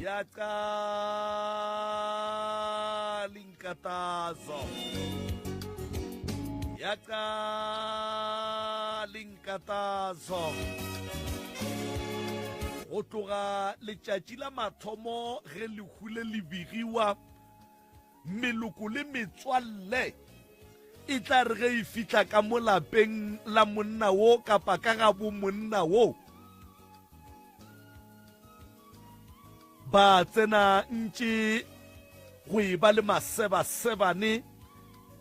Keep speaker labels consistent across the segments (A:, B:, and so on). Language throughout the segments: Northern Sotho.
A: Yaqala inkathazo. Yaqala inkathazo. Go tloga letšatši la mathomo ge lehu le le begiwa meloko le metswalle e tla re ge e fihla ka mo lapeng la monna wo kapa ka ga bo monna wo ba tsena ntše go e ba le masebasebane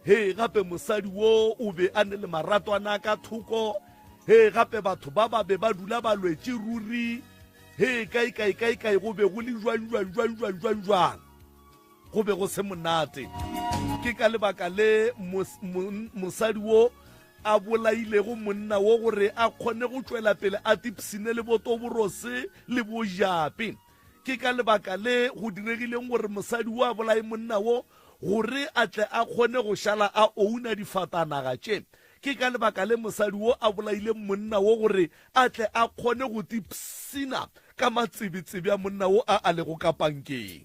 A: he gape mosadi wo o be a ne le maratwana ka thoko he gape batho ba ba be ba dula ba lwetše ruri he kae kae kae kae go be go le jwang jwang jwang jwang jwang jwang go be go se monate ke ka lebaka le mosadi wo a bolailego monna wo gore a kgone go tšwela pele a tipsine le botoborose le bojape ke ka lebaka le go diregileng gore mosadi wo a bolaye monna wo gore a tle a kgone go šala a ouna difatanaga tše ke ka lebaka le mosadi wo a bolaileng monna wo gore a tle a kgone go tipsina ka matsebetsebe a monna wo a a lego ka pankeng.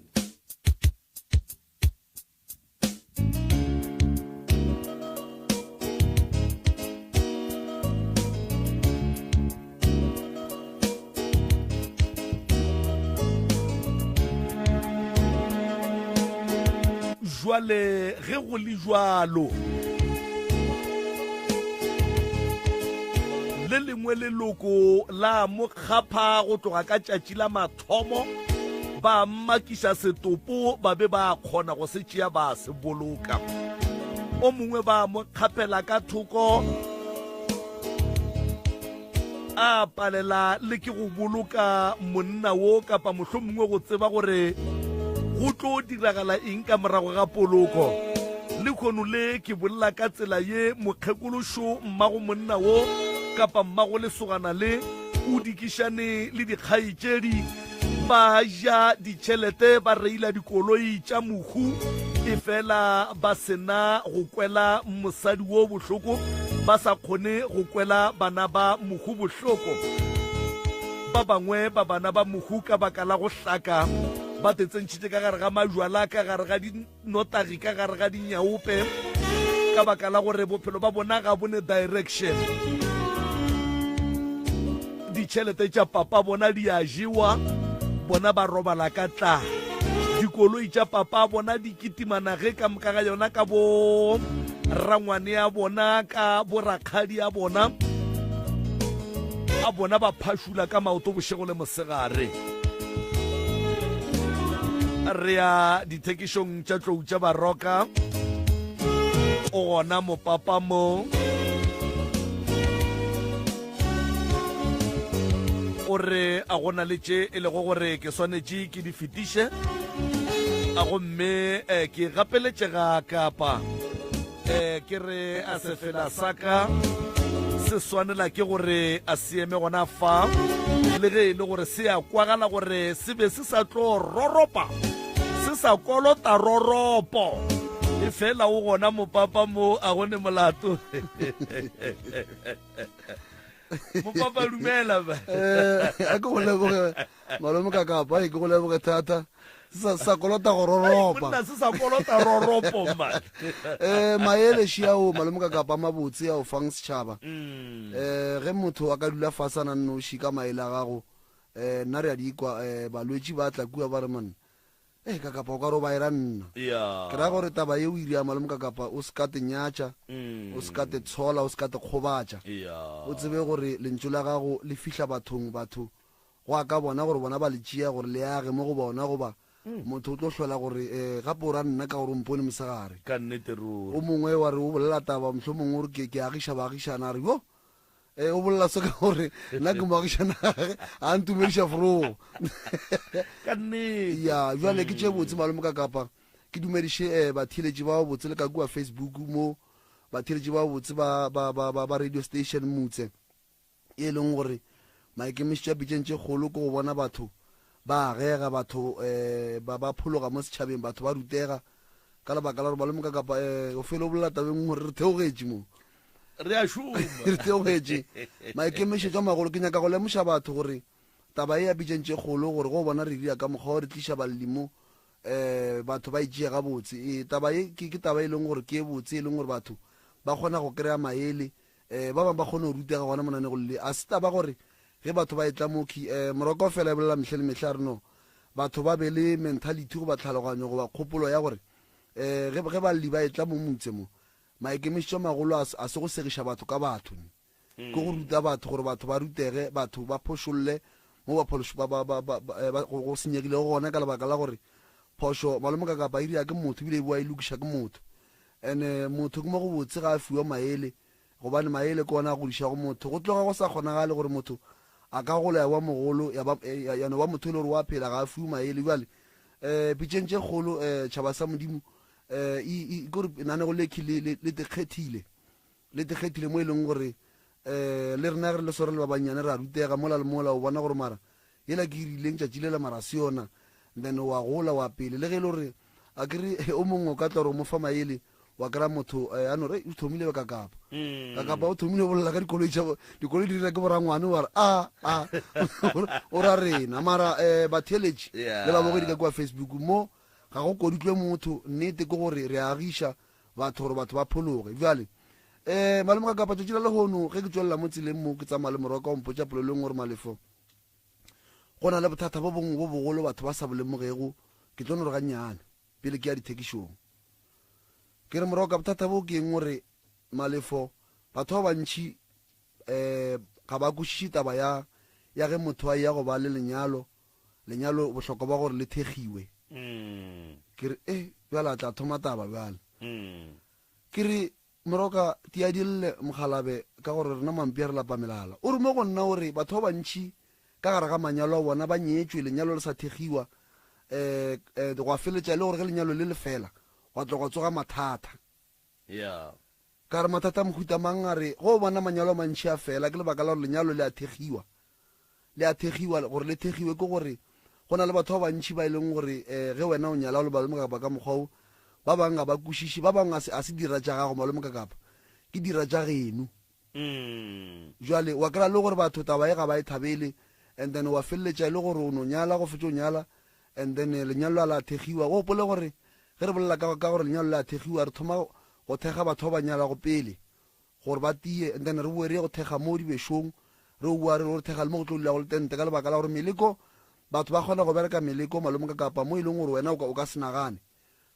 A: Jwale ge go le jwalo, le lengwe leloko la mo kgapha go tloga ka tšatši la mathomo ba mmakiša setopo ba be ba kgona go se tšea ba se boloka o mongwe ba mo kgaphela ka thoko a palela le ke go boloka monna wo kapa mohlomongwe go tseba gore go tlo diragala eng ka morago ga poloko lekgono le ke bolela ka tsela ye mokgekološo mmago monna wo kapa mmago lesogana le o dikišane le dikgaetšedi ba ja ditšhelete ba reila dikoloi tša mohu efela ba sena go kwela mosadi wo bohloko ba sa kgone go kwela bana ba mohu bohloko ba bangwe ba bana ba mohu ka baka la go hlaka ba tetsentšhitše ka gare ga majwala ka gare ga notagi ka gare ga dinyaope ka baka la gore bophelo ba bona ga bone direction ditšhelete tša papa bona di a jewa bona ba robala ka tla dikoloi tša papa bona di kitimana ge ka moka ga yona ka bo rangwane ya bona ka borakgadi ya bona a bona ba phašula ka maoto bošego le mosegare re ya dithekišong tša tlou tša baroka o gona mopapa mo o re a gona le tše e lego gore ke swanetše ke di fetiše a gomme eh, ke gapeletšega kapa Eh, ke re a sefela sa ka se swanela ke gore a se eme gona fa le ge e le gore se a kwagala gore se be se sa tlo roropa se sa kolota roropo e fela o gona mopapa mo a gone molato mopapa dumela ba
B: eh, a ke go leboge malome ka kapa e ke go leboge thata sa sa kolota go roropa
A: monna se sa kolota roropo man
B: eh maele šiao malome ka kapa mabotse a o fang setšhaba
A: mm.
B: eh ge motho a ka dula fasana nnoši ka maele a gago eh nna re a di kwa eh balwetši ba tla kua ba re man Ee, Kakapa o ka re o ba era nna.
A: Ya.
B: Ke ra gore taba ye o e ria malome Kakapa o se ka te nyatša,
A: Mm.
B: o se ka te tshola, o se ka te kgobatša.
A: Ya.
B: O tsebe gore lentšu la gago le fihla bathong, batho go a ka bona gore bona ba le tšea gore le age mo go bona goba motho o tlo hlola gore eh, gape o ra nna ka gore o mpone mosegare.
A: Ka nnete
B: O
A: ruri.
B: mongwe wa re o bolela taba mohlomongwe o re ke, ke agiša baagišana a re yo e o bolela se ka gore nna ke moagišana gage a ntumediša forogo
A: ka nnete
B: ya jale ke tše botse malome ka kapa ke dumediše um batheeletši ba botse le ka kua facebook mo batheeletši ba botse ba, ba, ba, ba, ba radio station motse e leng gore maikemišetšo a pitšeng tše kgolo ke go bona batho ba agega batho um ba, ba phologa mo setšhabeng batho ba rutega ka lebaka la gore malome ka kapa um o fele o bolela tabeng gore re theogetše mo
A: re a šoma
B: re theogetše maikemišetšo a magolo ke nyaka go lemoša batho gore Taba ye ya pitšeng tše kgolo gore go bona re dira ka mokgwa o re tliša balli mo um batho ba e tšee gabotse. Ee, taba ye ke, ke taba e leng gore ke e botse e leng gore batho ba kgona go kry-a maele um ba bangwe ba kgone go rutega gona monanegong le. A se taba gore ge batho ba etla mo khi um Morwa kaofela e bolela mehle le mehle a re no batho ba be le mentality goba tlhaloganyo goba kgopolo ya gore um ge, ge balli ba etla mo motse mo maikemišetšo a magolo a, a se go segiša batho ka batho. Ke go ruta batho gore batho ba rutege, batho ba phošolle mo ba phološ, ba, ba, ba, ba, ba, ba, go, go senyegilego gona ka lebaka la gore phošo malome ka kapa e dira ke motho ebile e boa e lokiša ke motho. Ene motho ke mo go botse ga a fiwa maele gobane maele ke ona a godišago motho. Go tloga go sa kgonagale gore motho a ka gola ya ba mogolo ya ba, ya, ya no ba motho e le gore wa phela ga a fiwe maele. Bjale um pitšeng tše kgolo um tšhaba sa Modimo um e, e, ke gore nanego lekhi le, le, le te kgethile. Le te kgethile mo e leng gore um le rena ge re le swere le ba bannyane re a rutega mola le mola o bona gore mara yela ke e rileng tšatši lela mara se yona then wa gola wa pele le ge e le gore a ke re o mongwe o ka tla gore o mo fa maele wa kry-a motho eh, a no re o thomile ka kapa ka kapa o thomile bolela ka dikoloi tša dikoloi di dira ke borangwane wa re a a o ra rena mara um batheeletši le babogedi ka kua facebook mo ga go koditlwe motho nnete ke gore re agiša batho gore batho ba phologe. Bjale, um malome ka kapa tšatši la lehono ge ke tšwelela mo tseleng mo ke tsamaya le morwa ka o mpotša polelong gore Malefo go na le bothata bo bongwe bo bogolo batho ba sa bo lemogego ke tlo no re gannyane pele ke ya dithekišong. Ke re morwa ka bothata bo ke eng gore Malefo batho ba bantši um ga ba kwešiše taba ya ya ge motho a eya go ba le lenyalo lenyalo bohlokwa ba gore le thekgiwe mm. ke re e bjale a tla thoma taba bjale mm. ke re moroka tia di lle mogalabe ka gore rena mampi a re lapa melala o re mo go nna o re batho ba bantšhi ka gare ga manyalo a bona ba nyetšwe lenyalo le sa thekgiwa um um go a feletša e le gore ge lenyalo le le fela gwa tlo gwa tsoga mathata
A: yeah.
B: ka re mathata a mohuta mang a re go bona manyalo a mantšhi a fela ke lebaka la gore lenyalo le a thekgiwa le a thegiwa gore le thegiwe ke gore go na le batho ba bantši ba e leng gore um ge wena o nyala o le malome kapa ka mokgwa o ba bangwe ga ba kwešiše ba bangwe a se dira tša gago malome ka kapa ke dira tša geno
A: mm.
B: jwale wa kry-a le gore batho taba e ga ba e thabele and then wa feleletša e le gore o no nyala go fetša o nyala and then eh, lenyalo la la thegiwa o gopole gore ge re bolela ka gore lenyalo le a thegiwa re thoma go thekga batho ba ba nyalago pele gore ba tie and then re boe re ye go thekga mo dibešong re o boa re re thekga le mo go tlo dulago le tente ka lebaka la gore meleko batho ba kgona go bereka meleko malome ka kapa mo e leng gore wena o ka se nagane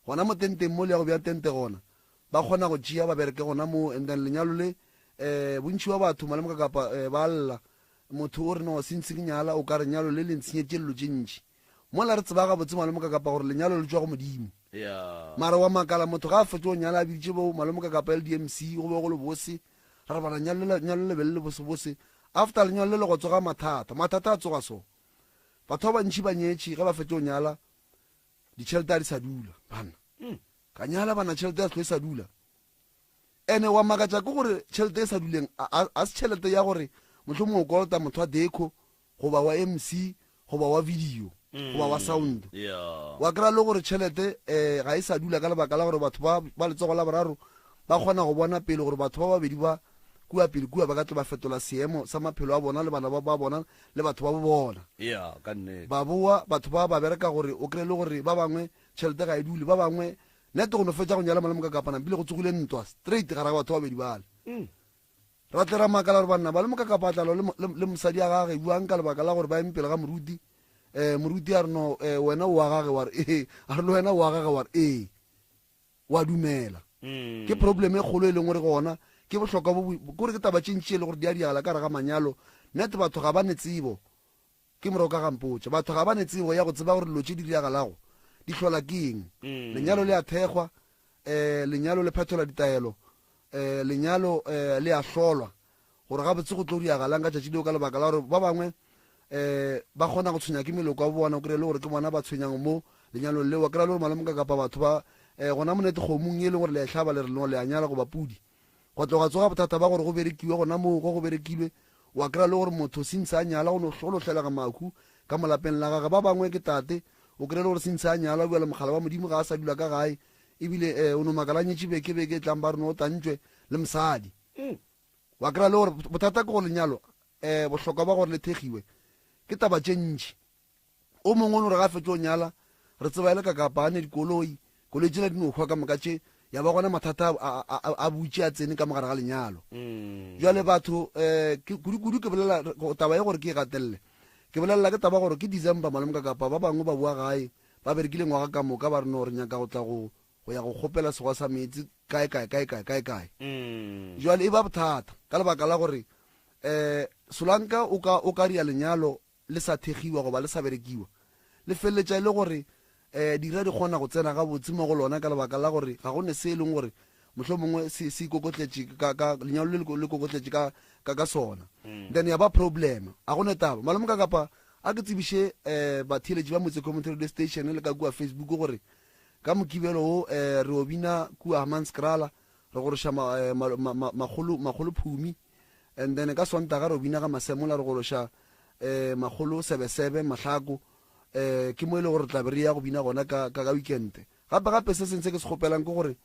B: gona mo tenteng mo le ya go bja tente gona ba kgona go tšea ba bereke gona mo and then lenyalo le um bontši ba batho malome ka kapa um ba lla motho o re no since ke nyala o ka re nyalo le le ntshenyetše dilo tše ntši Mola re tseba gabotse malome Kakapa gore lenyalo le tšwa go Modimo. Mara wa makala motho ga a fetše go nyala a biditše bo malome Kakapa LDMC go be go le bose ra re bana nyalo le nyalo le be le le bose bose after lenyalo le le go tsoga mathata mathata a tsoga so batho ba bantši ba nyetše ge ba fetše go nyala ditšhelete a di sa dula bana hmm. ka nyala bana tšhelete ya tlho e sa dula ene wa makatša ke gore tšhelete e sa duleng a se tšhelete ya gore mohlomongwe o kolota motho wa deco goba wa MC goba wa video mm, goba wa sound
A: yeah.
B: wa kry-a le gore tšhelete um ga e sa dula ka lebaka la gore batho ba ba letsogo la boraro ba kgona go bona pele gore batho ba babedi ba kua pele kua ba ka tlo ba fetola seemo sa maphelo a bona le bana ba ba bona le batho ba bo bona
A: yeah, ka nnete
B: ba boa batho ba ba bereka gore o kry-e le gore ba bangwe tšhelete ga e dule ba bangwe nete go no fetša go nyala malome ka kapana bile go tsogile ntwa straight gare ga batho ba babedi bale
A: mm.
B: Ra tle ra makala gore banna ba le mokakapatlalo le, le, le mosadi ya gage buang ka lebaka la gore ba eme pele ga moruti. Um moruti a re no, eh, wena o wa gage wa re ee, a re le wena o wa gage wa re ee. Wa dumela.
A: Mm.
B: Ke problem e kgolo e leng gore gona ke bohlokwa bo kore ke taba tše ntši e le gore di a diagala ka gare ga manyalo. Nete batho ga ba ne tsebo. Ke moroka ga mpotša. Batho ga ba ne tsebo ya go tseba gore dilo tše di diragalago di hlola ke eng. Lenyalo le a thekgwa, um lenyalo le phethola ditaelo, um lenyalo um le a hlolwa gore gabotse go tlo diragalang ka tšatši leo ka lebaka la gore ba bangwe um ba kgona go tshwenya ke meloko ya bona o kry-e le gore ke bona ba tshwenyang mo lenyalong leo. Wa kry-a le gore malome ka kapa batho ba um gona monete kgomong e leng gore le a e hlaba le re no le a nyala goba pudi. Gwa tloga tsoga bothata ba gore go berekiwe gona moo go go berekilwe, wa kry-a le gore motho since a nyala go no go no hlelega mahu ka mo lapeng la gage. Ba bangwe ke tate, o kry-e le gore since a nyala bjale mogala wa Modimo ga a sa dula ka gae ebile eh, o no makala a nyetše beke beke e tlang ba re no o tantšwe le mosadi. Wa kry-a le gore bothata ke gore lenyalo eh, bohlokwa ba gore le thegiwe. Ke taba tše ntši. O mongwe o no re ga a fetše go nyala, re tseba e le kakapane, dikoloi, koloi tšela di no hwa ka moka tše, ya ba gona mathata a, a, a, a butše a tsene ka mo gare ga lenyalo. Bjale batho, um ke, kudu-kudu ke bolela taba ye gore ke e gatelele. Ke bolelela ke taba gore ke December malome ka kapa ba bangwe ba boa gae, ba berekile ngwaga ka moka ba re no re nyaka go tla go, go ya go kgopela segwa sa meetse kae kae kae kae kae kae. Bjale e ba bothata ka lebaka la gore um solanka o ka, o ka ria lenyalo le sa thekgiwa goba le sa berekiwa, le feleletša e le gore um dira di kgona go tsena gabotse mo go lona ka lebaka la gore ga go ne se e leng gore mohlomongwe se se ikokotletše ka ka lenyalo le le kokotletše ka ka ka sona. Then ya ba problem. A go ne taba. Malome ka kapa a ke tsebiše um batheeletši ba Motse Community Radio Station le ka kua Facebook gore ka Mokibelo wo um re o bina kua Hammanskraal re goroša makgolo makgolo Phumi. And then ka Sontaga re bina ga Masemola re goroša eh makgolo Sebesebe Mahlako eh ke mo e le gore re tla be re ya go bina gona ka ka ka weekend. Gape gape se seng se ke se kgopelang ke gore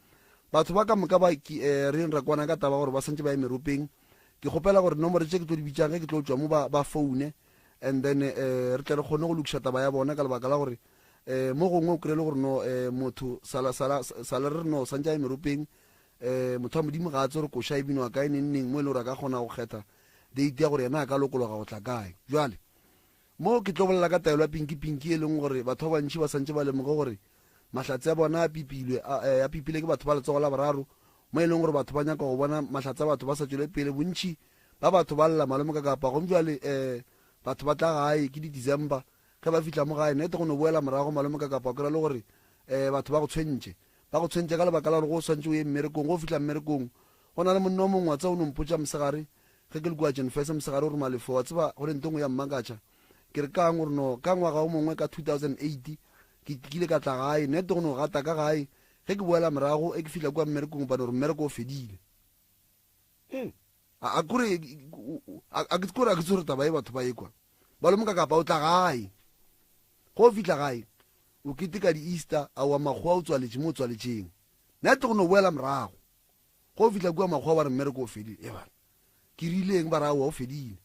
B: batho ba ka moka ba ki eh re ra kwana ka taba gore ba santse ba ye meropeng. Ke kgopela gore nomoro tše ke tlo di bitsang ge ke tlo tšwa mo ba ba foune and then eh re tle re kgone go lokiša taba ya bona ka lebaka la gore eh mo gongwe o kry-e le gore no eh motho sala sala sala re re no santse a ye meropeng. Um motho wa Modimo ga a tsebe gore koša e binwa kae neng neng mo e le gore a ka kgona go kgetha date ya gore yena a ka lokologa go tla kae. Bjale, mo ke tlo bolela ka taelo ya pinki-pinki e leng gore batho ba bantši ba santše ba lemoge gore mahlatse a bona a pipilwe, a, a pipile ke batho ba letsogo la boraro, mo e leng gore batho ba nyaka go bona mahlatse a batho ba sa tšwele pele. Bontši ba batho ba lla malome ka kapa gomme bjale um batho ba tla gae ke di-December, ge ba fihla mo gae nete go no boela morago malome ka kapa o kry-a le gore um batho ba go tshwentše. Ba go tshwentše ka lebaka la gore go o swantše o ye mmerekong. Ge o fihla mmerekong, go na le monna o mongwe, wa tseba, o no mpotša mosegare ge ke le kua Jenfese mosegare, o re, Malefo, wa tseba, go ne nto nngwe ya mmakatša. Ke re, Ka'ng? O re, No, ka ngwaga o mongwe, ka 2008, ke, ke ile ka tla gae, nete go no gata ka gae. Ge ke boela morago, ge ke fihla kua mmerekong, ba no re mmereko o fedile. A, a kore, a, a, kore a ke tsebe gore taba ye batho ba e kwa. Balomoka kapa o tla gae. Ge o fihla gae, O keteka di-Easter, aowa makgowa o tswaletše mo o tswaletšeng. Nna go no boela morago. Ge o fihla kua makgowa ba re mmereko o fedile. E bana, ke rile eng ba re aowa o fedile.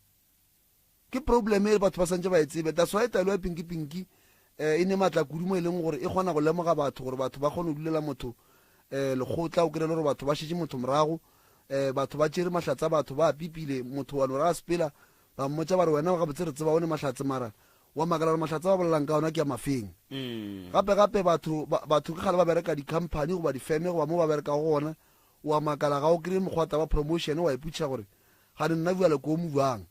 B: Ke problem e batho ba santše ba e tsebe. That's why taelo ya Pinki Pinki eh, e ne matla kudu mo e leng gore e kgona go lemoga batho gore batho ba kgone go dulela motho eh, lekgotla. O kry-e le gore batho ba šetše motho morago, eh, batho ba tšere mahlatse a batho ba a pipile. Motho wa no re a sepela ba mmotša ba re wena gabotse re tseba o ne mahlatse mara Wa makala gore mahlatse a ba bolelang ka ona ke a mafeng. Gape gape batho ba, batho ke kgale ba bereka di-company goba difeme goba mo ba berekago gona, o a makala ga o kry-e mokgwata wa promotion wa ipotšiša gore gane nna bjale ko mo bjang.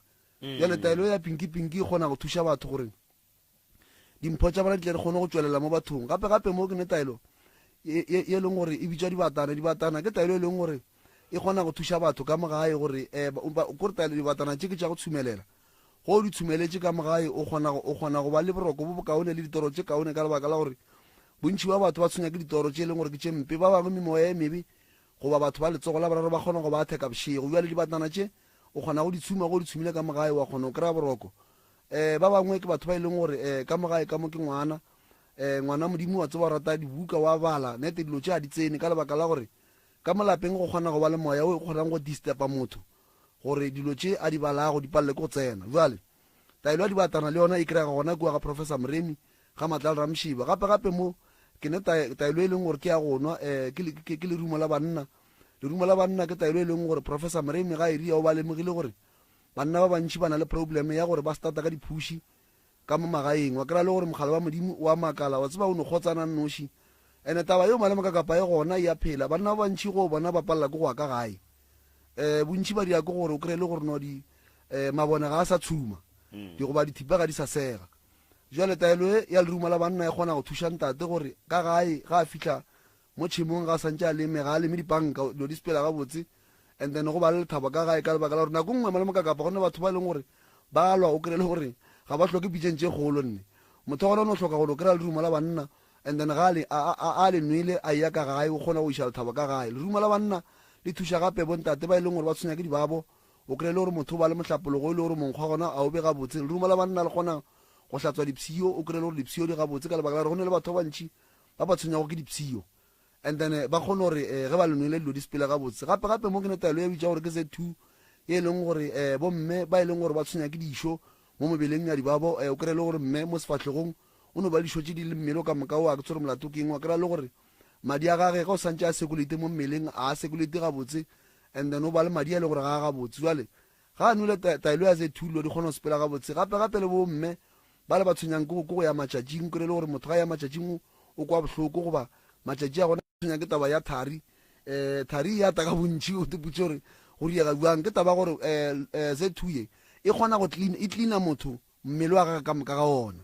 B: Bjale taelo ye ya Pinki Pinki e kgona go thuša batho gore dimpho tša bona di tle di kgone go tšwelela mo bathong. Gape gape mo ke ne taelo ye, ye, ye leng gore e bitšwa dibatana. Dibatana ke taelo e leng gore e kgona go thuša batho ka mo gae gore um ba, kore taelo dibatana tše ke tša go tshumelela. Ge o di tshumeletše ka mo gae, o kgona, o kgona go ba le boroko bo bokaone le ditoro tše kaone ka lebaka la gore bontši bja batho ba tshwenya ke ditoro tše e leng gore ke tše mpe. Ba bangwe memoya e mebe goba batho ba letsogo la boraro ba kgona go ba atheka bošego. Bjale dibatana tše o kgona go di tshuma, ge o di tshumile ka mo gae wa kgona go kry-a boroko. Um ba bangwe ke batho ba e leng gore um ka mo gae ka mo ke ngwana, um ngwana Modimo wa tseba o rata dibuka, wa bala, nete dilo tše ga di tsene ka lebaka la gore ka mo lapeng go kgona go ba le moya o kgonang go disturba motho. gore dilo tše a di balago di palele ke go tsena. Bjale, taelo ya dibatana le yona e kry-ega gona kua ga Professor Moremi, ga Matlala Ramshiba. Gape gape mo ke ne taelo e leng gore ke ya go nwa, um ke, ke, ke lerumo la banna. Lerumo la banna ke taelo e leng gore Professor Moremi ga e ria o ba lemogile gore banna ba bantši ba na le problem ya gore ba starta ka diphuši ka mo magaeng. Wa kry-a le gore mogala wa Modimo o a makala, wa tseba o no kgotsana nnoši. Ene taba yeo malema ka kapa e gona e a phela. Banna ba bantši go bona ba palela ke go ya ka gae. Um bontši ba dira ke gore o kry-e le gore no di um mabone ga a sa tshuma, di goba dithipa ga di sa sega. Jwale taelo e ya lerumo la banna e kgona go thuša ntate gore ka gae ga a fihla mo tšhemong ga a santše a leme, ga a leme dipanka, dilo di sepela gabotse and then go ba le lethabo ka gae ka lebaka la gore nako nngwe malome ka kapa go ne batho ba e leng gore ba lwa o kry-e le gore ga ba hloke pitšeng tše kgolo nne motho wa gona o no hloka gore o kry-a lerumo la banna and then ga a le nwele a eya ka gae o kgona go iša lethabo ka gae. Lerumo la banna le thuša gape bontate ba e leng gore ba tshwenya ke dibabo, o kry-e le gore motho o ba le mohlapologo e le gore monkgo wa gona a o be gabotse. Lerumo la banna le kgona go hlatswa dipshio, o kry-e le gore dipshio di gabotse ka lebaka la gore go ne le batho ba bantši ba ba tshwenyago ke dipshio and then ba kgone gore ge ba le nwele dilo di sepele gabotse. Gape gape mo ke ne taelo ya bitša gore ke Z2 e leng gore bomme ba e leng gore ba tshwenya ke dišo. mo mebeleng ya dibabo. Um o kry-e le gore mme mo sefahlegong o no ba dišo tše di le mmele o ka moka o a ke tshwere molato ke eng. Wa kry-a le gore madi a gage ge o santše a circulate mo mmeleng a a circulate gabotse, and then o ba le madi a le gore ga a gabotse. Jwale ga a nwele taelo ya Z2 dilo di kgona go sepela gabotse. Gape gape le bo mme ba le ba tshwenyang ke go ya matšatšing, kry-e le gore motho ga a ya matšatšing o kwa bohloko, goba matšatši a gona tshwenya ke taba ya thari. Um thari e ata ka bontši, o teputše gore go diega bjang. Ke taba gore um Z2 ye e kgona go clean, e cleana motho mmele wa gagwe ka moka ga ona.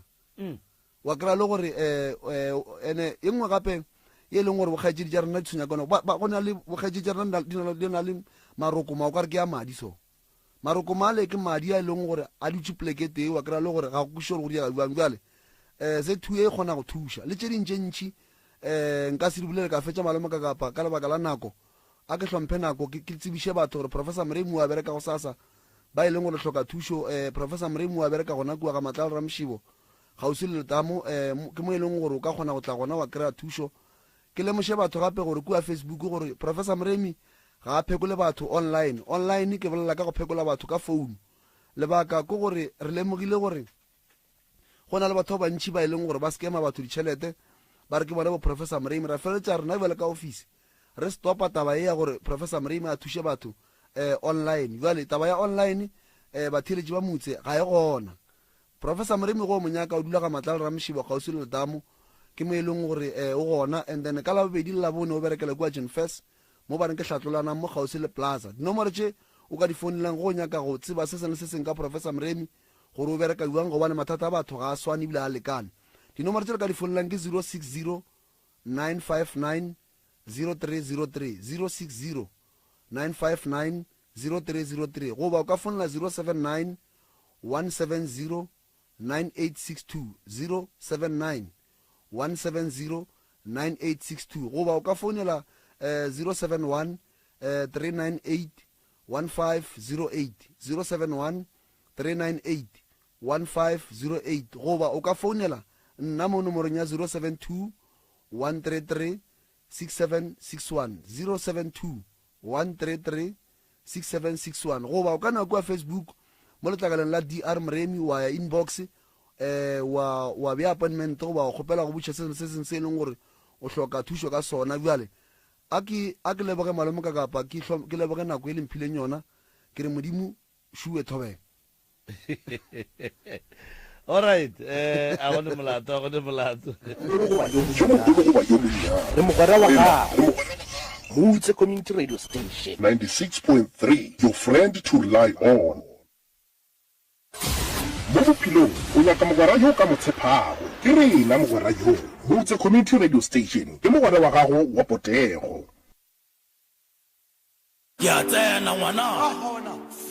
B: Wa kry-a le gore um ene e nngwe gape ye e leng gore bokgaetšedi tša rena di tshwenya ka yona, go na le bokgaetšedi tša rena di na le marokoma o ka re ke ya madi so. Marokoma ale ke madi a e leng gore a dutše poleke tee, wa kry-a le gore ga go kwešiše gore go diega bjang. Bjale um Z2 e kgona go thuša le tše ding tše ntši, um nka se di bolele ka fetša malome ka kapa ka lebaka la nako. A ke hlomphe nako, ke tsebiše batho gore Professor Moremi o a bereka gosasa, ba e leng gore hloka thušo. Um Professor Moremi o a bereka gona kua ga Matlala Ramoshibo kgauswi le letamo, um ke mo e leng gore o ka kgona go tla gona wa kry-a thušo. Ke lemoše batho gape gore kua Facebook gore Professor Moremi ga a phekole batho online. Online ke bolela ka go phekola batho ka phone. Lebaka ke gore re lemogile gore go na le batho ba bantši ba e leng gore ba scama batho ditšhelete ba re ke bona bo Professor Moremi. Ra feleletša rena bjale ka office re stopa taba ye ya gore Professor Moremi a thuše batho um online. Bjale taba ya online um batheeletši ba motse ga e gona. Professor Moremi go o mo nyaka o dula ga Matlala Ramoshibo kgauswi le letamo, ke mo e leng gore um o gona. And then ka Labobedi le Labone o berekela kua Jenfes mo ba reng ke Hlatlolanang mo kgauswi le Plaza. Dinomoro tše o ka di founelang ge o nyaka go tseba se sengwe le se sengwe ka Professor Moremi gore o bereka bjang gobane mathata a batho ga a swane ebile ga a lekane. Dinomoro tše le ka di founelang ke 060 959 0303, 060 959 0303, goba o ka founela 079 170 9862, 079 170 9862, goba o ka founela eh, 071 eh, 398 1508, 071 398 1508, goba o ka founela nna mo nomorong ya 072 133 6761, 072 133 6761, goba o ka na kua Facebook mo letlakaleng la DR Moremi wa ya inbox eh wa wa bea appointment goba wa kgopela go botša se se sengwe se e leng gore o hloka thušo ka sona. Bjale a ke a ke leboge malome ka kapa ke ke leboge nako e le mphileng yona, ke re Modimo šuwe thobela.
A: Alright, eh a go ne molato, a go ne molato.
C: Yo mogolo goba yo monnyane.
D: Re mogwera wa gago. Moutse Community Radio Station.
C: 96.3 Your friend to rely on. Mo bophelong o nyaka mogwera yo o ka mo tshepago. Ke rena mogwera yoo. Moutse Community Radio Station ke mogwera wa gago wa potego.
E: Ke a tsena ngwana.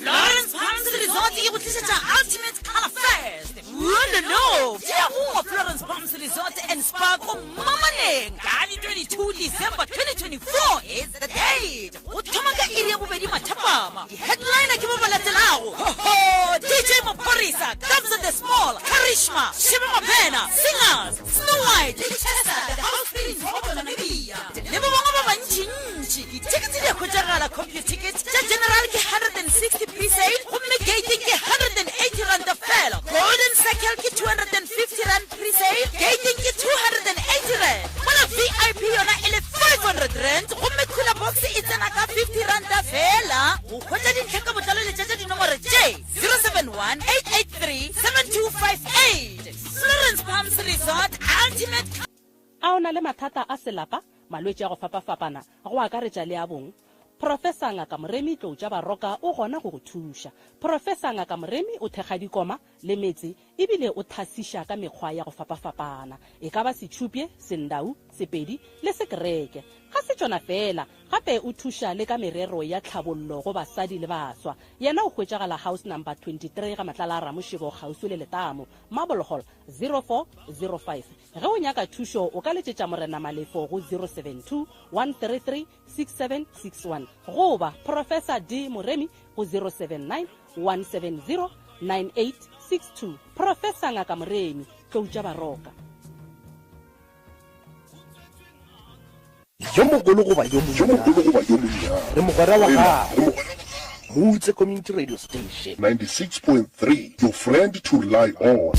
F: Florence Palms Resort e go tlišetša Ultimate Colour Fest. Wololo! Tšea go Florence Palms Resort and Spa ko Mamaneng ka di 22 December 2024 is the date. Go thoma ka iri ya bobedi mathapama. Di-headliner ke ba ba latelago. Ho ho! DJ Maphorisa, Kabza De Small, Karishma, Shebe Mabena, Singers, Snow White le Chester the House Prince wa go Namibia le ba bangwe ba bantšintši. Dithekete di a hwetšagala Computicket, tša general ke 160 pre-sale gomme gating ke 180 ranta fela. Golden Circle ke 250 rand pre-sale, gating ke 280 rand. Mola VIP yona e le 500 rand gomme cooler box e tsena ka 50 ranta fela. Go hwetša dintlha ka botlalo letšetša dinomoro tše 071 883 7258. Florence Palms Resort Ultimate.
G: A o na le mathata a selapa, malwetši a go fapafapana, go akaretša le a bong? Professor Ngaka Moremi Tlou tša Baroka o gona go go thuša. Professor Ngaka Moremi o thekga dikoma le metse ebile o thasiša ka mekgwa ya go fapafapana, e ka ba Setšhupye, Sendau, Sepedi le Sekereke. Ga se tšona feela, gape o thuša le ka merero ya tlhabollo go basadi le baswa. Yena o hwetšagala House Number 23 ga Matlala a Ramošego kgauswi le Letamo, Marble Hall, 0405. Ge o nyaka thušo o ka letšetša Morena Malefo go 072 133 6761 goba Professor D Moremi go 079 170 9862. Professor Ngaka Moremi, Tlou tša Baroka.
D: Yo mogolo goba yo
C: Yo mogolo goba yo monnyane.
D: Re mogwera wa
C: Rena
D: gago.
C: re mogwera wa gago.
D: Moutse Community Radio Station.
C: 96.3 Your friend to rely on.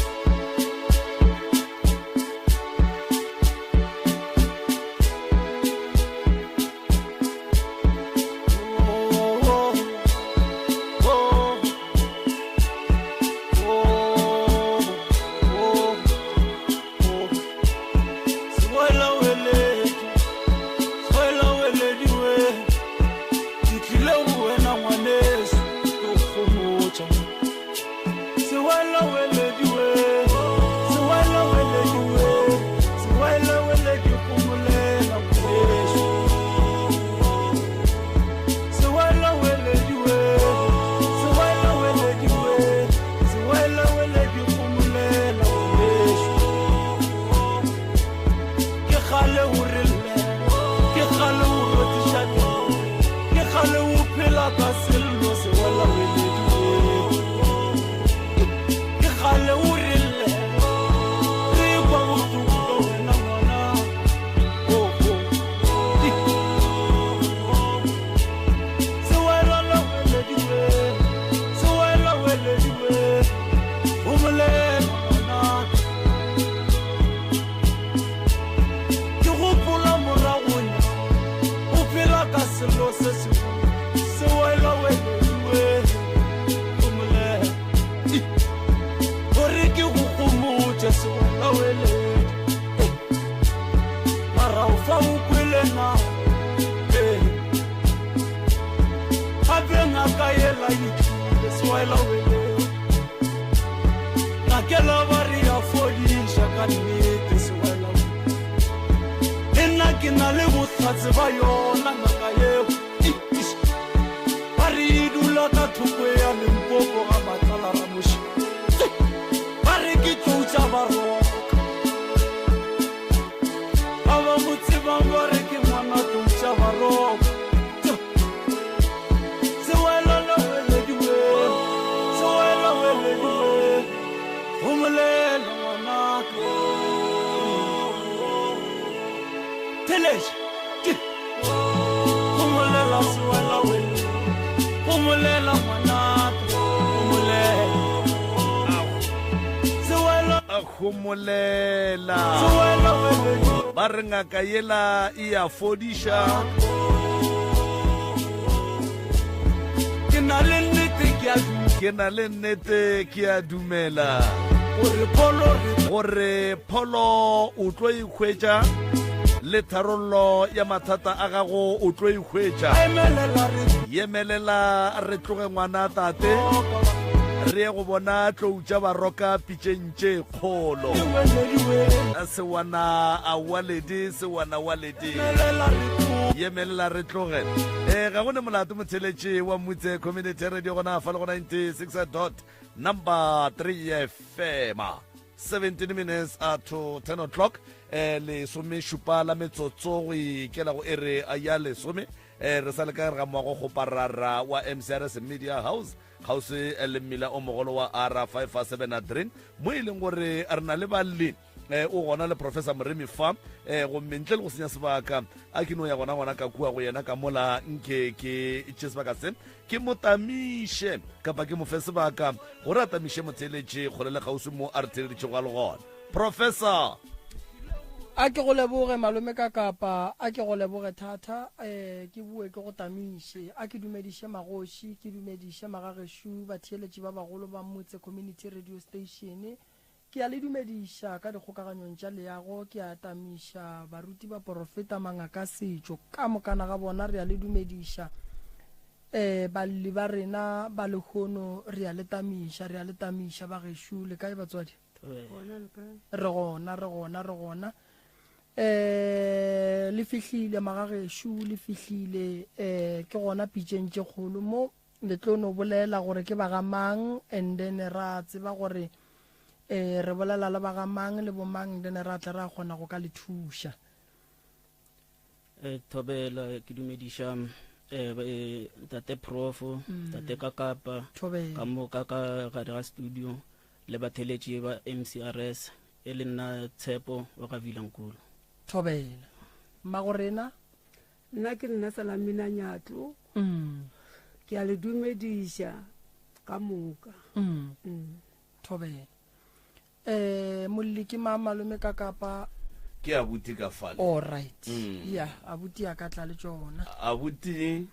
A: Homolela ba re ngaka yela e a fodiša.
E: Ke na le nnete ke a dumela.
A: Ke na le nnete ke a dumela.
E: Gore pholo re.
A: Gore pholo o tlo e hwetša le tharollo ya mathata a gago o tlo e hwetša.
E: Emelela re.
A: Yemelela re tloge ngwana tate. Re ye go bona tlou tša baroka pitšeng tše kgolo. Sewana a waledi, sewana waledi. Yemelela re tloge. Eh ga go ne molato motheletše wa Mutse Community Radio gona fa le go 96 dot number 3 FM. 17 minutes to 10 o'clock eh lesome šupa la metsotso go ikela go ere ya lesome eh re sa le ka gare ga moago kgoparara wa MCRS Media House kgauswi le mmila o mogolo wa R573 mo e leng gore re na le balli eh, o gona le Professor Moremi fa eh, gomme ntle le go senya sebaka a ke no ya gona gona ka kua go yena ka mola nke ke tše sebaka se ke mo tamiše kapa ke mo fe sebaka gore a tamiše motheeletše kgole le kgauswi mo a re theeleditšego a le gona. Professor.
H: A ke go leboge malome ka kapa a ke go leboge thata eh ke bue ke go tamiše a ke dumediše magoši ke dumediše magagešu batheeletši ba bagolo ba Motse Community Radio Station ke a le dumediša ka dikgokaganyong tša leago ke a tamiša baruti baporofeta mangaka setšo ka mokana ga bona re a le dumediša eh balli ba rena ba lehono re a le tamiša re a le tamiša bagešo le kae batswadi Re gona, re gona, re gona. Eh, le fihlile magagešo, le fihlile eh ke gona pitšeng tše kgolo mo le tlo no bolela gore ke ba ga mang and then ra tseba gore eh re bolela le ba ga mang le bo mang then ra tla ra kgona go ka le thuša.
I: Eh, thobela ke dumediša eh, eh, tate profo mm. tate kakapa ka moka ka gare ga studio le batheletši ba mcrs e le nna tshepo wa ga vilankulu
H: thobela mmago rena
J: nna ke nna salamina nyatlo
H: mm.
J: Ke a le dumediša ka moka.
H: Mm. Thobela. Eh molli ke mang malome ka kapa?
A: Ke abuti ka fale.
H: All right. Mm. Yeah, abuti a ka tla le tšona.
A: Abuti.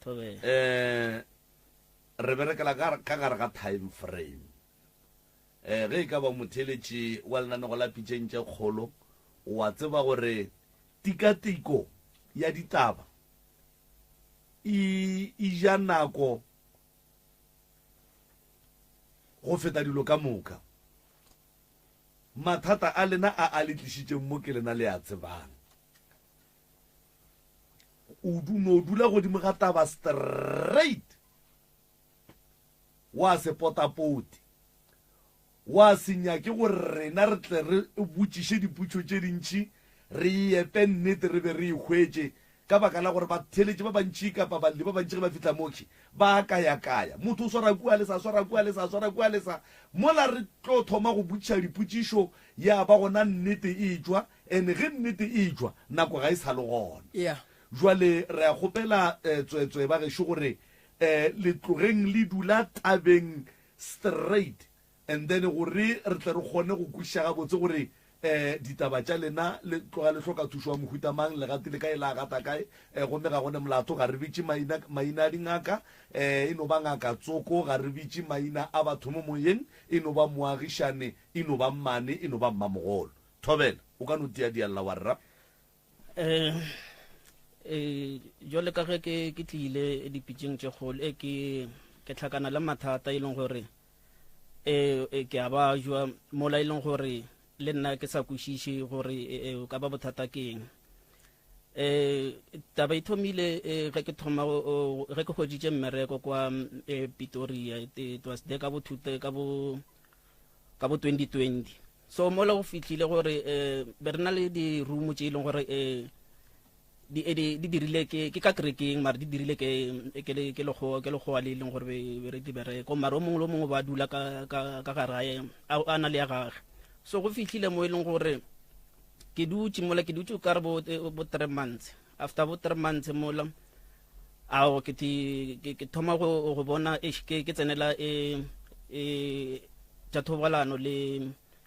I: Thobela.
A: Eh re berekela ka ka gare ga time frame. Eh ge e ka ba motheletši wa lenanego la pitšeng tše kgolo wa tseba gore tikatiko ya ditaba e e ja nako go feta dilo ka moka. Mathata a lena a a le tlišitšeng mo ke lena le a tsebang. O no dula godimo ga taba straight wa se potapote. Wa se nyake gore rena re tle re botšiše dipotšo tše dintši, re e epe nnete re be re e hwetše, ka baka la gore batheeletši ba bantši kapa balli ba bantši ge ba fihla mokhwi ba a kayakaya. Motho o swara kua le sa, swara kua le sa, swara kua le sa. Mola re tlo thoma go botšiša dipotšišo ya ba gona nnete e tšwa, and ge nnete e tšwa nako ga e sa le gona.
H: Yeah.
A: Jwale re a kgopela tsweetswee ba gešo gore le tlogeng le dula tabeng straight and then gore re tle re kgone go kwešiša gabotse gore um ditaba tša lena le tloga le hloka thušo wa mohuta mang, le gatile kae, la gata kae, um gomme ga go ne molato, ga re bitše maina, maina a dingaka, um e no ba ngaka tsoko, ga re bitše maina a batho mo moyeng, e no ba moagišane, e no ba mmane, e no ba mmamogolo. Thobela, o ka no tia dialla wa rra.
I: Eh, eh, jwale ka ge ke ke tlile dipitšeng tše kgolo e ke ke tlhakana le mathata e leng gore eh, eh ke a bajwa mola e leng gore le nna ke sa kwešiše gore eh, eh, ka ba bothata ke eng. Eh taba e thomile eh, ge ke thoma ge ke hweditše mmereko kwa eh, Pretoria, it was there ka bo thute ka bo ka bo 2020. So mola go fihlile gore eh be re na le di-room tše e leng gore eh di eh, di di dirile ke ke ka kerekeng, mara di dirile ke ke le ke lekgowa ke lekgowa le e leng gore be re di bereko, mara o mongwe le o mongwe ba dula ka ka ka gare a a na le ya gage. So go fihlile mo e leng gore ke dutše mola, ke dutše ka re bo eh, bo 3 months. After bo 3 months mola ao ke ke thoma go go bona eish, ke ke tsenela e e tša thobalano le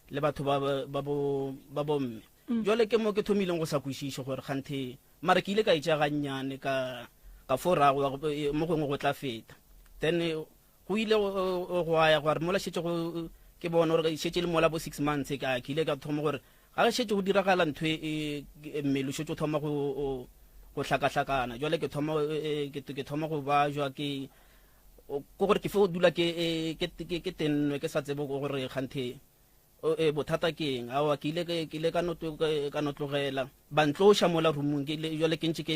I: le batho ba ba bo ba bomme. Jwale ke mo ke thomileng go sa kwešiše gore kganthe, mara ke ile ka itša gannyane ka ka fo rago mo gongwe go tla feta. Then go ile go ya gore mola šetše go ke bona gore šetše le mola bo 6 months ka ke ile ka thoma gore ga šetše go diragala ntho e, e mmele o šetše o thoma go go hlakahlakana. Jwale ke thoma ke ke thoma go bajwa ke ko gore ke fo dula ke ke ke ke tennwe ke sa tsebe gore kganthe bothata ke eng. Aowa, ke ile ke ile ka no ka no tlogela ba ntloša mola roomong, ke ile jwale ke ntše ke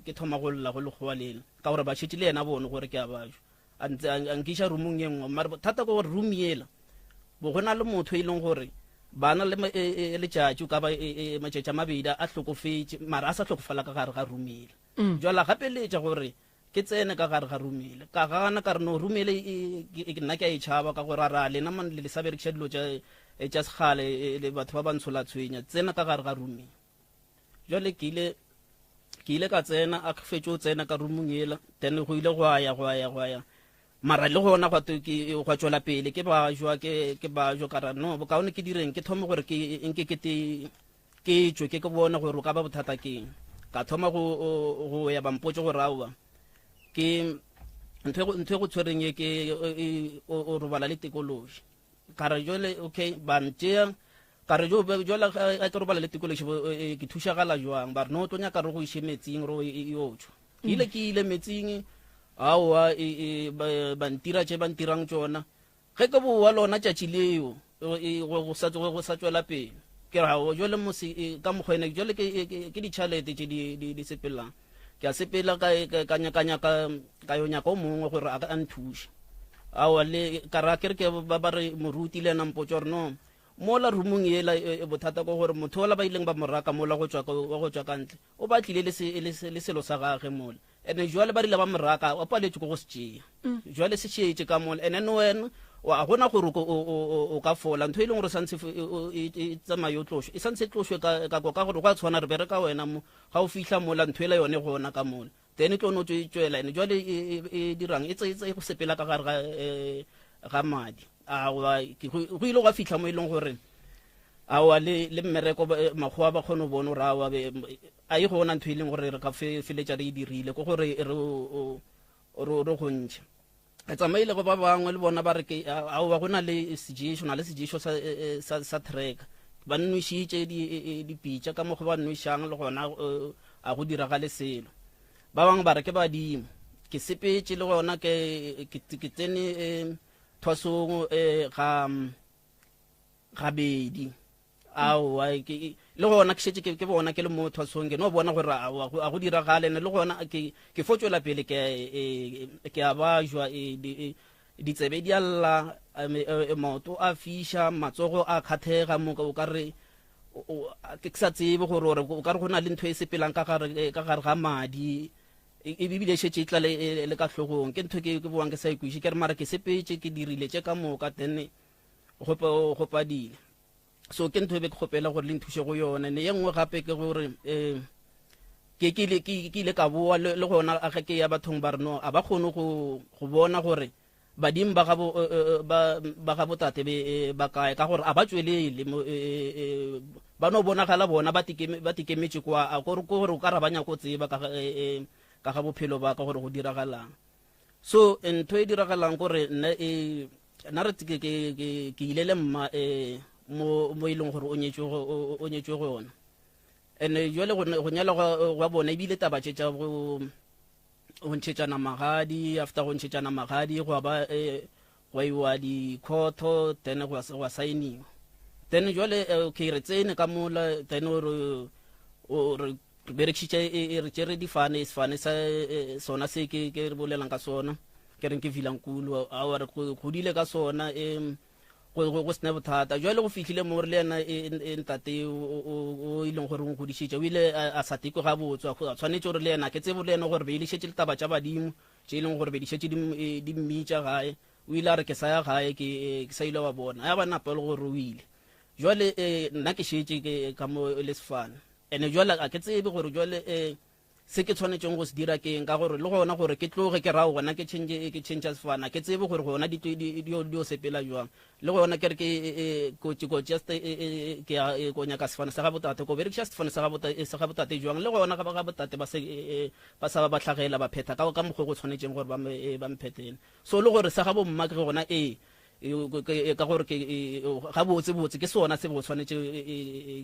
I: ke thoma go lla go lekgowa lela ka gore ba šetše le yena bone gore ke a bajwa, a ntse a nkiša roomong ye nngwe. Mara bothata ke gore room yela bo go na le motho e leng gore bana le letšatši o ka ba matšatši a mabedi a hlokofetše, mara a sa hlokofala ka gare ga room yela. Jwale a gapeletša gore ke tsene ka gare ga room yela, ka gana ka re no room yela nna ke a e tšhaba ka gore a ra lena man le sa berekiša dilo tša tša segale le batho ba bantsho la tshwenya, tsena ka gare ga room ye. Jwale ke ile ke ile ka tsena, a fetše o tsena ka roomong yela, then go ile go ya go ya go ya, mara le gona gwa ke gwa tšwela pele ke bajwa ke ke bajwa ka ra no bokaone ke direng, ke thome gore ke nke ke te ke tšwe ke ke bone gore o ka ba bothata keng. Ka thoma go go ya ba mpotše gore aowa ke ntho ntho e go tshwereng e ke o robala le tikološi. Ka re jwale okay, ba ntšea ka re jo jwale ga ke robala le tikološi ke thušagala jwang? Ba re no tlo nyaka re go iše metsing re e yo tšwa. Ke ile ke ile metsing, aowa ba ntira tše ba ntirang tšona. Ge ke boa lona tšatši leo go sa go sa tšwela pele, ke ra o jwale mose ka mokgwa ene jwale ke ke ditšhalete tše di di sepelang. Ke a sepela ka ka nyaka nyaka ka yo nyaka o mongwe gore a ka nthuše. Aowa le ka ra ke re ke ba ba re moruti le ena mpotša gore no mola roomong yela bothata ke gore motho ola ba ileng ba mo raka mola go tšwa go tšwa ka ntle o ba tlile le le selo sa gage mola, ene jwale ba rile ba mo raka o paletše ko go se tšea, jwale se šetše ka mola, ene no wena wa gona gore o ka fola ntho e leng gore santse e tsamaye o tlošwe, e santse e tlošwe ka ka ka gore go a tshwana re bereka wena mo ga o fihla mola ntho ela yone gona ka mola. Then e tlo no tšwela ene jwale e, e, e dirang e tse e go sepela ka gare ga e, ga madi. A go ile gwa fihla mo e leng gore aowa le le mmereko makgowa ba kgone go bona gore aowa a e gona ntho e leng gore re ka feletša re e dirile ke gore re re go ntšhe. Re tsamaile go ba bangwe le bona ba re ke aowa go na le seješo na le seješo sa, e, e, sa, sa tracker ba nwešitše e, dipitša ka mokgwa ba nwešang le gona a go diragale selo. Ba bangwe ba re ke badimo. Ke sepetše le gona ke ke tsene thwasong ga gabedi. Aowa, ke le gona ke šetše ke bona ke le mo thwasong ke no bona gore aowa a go diragale ne le gona ke ke fo tšwela pele ke ke a bajwa ditsebe di a lla maoto a fiša matsogo a kgathega moka o ka re ke sa tsebe gore gore o ka re go na le ntho e sepelang ka gare ka gare ga madi ebile e šetše e tla le ka hlogong ke ntho ke ke boang ke sa ikweše ke re mara ke sepetše ke dirile tše ka moka then go padile. So ke ntho e be ke kgopela gore le nthuše go yone. Ne ye nngwe gape ke gore um ke ke ile ke ile ka boa le gona a ge ke ya bathong ba re no a ba kgone go go bona gore badimo ba gabo eh, eh, ba ba gabo tate be eh, ba kae ka gore a ba tšwelele ba no bonagala bona ba tikeme ba tikemetše kwa a gore gore o ka ra ba nyako tseba ka ka ga bophelo ba ka gore go diragalang. So ntho e diragalang gore nna e nna re ke ke ke ke ile le mma e mo mo e leng gore o nyetšwe o nyetšwe go yona. Ene jwale go go nyala gwa bona ebile taba tše tša go go ntšhetšana magadi, after go ntšhetšana magadi gwa ba e gwa iwa dikhotho then gwa gwa saeniwa. Then jwale okay re tsene ka mola then o re o re Re berekišitše e, e, re tšere difane, sefane sa e, sona se ke, ke re bolelang ka sona, ke reng ke Vilankulu, aowa re godile ka sona, e, go, go, go sena bothata. Jwale go fihlile mo re le yena e, e, ntate o, o, o e leng gore o nkgodišitše, o ile a, a sa tekwe gabotse, a tshwanetše gore le yena, ke tsebe le yena gore be e le šetše le taba tša badimo, tše e leng gore be di šetše di, di mmitša gae. O ile a re ke sa ya gae, ke, ke sa ile wa bona. Ya ba napa e le gore o ile. Jwale e, nna ke šetše ke ka mo le sefane. Ene jwale a ke tsebe gore jwale e, se ke tshwanetšeng go se dira ke eng, ka gore le gona gore ke tloge ke rago gona ke change, ke change sefane, a ke tsebe gore gona di, di, di, di yo sepela jwang. Le gona ke re ke, e, e, ko, ko just, e, e, e, ke ya, e, ko nyaka sefane sa ga botate, ko berekiša sefane sa ga bota, sa ga botate jwang. Le gona ga, ga botate ba se, e, e, ba sa ba ba hlagela ba phetha ka, ka mokgwa go tshwanetšeng gore ba, e, ba mphethele. So le gore sa ga bomma ke gona, ee, ka gore ke gabotse botse ke sona se go tshwanetse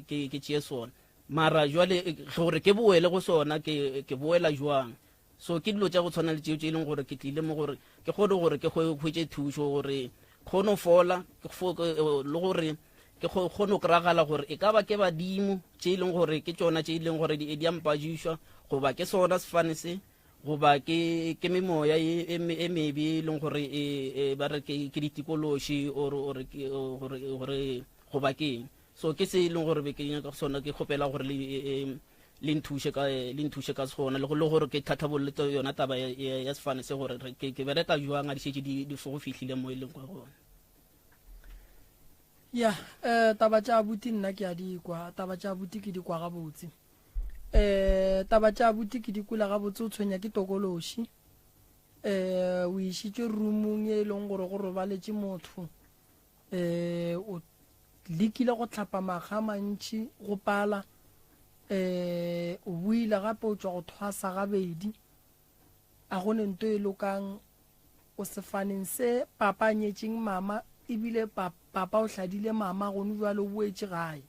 I: ke ke tšee sona mara jwale gore ke boele go sona ke ke boela jwang. So ke dilo tša go tshwana le tšeo tše e leng gore ke tlile mo gore ke kgone gore ke hwetše thušo gore kgone go fola le gore ke kgone go kragala gore e ka ba ke badimo tše e leng gore ke tšona tše e leng gore di a mpajišwa goba ke sona sefane se goba ke ke memoya e, e, e mebe e leng gore e, e ba re ke ke ditikološi or or ke gore gore goba ke eng. So ke se e leng gore be ke nyaka sona, ke kgopela gore le e, le nthuše ka le nthuše ka sona le gore ke tlhatlhabolle yona taba ya, ya sefane se gore ke, ke bereka jwang a di šetše di di go fihlile mo e leng kwa gona.
H: Ya, eh taba tša abuti nna ke a di kwa, taba tša abuti ke di kwa gabotse. Eh taba tša abuti ke di kwele gabotse, o tshwenya ke tokološi. Eh o išitšwe roomong e leng gore go robaletše motho. Eh o lekile go hlapa makga a mantši go pala. Eh o boile gape o tšwa go thwasa gabedi. A go ne nto e lokang o sefaneng se papa a nyetšeng mama ebile papa o hladile mama gone jwale o boetše gae.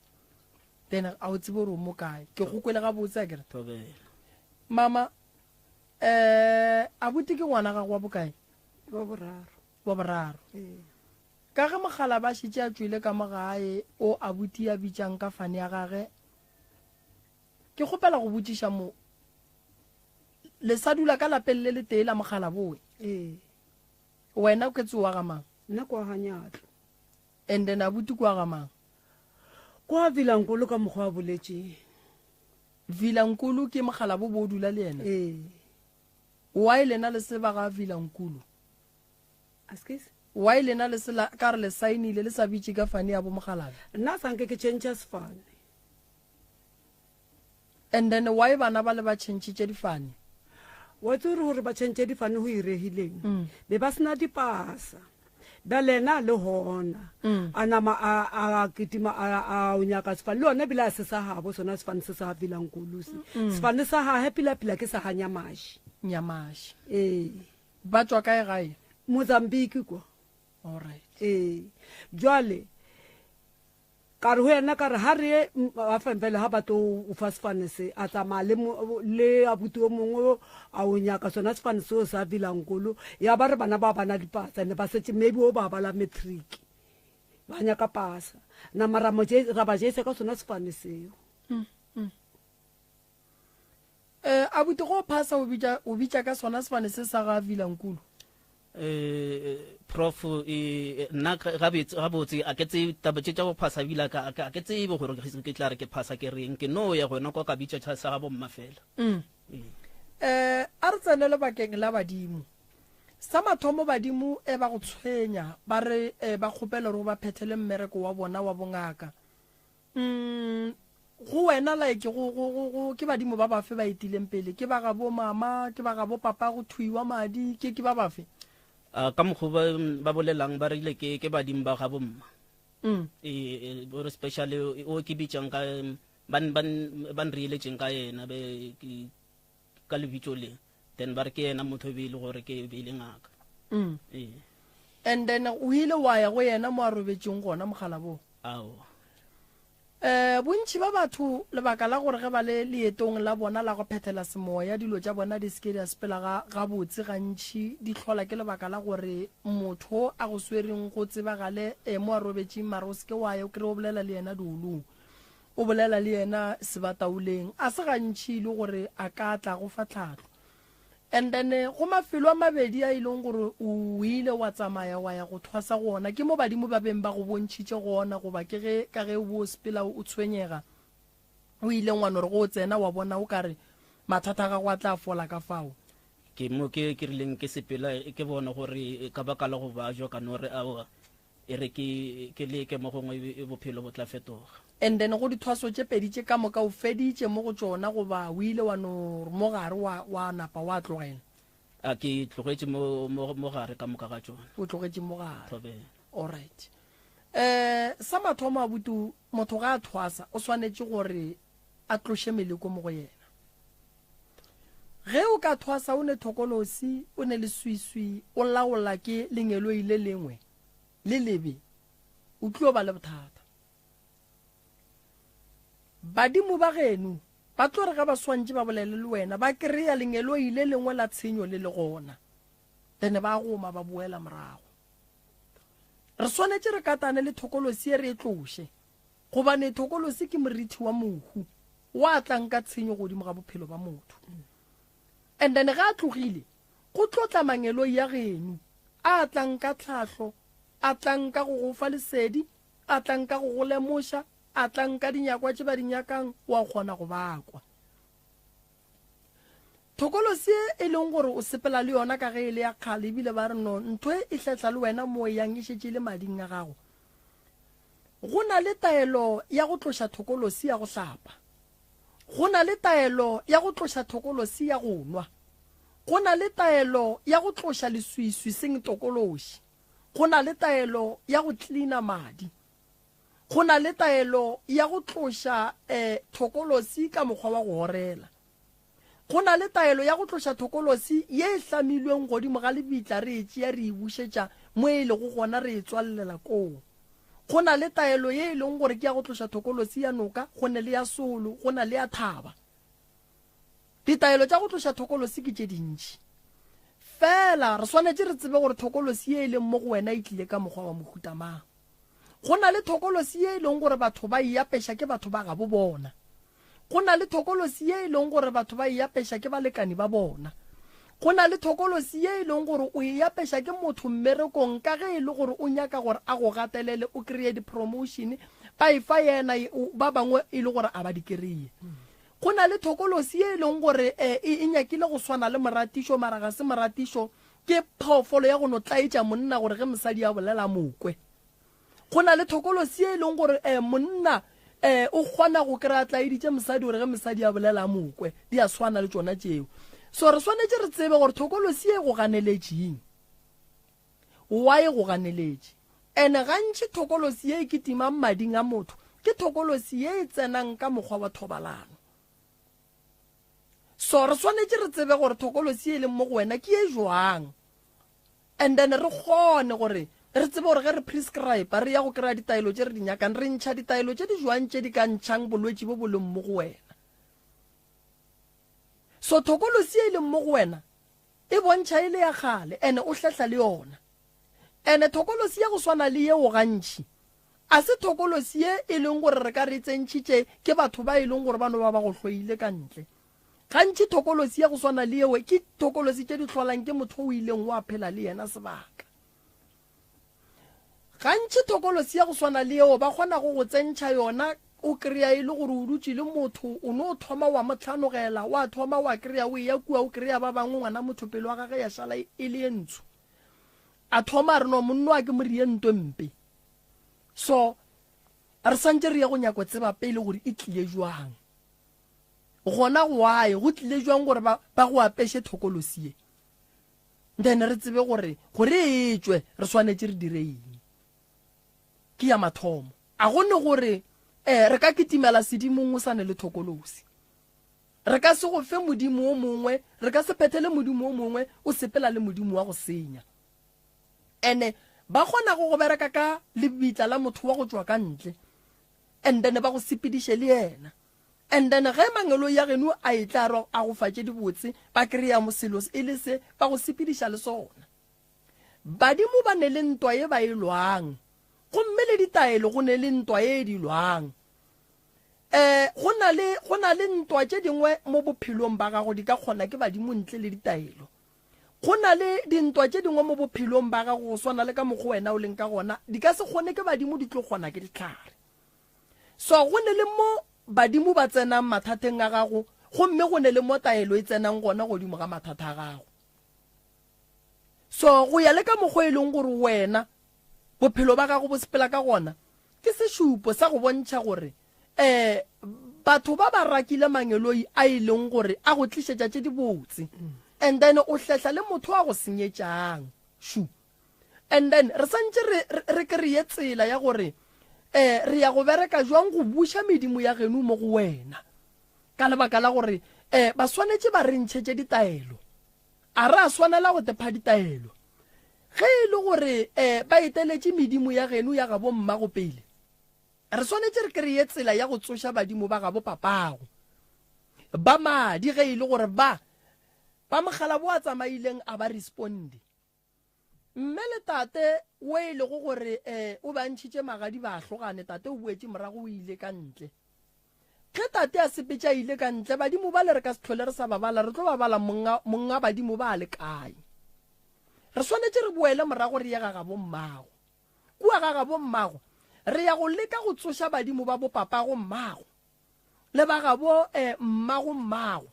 H: Then a o tsebe gore o mo kae. Ke go kwele gabotse a kere.
I: Thobela.
H: Mama, eh abuti ke ngwana gago wa bokae?
J: Wa boraro.
H: Wa boraro.
J: Ee.
H: Ka ge mogala ba šetše a tšwele ka mo gae o abuti a bitšang ka fane ya gage, ke kgopela go botšiša mo, le sa dula ka lapeng le letee la mogala bowe?
J: Ee.
H: Wena ke tsowa ga mang?
J: Nna kwa ga Nyatlo.
H: And then abuti kwa ga mang?
J: Kwa Vilankulu ka mokgwa a boletšeng.
H: Vilankulu ke mogala bo bo dula le yena?
J: Ee.
H: Why lena le se ba ga Vilankulu?
J: Askies?
H: Why lena le se la ka re le saenile le sa bitše ka fane ya bo mogalabe?
J: Nna sa nke ke change sefane.
H: And then why bana ba le ba changitše difane?
J: Wa tsebe gore ba tšhentšhe difane go iregileng mm. Be ba sena dipasa bjale yena a le gona mm. A nama a kitima a o nyaka sefane le yona ebile a se sa gabo sona sefane se sa vilankulusi mm. Sefane sa gage pila-pila ke sa ga Nyamaši.
H: Nyamaši.
J: Ee.
H: Ba tšwa kae gae?
J: Mozambique kwa.
H: Alright.
J: Ee. Jwale Ka re ho yena, ka re, Ha re ye Hafenfele ha ba tlo o fa sefane se. A tsamaya le, le abuti o mongwe a o nyaka sona sefane seo sa Vilankulu. Ya ba re bana ba bana dipasa, ne ba setše maybe o ba bala matric. Ba nyaka pasa. Nama ra mo je, ra ba jesa ka sona sefane seo.
H: Mm, mm. Eh, abuti go phasa o bitša, o bitša ka sona sefane se sa ga Vilankulu?
I: Eh, prof eh, nna gabotse a ke tsebe taba tše tša go phasa ebile a ke tsebe gore ke tla re ke phasa ke reng ke no ya gona kwa ka bitša sa ga bomma fela
H: mm. Eh, a re tsene lebakeng la badimo sa mathomo badimo e ba go tshwenya ba re eh, ba kgopela gore ba phethele mmereko wa bona wa bongaka Mm, go wena like go go go go ke badimo ba bafe ba etileng pele ke ba ga bo mama ke ba ga bo papa go thuiwa madi ke ke ba bafe
I: a ka mokgo ba ba bolelang ba rile ke ke badimo ba ga bomma
H: mm.
I: e, e gore specially o ke bitsang ka ban ban ban reeletseng ka yena be ke ka lebitso le then ba re ke yena motho e be e le gore ke be e le ngaka
H: mm.
I: ee
H: and then o ile wa ya go yena mo a robetšeng gona mogala bo
I: aowa
H: um bontši ba batho lebaka la gore ge ba le leetong la bona la go phethela semoya dilo tša bona di seke di a sepela ga gabotse gantši di hlola ke lebaka la gore motho a go swereng go tsebagale um mo a robetšeng mara o seke wa ya o kry o bolela le yena diolong O bolela le yena sebataoleng. A se gantši e le gore a ka tla go fa tlhahlo. And then go mafelo a mabedi a e leng gore o ile wa tsamaya wa ya go thwasa go ona, ke mo badimo ba beng ba go bontšhitše gona goba ke ge ka ge o bo o sepela o tshwenyega o ile ngwa no re go o tsena wa bona o ka re mathata a gago a tla fola ka fao.
I: Ke mo ke ke rileng ke sepela ke bona gore ka baka la go bajwa ka no re aowa E re ke, ke leke mo gongwe bophelo bo tla fetoga.
H: And then go dithwaso tše pedi tše ka moka o feditše mo go tšona goba o ile wa no mo gare wa, wa napa wa tlogela?
I: A ke tlogetše mo, mo, mo gare ka moka ga tšona.
H: O tlogetše mo gare.
I: Thobela.
H: Alright. Eh, sa mathomo abuti, motho ga a thwasa o swanetše gore a tloše meleko mo go yena. Ge o ka thwasa o ne thokolosi, o ne leswiswi, o laola ke lengeloi le lengwe le lebe, o tlo ba le bothata. Badimo ba geno ba tlo re ge ba swantše ba bolele le wena, ba kry-a lengeloi le lengwe la tshenyo le le gona, then ba goma ba boela morago. Re swanetše re katane le thokolosi e re e tloše. Gobane thokolosi ke morithi wa mohu wa tlang ka tshenyo godimo ga bophelo ba motho. And then ge a tlogile, go tlo tla mangeloi a geno a tlang ka tlhahlo, a tlang ka go go fa lesedi, a tlang ka go go lemoša, a tlang ka dinyakwa tše ba di nyakang, wa kgona go ba kwa. Thokolosi e e leng gore o sepela le yona ka ge e le ya kgale ebile ba re no ntho e e hlehla le wena mo e yang e šetše e le mading a gago. Go na le taelo ya go tloša thokolosi ya go hlapa. Go na le taelo ya go tloša thokolosi ya go nwa. Go na le taelo ya go tloša leswiswi seng tokološi. Go na le taelo ya go tlina madi. Go na le taelo ya go tloša eh, thokolosi ka mokgwa wa go orela. Go na le taelo ya go tloša thokolosi ye e hlamilweng godimo ga lebitla re e tšea re e bušetša mo e lego gona re e tswalelela koo. Go na le taelo ye e leng gore ke ya go tloša thokolosi ya noka, go ne le ya solo, go na le ya thaba. Ditaelo tša go tloša thokolosi ke tše dintši. Fela re swanetše re tsebe gore thokolosi ye e leng mo go wena e tlile ka mokgwa wa mohuta mang. Go na le thokolosi ye e leng gore batho ba e apeša ke batho ba gabo bona. Go na le thokolosi ye e leng gore batho ba e apeša ke balekani ba bona. Go na le thokolosi ye e leng gore o e apeša ke motho mmerekong ka ge e le gore o nyaka gore a go gatelele o kreye di-promotion, ba e fa yena ba bangwe e le gore a ba di kreye. Go na le thokolosi ye e leng gore e, e nyakile go swana le moratišo mara ga se moratišo, Ke phoofolo ya go no tlaetša monna gore ge mosadi a bolela a mo kwe. Go na le thokolosi ye e leng gore um monna um o kgona go kry-a tlaeditše mosadi gore ge mosadi a bolela a mo kwe. Di a swana le tšona tšeo. So re swanetše re tsebe gore thokolosi ye go ganeletšeng. Why go ganeletše? Ene gantši thokolosi ye e kitimang mading a motho ke thokolosi ye e tsenang ka mokgwa wa thobalano. So re swanetše re tsebe gore thokolosi ye e leng mo go wena ke ye jwang. And then re kgone gore re tsebe gore ge re prescribe re ya go kry-a ditaelo tše re di nyakang, re ntšha ditaelo tše di jwang tše di ka ntšhang bolwetši bo bo leng mo go wena. So thokolosi ye e leng mo go wena e bontšha e le ya kgale ene o hlehla le yona. Ene thokolosi ya go swana le yeo gantši a se thokolosi ye e leng gore re ka re e tsentšhitše ke batho ba e leng gore ba no ba ba go hloile ka ntle. Gantši thokolosi ya go swana le yeo ke thokolosi tše di hlolang ke motho o ileng wa phela le yena sebaka. Gantši thokolosi ya go swana le yeo ba kgonago go tsentšha yona o kry-a e le gore o dutše le motho o no thoma wa mo hlanogela, wa thoma wa kry-a o eya kua o kry-a ba bangwe ngwana motho pelo ya gage ya šala e le ye ntsho. A thoma a re no monno a ke mo riye nto mpe. So re santše re ye go nyako tseba pele gore e tlile jwang. Gona why go tlile jwang gore ba ba go apeše thokolosi ye? Then re tsebe gore gore e tšwe re swanetše re dire eng. Ke ya mathomo. A go ne gore eh re ka kitimela sedimong o sa ne le thokolosi. Re ka se go fe modimo o mongwe, re ka se phethele modimo o mongwe o sepela le modimo wa go senya. Ene ba kgona go go bereka ka lebitla la motho wa go tšwa ka ntle and then ba go sepediše le yena. And then ge mangeloi a geno a etla a a go fa tše dibotse, ba kry-a mo selo e le se, ba go sepediša le sona. Badimo ba ne le ntwa ye ba e lwang, gomme le ditaelo go ne le ntwa ye di lwang. Um go na le, go na le ntwa tše dingwe mo bophelong ba gago di ka kgona ke badimo ntle le ditaelo. Go na le dintwa tše dingwe mo bophelong ba gago go swana le ka mokgwa wena o leng ka gona, di ka se kgone ke badimo di tlo kgona ke dihlare. So go ne le mo badimo ba tsenang mathateng a gago, gomme go ne le mo taelo e tsenang gona godimo ga mathata a gago. So go ya le ka mokgwa e leng gore wena bophelo ba gago bo sepela ka gona, ke sešupo sa go bontšha gore um batho ba ba rakile mangeloi a e leng gore a go tlišetša tše dibotse, and then o hlehla le motho a go senyetšang. Shu. And then re santše re, re kry-e tsela ya gore um re ya go bereka jwang go buša medimo ya geno mo go wena, ka lebaka la gore um ba swanetše ba re ntšhetše ditaelo. A re a swanela go tepha ditaelo? Ge e le gore um ba eteletše medimo ya geno ya gabo mmago pele, re swanetše re kry-e tsela ya go tsoša badimo ba gabo papago ba madi, ge e le gore ba ba mogala bo a tsamaileng a ba responde. Mme le tate wo e lego gore um o be a ntšhitše magadi ba hlogane, tate o boetše morago o ile ka ntle. Ge tate a sepetše a ile ka ntle, badimo bale re ka se hlole re sa ba bala, re tlo ba bala monga, monga badimo ba a le kae? Re swanetše re boele morago re ye ga gabo mmago. Kua ga gabo mmago re ya go leka go tsoša badimo ba bopapago mmago. le ba gabo eh, mmago mmago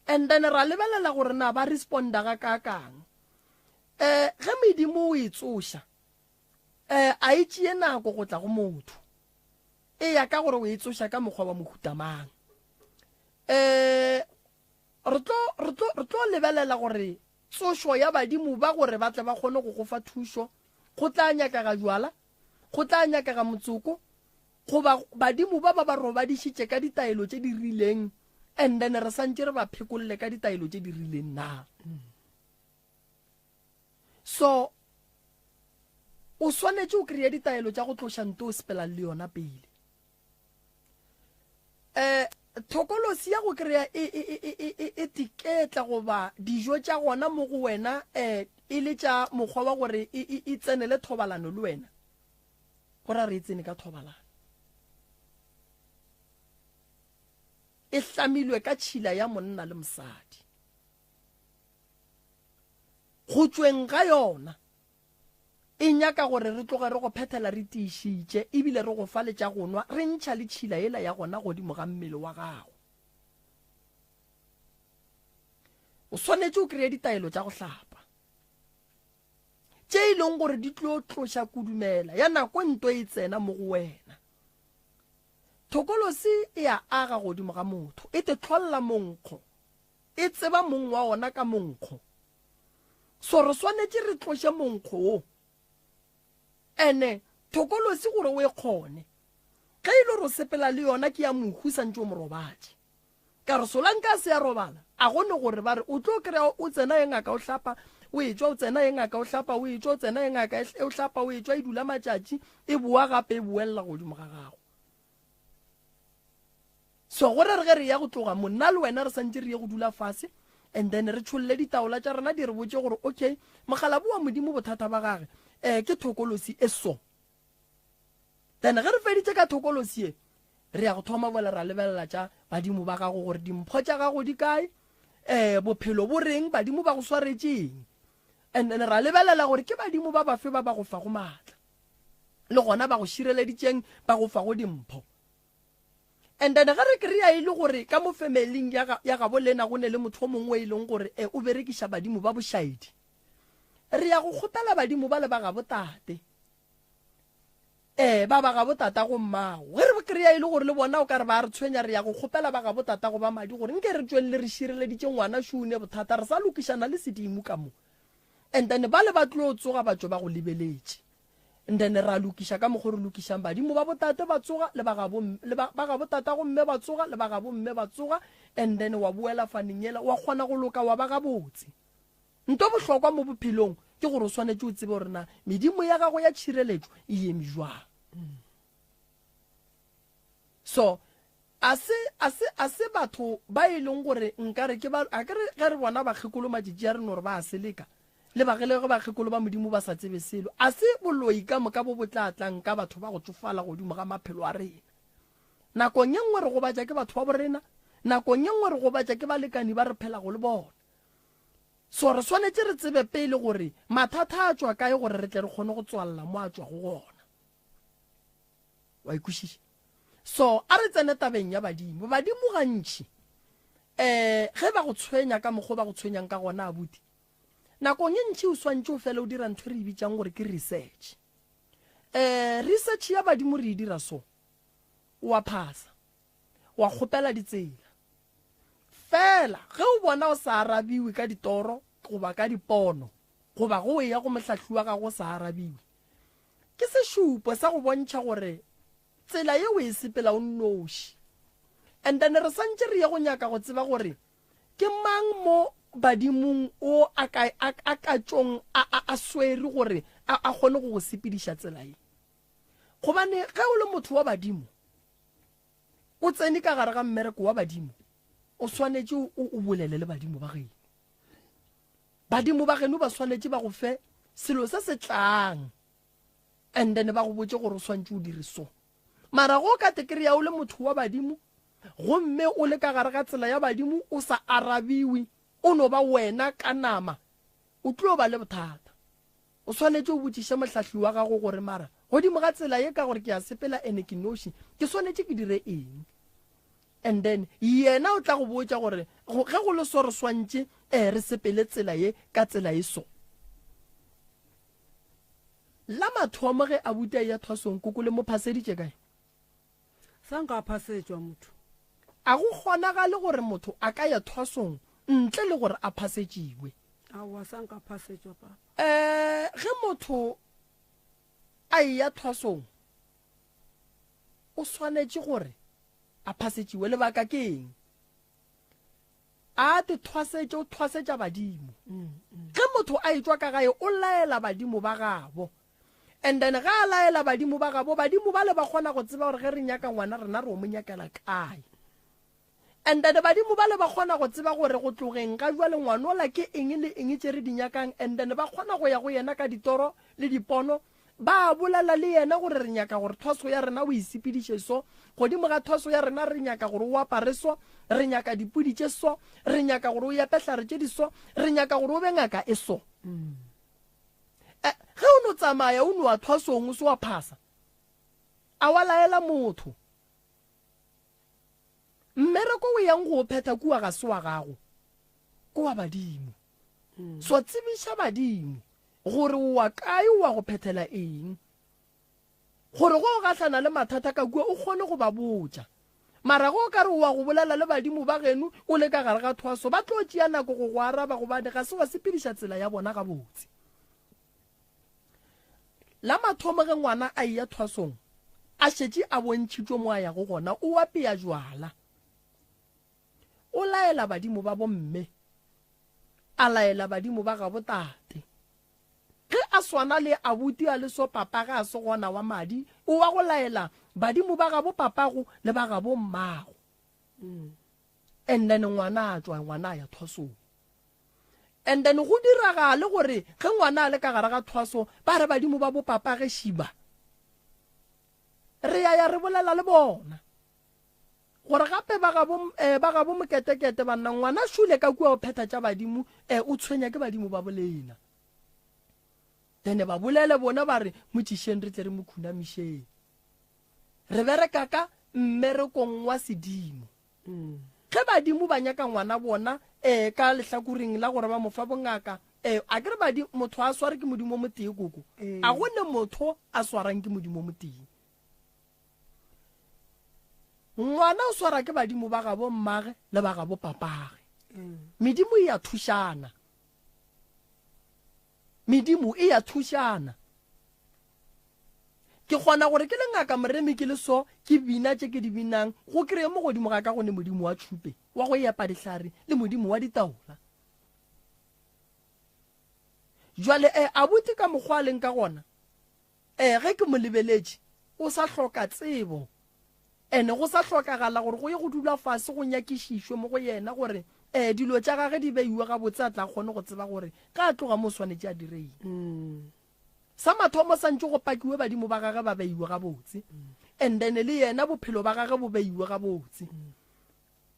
H: and then ra lebelela gore na ba responda ga kakang eh ge medimo o e tsoša eh a e tšee nako go tla go motho e ya ka gore o e tsoša ka mokgwa wa mohuta mang eh re tlo re tlo re tlo lebelela gore tsošo ya badimo ba gore ba tle ba kgone go go fa thušo go tla nyakega jwala go tla nyakega motsoko goba badimo ba ba ba robadišitše ka ditaelo tše di rileng and then re santše re ba phekolle ka ditaelo tše di rileng na so o swanetše o kry-e ditaelo tša go tloša nto o sepelang le yona pele um thokolosi ya go kry-a e, e, e, e, e, e tiketla goba dijo tša gona mo go wena um e le tša mokgwa wa gore e, e, e tsenele thobalano le wena Go ra re e tsene ka thobalano. E hlamilwe ka tšhila ya monna le mosadi. Go tšweng ga yona, e nyaka gore re tloge re go phethela re tiišitše ebile re go fa le tša go nwa, re ntšha le tšhila yela ya gona godimo ga mmele wa gago. O swanetše o kreye ditaelo tša go hlapa. Tše e leng gore di tlo tloša kudumela ya nako nto e tsena mo go wena. Thokolosi e a aga godimo ga motho, e te hlolla monkgo. E tseba mong wa ona ka monkgo. So re swanetše re tloše monkgo wo. Ene thokolosi gore o e kgone. Ge e le gore o sepela le yona ke ya mohu santše o mo robatše. Ka re Solanka a se a robala, a go ne gore ba re o tlo kry-a o tsena ye ngaka o hlapa, o etšwa o tsena ye ngaka o hlapa, o etšwa o tsena ye ngaka o hlapa, o etšwa e dula matšatši, e boa gape e boelela godimo ga gago. So gore re ge re ya go tloga mo, nna le wena re santše re ye go dula fase and then re tšholle ditaola tša rena di re botše gore okay, mokgalabo wa Modimo bothata ba gage um ke thokolosi e so. Then ge re feditše ka thokolosi ye, re ya go thoma bola ra lebelela tša badimo ba gago gore dimpho tša gago di kae, um bophelo bo reng, badimo ba go swaretšeng. And then ra lebelela gore ke badimo ba bafe ba ba go fago maatla le gona ba go šireleditšeng, ba go fago dimpho. And then ge re kry-a e le gore ka mo familing ya, ya gabo lena go ne le motho o mongwe e leng gore eh, o berekiša badimo ba bošaedi, re ya go kgopela badimo ba le ba gabo tate Ee, ba ba gabo tatago mmago. Ge re kry-a e le gore le bona o ka re ba re tshwenya, re ya go kgopela ba gabo tatago ba madi gore nke re tšweng le re šireleditše ngwana šo o ne bothata, re sa lokišana le sedimo ka mo. And then bale ba tlo tsoga ba tšwe ba go lebeletše. And then ra lokiša ka mokgo re lokišang badimo ba botate ba tsoga le ba gabo le ba, ba gabo tatago mme ba tsoga le ba gabo mme ba tsoga and then wa boela faneng yela wa kgona go loka wa ba gabotse. Nto bohlokwa mo bophelong ke gore o swanetše o tsebe gore na medimo ya gago ya tšhireletšo e eme jwang. So a se a se a se batho ba e leng gore nkare ke ba a ke re ge re bona bakgekolo matšatši a re no re ba a seleka le ba ge bakgekolo ba modimo ba sa tsebe selo. A se boloi ka moka bo bo tla tlang ka batho ba go tsofala godimo ga maphelo a rena. Nakong e nngwe re gobatša ke batho ba borena, nakong e nngwe re gobatša ke balekani ba re phelago le bona. So re swanetše re tsebe pele gore mathata a tšwa kae gore re tle re kgone go tswalela mo a tšwago gona. Wa ikwešiša? So a re tsene tabeng ya badimo. Badimo gantši eh ge ba go tshwenya ka mokgwa ba go tshwenyang ka gona abuti, nakong e ntši o swantše o fele o dira ntho e re e bitsang gore ke research. Eh research ya badimo re e dira so, o a phasa, wa kgopela ditsela. Fela ge o bona o sa arabiwe ka ditoro goba ka dipono, goba ge o eya go mohlahli wa gago o sa arabiwe, ke sešupo sa go bontšha gore tsela ye o e sepela o nnoši. And then re santše re ye go nyaka go tseba gore ke mang mo badimong o a ka, a, a ka tšong a, a, a swere gore a, a kgone go go sepediša tsela ye. Gobane ge o le motho wa badimo, O tsene ka gare ga mmereko wa badimo, o swanetše o, o bolele le badimo ba geno. Badimo ba geno ba swanetše ba go fe selo se se tlang and then ba go botše gore o swantše o dire so. Mara go ka te kry-a o le motho wa badimo gomme o le ka gare ga tsela ya badimo o sa arabiwe, o no ba wena ka nama, o tlo ba le bothata. O swanetše o botšiše mohlahli wa gago gore, Mara, godimo ga tsela ye ka gore ke a sepela ene ke noši, ke swanetše ke dire eng? And then yena o tla go botša gore ge go le so re swantše eh, re sepele tsela ye ka tsela e so. La mathomo ge abuti a eya thwasong, koko le mo phaseditše kae?
J: Sa nka phasetšwa motho.
H: A go kgonagale gore motho a ka ya thwasong ntle le gore a phasetšiwe.
J: Aowa, sa nka phasetšwa papa.
H: Eh, ge motho a eya thwasong o swanetše gore a phasetšiwe. Lebaka ke eng? A te thwasetše, o thwasetša badimo. Ge motho a etšwa ka gae o laela badimo ba gabo. And then ge a laela badimo ba gabo, badimo bale ba kgona go tseba gore ge re nyaka ngwana rena re o mo nyakela kae. And then badimo bale ba kgona go tseba gore go tlogeng ga jwale ngwanola ke eng le eng tše re di nyakang, and then ba kgona go ya go yena ka ditoro le dipono, ba bolela le yena gore re nyaka gore thwaso ya rena o e sepediše so, godimo ga thwaso ya rena re nyaka gore o apare so, re nyaka dipudi tše so, re nyaka gore o epe hlare tše di so, re nyaka gore o be ngaka e so. Eh, ge o no tsamaya o no a thwasong o se wa phasa, a wa laela motho. Mmereko o yang go o phetha kua ga se wa gago, ke wa badimo. So tsebiša badimo gore o wa kae o wa go phethela eng. Gore ge o gahlana le mathata ka kua o kgone go ba botša. Mara ge o ka re o wa go bolela le badimo ba geno o le ka gare ga thwaso, ba tlo tšea nako go go araba gobane ga se wa sepediša tsela ya bona gabotse. La mathomo ge ngwana a eya thwasong, a šetše a bontšhitšwe mo a yago gona, o apea jwala. O laela badimo ba bomme, a laela badimo ba gabo tate. Ge a swana le abuti a le so papa ge a se gona wa madi, o wa go laela badimo ba gabo papago le ba gabo mmago. And then ngwana a tšwa, ngwana a ya thwasong. And then go diragale gore ge ngwana a le ka gare ga thwaso, ba re badimo ba bo papa ge šiba. Re ya ya re bolela le bona. Gore gape ba gabo, eh, ba gabo moketekete banna, ngwana šule ka kua o phetha tša badimo, eh, o tshwenya ke badimo ba bolena. Then ba bolele bona ba re, mo tšišeng re tle re mo khunamišeng. Re bereka ka mmerekong wa sedimo. Ge badimo ba nyaka ngwana bona, eh, ka lehlakoreng la gore ba mo fa bongaka, eh, a ke re badi, motho a sware ke modimo o motee koko. A go ne motho a swarang ke modimo o motee. Ngwana o swara ke badimo ba gabo mmage le ba gabo papage. Medimo e a thušana. Medimo e a thušana. Ke kgona gore ke le ngaka Moremi ke le so ke bina tše ke di binang go kreye mo godimo ga ka go ne modimo wa tšhupe wa go epa dihlare le modimo wa ditaola. Jwale e abuti ka mokgwa a leng ka gona Ee, ge ke mo lebeletše, o sa hloka tsebo. Ene go sa hlokagala gore go ye go dulwa fase go nyakišišwe mo go yena gore ee dilo tša gage di beiwe gabotse a tla kgone go tseba gore ge a tloga mo o swanetše a dire eng. Sa mathomo santše go pakiwe badimo ba gage ba beiwe gabotse and then le yena bophelo ba gage bo beiwe gabotse.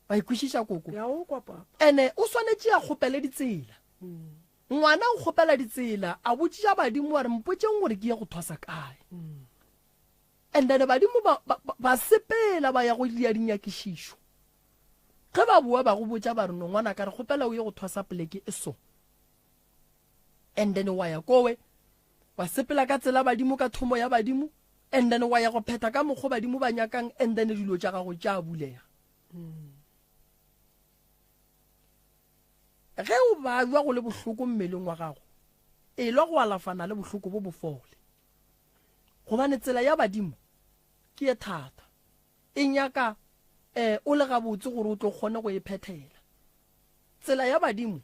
H: Wa e kwešiša koko?
J: Ke a o kwa papa.
H: Ene o swanetše a kgopele ditsela. Ngwana o kgopela ditsela, a botšiša badimo a re, Mpotšeng gore ke ye go thwasa kae. And then badimo ba, ba, ba sepela ba ya go dira dinyakišišo. Ge ba boa ba go botša ba re, No ngwanaka, re kgopela o ye go thwasa poleke e so. And then wa ya kowe, wa sepela ka tsela badimo ka thomo ya badimo, and then wa ya go phetha ka mokgo badimo ba nyakang, and then dilo tša gago tša bulega. Ge o babja go le bohloko mmeleng wa gago, elwa go alafana le bohloko bo bo fole. Gobane tsela ya badimo ke ye thata, e nyaka um o le gabotse gore o tlo kgone go e phethela. Tsela ya badimo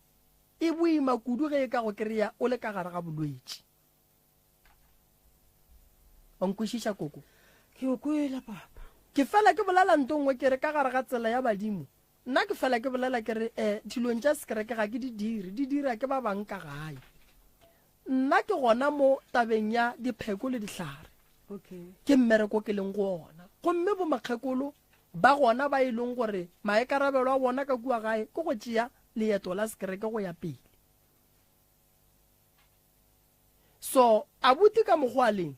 H: e boima kudu ge e ka go kry-a o le ka gare ga bolwetši. Wa nkwešiša koko?
J: Ke o kwele papa.
H: Ke fela ke bolela nto nngwe ke re ka gare ga tsela ya badimo Nna ke fela ke bolela ke re, eh, dilong tša sekereke ga ke di dire, di dira ke ba bang ka gae. Nna ke gona mo tabeng ya dipheko le dihlare.
J: Okay.
H: Ke mmereko ke leng go ona. Gomme bo makgekolo ba gona ba e leng gore maikarabelo a bona ka kua gae ke go tšea leeto la sekereke go ya pele. So, abuti ka mokgwa a leng,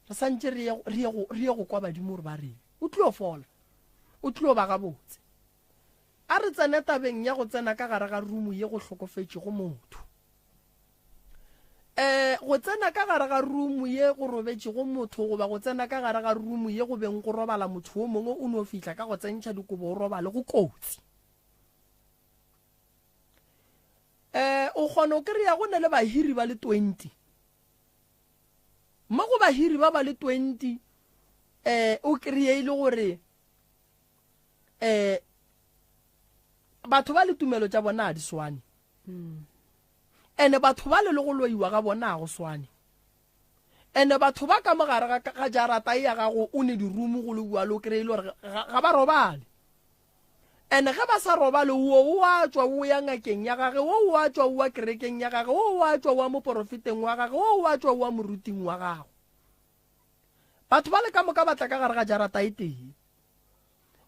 H: re santše re ye, re ye go, re ye go kwa badimo gore ba reng. O tlilo fola. O tlilo ba gabotse. A re tsene tabeng ya go tsena ka gare ga rumu ye go hlokofetšego motho. Eh, go tsena ka gare ga rumu ye go robetšego motho goba go tsena ka gare ga rumu ye go beng go robala motho wo mongwe o no fihla ka go tsentšha dikobo o robale go kotsi. Eh, o kgona o kry-a go na le bahiri ba le 20. Mo go bahiri ba ba le 20, eh, o kry-e e le gore eh, batho ba le tumelo tša bona a di swane. Ene batho ba le le go loiwa ga bona a go swane. Ene batho ba ka mo gare ga, ga jarata e ya gago o ne dirumu go le bjalo o kry-e le gore ga, ga ba robale. And ge ba sa robale, wo o a tšwa o ya ngakeng ya gage, wo o a tšwa o ya kerekeng ya gage, wo o a tšwa o ya moporofeteng wa gage, wo o a tšwa o ya moruting wa gagwe. Batho bale ka moka ba tla ka gare ga jarata e tee.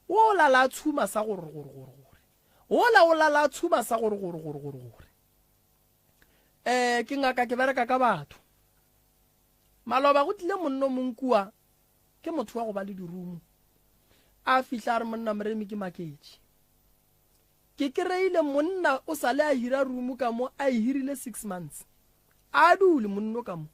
H: Wo o lala a tshuma sa gore gore gore gore. Wola o lala a tshuma sa gore gore gore gore gore. Eh, ke ngaka ke bereka ka batho. Maloba go tlile monno mong kua Ke motho wa go ba le dirumo. A fihla a re monna Moremi ke maketše. Ke kereile monna o sa le a hira rumu ka mo a e hirile 6 months. A dule monno ka mo.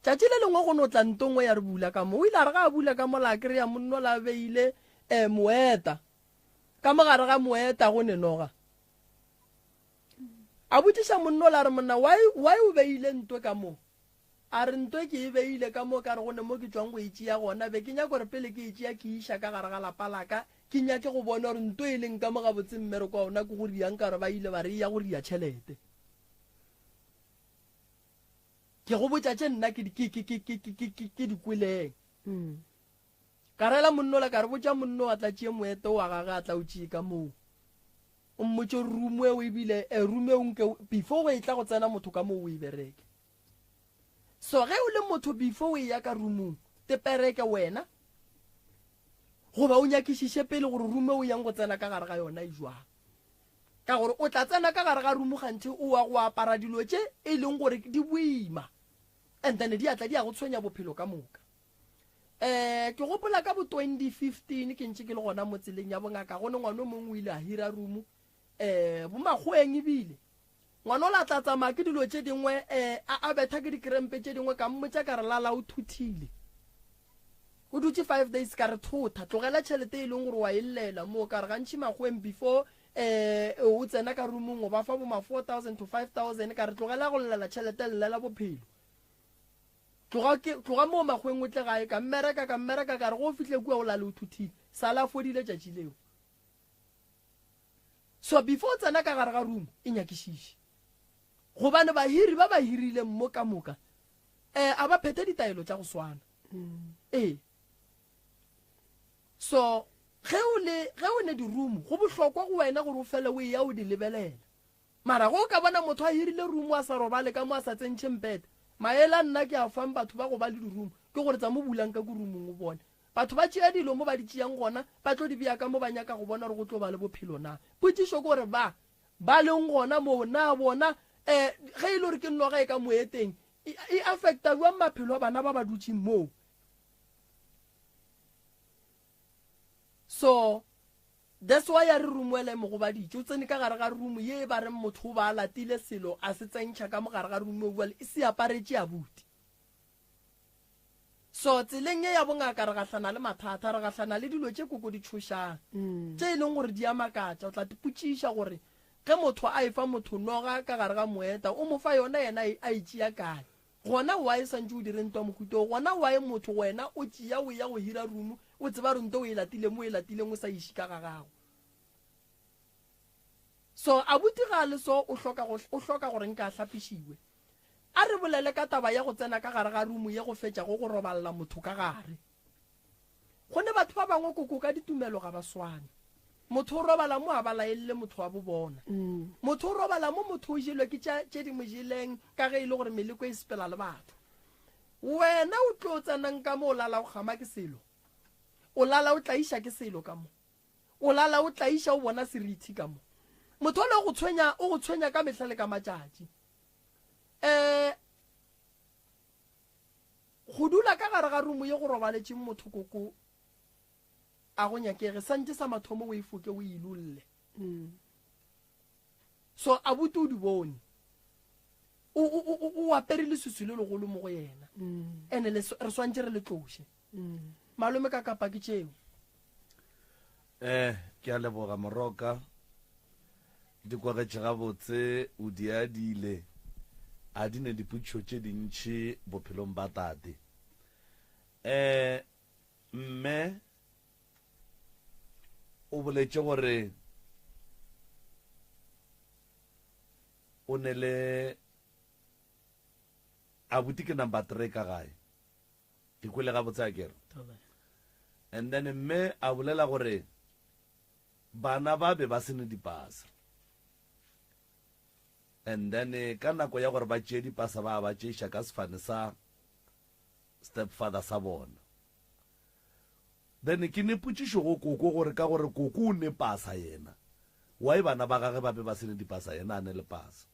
H: Tšatši le lengwe go no tla nto nngwe ya re bula ka mo. O ile a re ga a bula ka mo la kereya monno la beile um moeta. Ka mo gare ga moeta go ne noga. A botšiša monna ola a re, Monna, why, why o beile ntwe ka mo? A re, Ntwe ke e beile ka mo ka re go ne mo ke tšwang go e tšea gona. Be ke nyaka gore pele ke e tšea ke e iša ka gare ga lapa la ka, ke nyake go bona gore ntwe e leng ka mo gabotse mmereko wa ona ke go riang ka gore ba ile ba re e ya go ria tšhelete. Ke go botša tše nna ke, ke, ke, ke, ke, ke, ke, ke di kweleng. Ka rela monna ola ka re, Botša monna o a tla tšee moete wa gage a tla o tšee ka moo. O mmotše gore room eo ebile eh, room eo nke before o etla go tsena motho ka moo o e bereke. So ge o le motho before o eya ka roomong, te pereke wena goba o nyakišiše pele gore room eo o yang go tsena ka gare ga yona e jwang. Ka gore o tla tsena ka gare ga room kganthe o wa go apara dilo tše e leng gore di boima and then di a tla di ya go tshwenya bophelo ka moka. Um ke gopola ka bo 2015 ke ntše ke le gona mo tseleng ya bongaka go ne ngwana o mongwe o ile a hira room um bomakgoeng ebile ngwana o la tla tsamaya ke dilo tše dingwe um a a betha ke dikrempe tše dingwe ka mmotša ka re lala o thuthile o dutše five days ka re thotha tlogela tšhelete e leng gore wa e llela moo ka re gantši makgoeng before um o tsena ka roomong o ba fa bo ma 4000 to 5000 ka re tlogela go llela tšhelete llela bophelo Tloga ke, tloga moo makgweng o tle gae. Ka mmereka, ka mmereka, ka re go o fihle kua o lale o thuthile. Sala a fodile tšatši leo. So before o tsena ka gare ga room, e nyakišiše. Gobane bahiri ba ba hirileng mo ka moka, eh, a ba phethe ditaelo tša go swana. Ee. So, ge o le, ge o ne di-room, go bohlokwa go wena gore o fele o eya o di lebelela. Mara ge o ka bona motho a hirile room a sa robale ka mo a sa tsentšhe mpete, maele a nna ke a fang batho ba go ba le di room ke gore tsa mo bulang ka ko roomong o bone. Batho ba tšea dilo mo ba di tšeang gona ba tlo di bea ka mo ba nyaka go bona gore go tlo ba le bophelo na. Potšišo ke gore ba ba leng gona moo na bona um ge e le gore ke noga e ka moeteng e, e affecta bjang maphelo a bana ba ba dutšeng moo. So That's why a re room ela e mo gobaditše. O tsene ka gare ga room ye e ba reng motho o ba a latile selo a se tsentšha ka mo gare ga room eo bjale e se aparetše abuti. So tseleng ye ya bongaka re gahlana le mathata, re gahlana le dilo tše koko di tšhošang, tše e leng gore di a makatša. O tla ipotšiša gore ge motho a efa motho noga ka gare ga moeta o mo fa yona yena a e tšea kae? Gona why swantše o dire ntwa mohuta wo? Gona why motho wena o tšea o eya go hira room o tseba gore nto o e latile mo o e latileng o sa iše ka ga gago? So abuti ga a le so o hloka go o hloka gore nka a hlapišiwe. A re bolele ka taba ya go tsena ka gare ga room ye go fetšago go roballa motho ka gare. Go ne batho ba bangwe koko ka ditumelo ga ba swane. Motho o robala mo a ba laelle motho wa bo bona. Motho o robala mo motho o jelwe ke tša tše di mo jeleng ka ge e le gore meleko e sepela le batho. Wena o tlo tsenang ka mo o lala o kgama ke selo. O lala o tlaiša ke selo ka mo. O lala o tlaiša o bona serithi ka mo. Motho ole o go tshwenya o go tshwenya ka mehla le ka matšatši. Eh Go dula ka gare ga rumo ye go robaletšeng motho koko a go nyakege, santše sa mathomo o e foke o e ilolle. So abuti o di bone. O, o, o, o apere leswiswi le legolo mo go yena. Ene le, re swantše re le tloše. Malome ka kapa ke tšeo.
A: Eh, ke a leboga Moroka. Di kwagetše gabotse, o di adile. A di ne dipotšišo tše dintši bophelong ba tate. Eh, mme o boletše gore o ne le abuti ke number 3 ka gae. Ke kwele gabotse a kere. And then mme a bolela gore bana ba be ba se ne dipasa. And then eh, ka nako ya gore ba tšee dipasa ba ba tšeiša ka sefane sa stepfather sa bona. Then ke ne potšišo go koko gore ka gore koko o ne pasa yena, why bana ba gage ba be ba se ne dipasa yena a ne le pasa?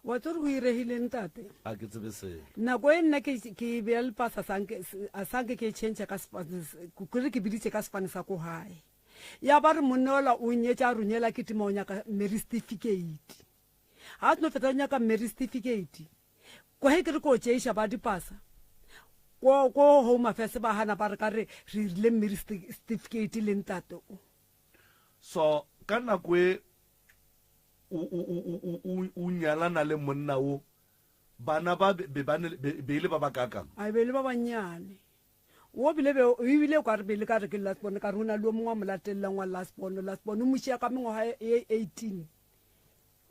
J: Wa tsore go iregile ntate?
A: A ke tsebe selo.
J: Nako e nna ke ke bea lepasa sanke a sanke ke change ka sefane ke re ke biditše ka sefane sa ko gae. Ya ba re monna ola o nyetša a ronyela ke tima o nyaka marriage certificate. Ha seno fetsa o nyaka marriage certificate. Kwa he ke re ko tšeiša ba dipasa. Ko ko Home Affairs ba gana ba re ka re re irile marriage certificate le ntate o.
A: So ka nako e o o o o o nyalana le monna o bana ba be ba ne be e le ba ba kakang?
J: A be e le ba bannyane. O bile be ebile o ka re be le ka re ke last born ka re o na le o mongwe wa mo latelelang wa last born last born o mo šia ka mengwaga e 18.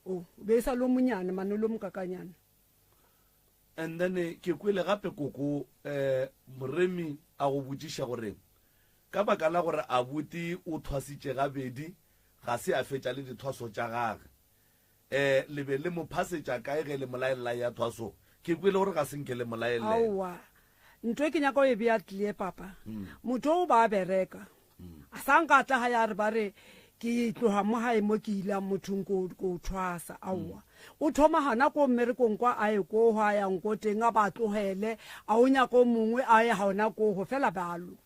J: O be e sa le o monyane mane o le o mokakanyana.
A: And then ke kwele gape koko eh Moremi a go botšiša gore ka baka la gore abuti o thwasitše gabedi ga se a fetša le dithwaso tša gage eh le be le mo phasetša kae ge le mo laelela ya thwasong? Ke kwele gore ga se nke le mo laelela.
J: Aowa, ntho e ke nyaka go e bea clear papa, motho o ba a bereka A sa nka a tla gae a re ba re ke tloga mo gae mo ke ilang mothong ko ko thwasa aowa. O thoma gana ko mmerekong kwa a ye ko go a yang ko teng a ba tlogele a o nyaka o mongwe a ye gona ko go fela bjalo.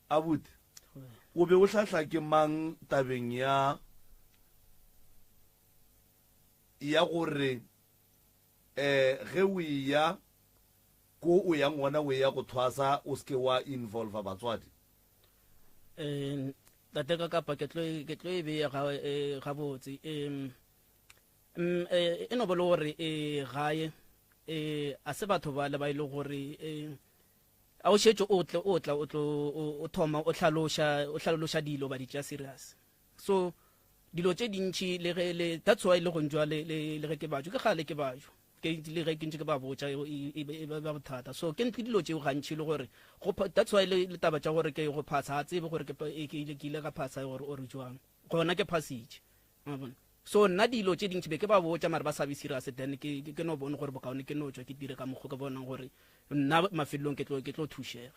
A: Abuti, o be o hlahla ke mang tabeng ya ya gore eh ge o eya ko o yang gona o eya go thwasa o se ke wa involva batswadi?
I: Um tate ka kapa ke tlo e, ke tlo e beya ga e, gabotse um e no ba le gore e gae e a se batho ba le ba ile e gore e a o šetše o tle o tla o tlo o thoma o hlaloša o hlaloša dilo ba di tšea serious so dilo tše dintši le ge le that's why le gong jwale le le ge ke bajo ke gale ke bajo ke le ge ke ntše ke ba botša e, e, e, e ba bothata so ke ke dilo tšeo gantši le gore go that's why le le taba tša gore ke go phasa ga tsebe gore ke ke ile ke ile ka phasa gore o re jwang gona ke phasitše wa bona so nna dilo tše dintši be ke ba botša mare ba sa be serious then ke ke no bone gore bokaone ke no tšwa ke dire ka mokgwa ke bonang gore nna mafelelong ke tlo ke tlo thušega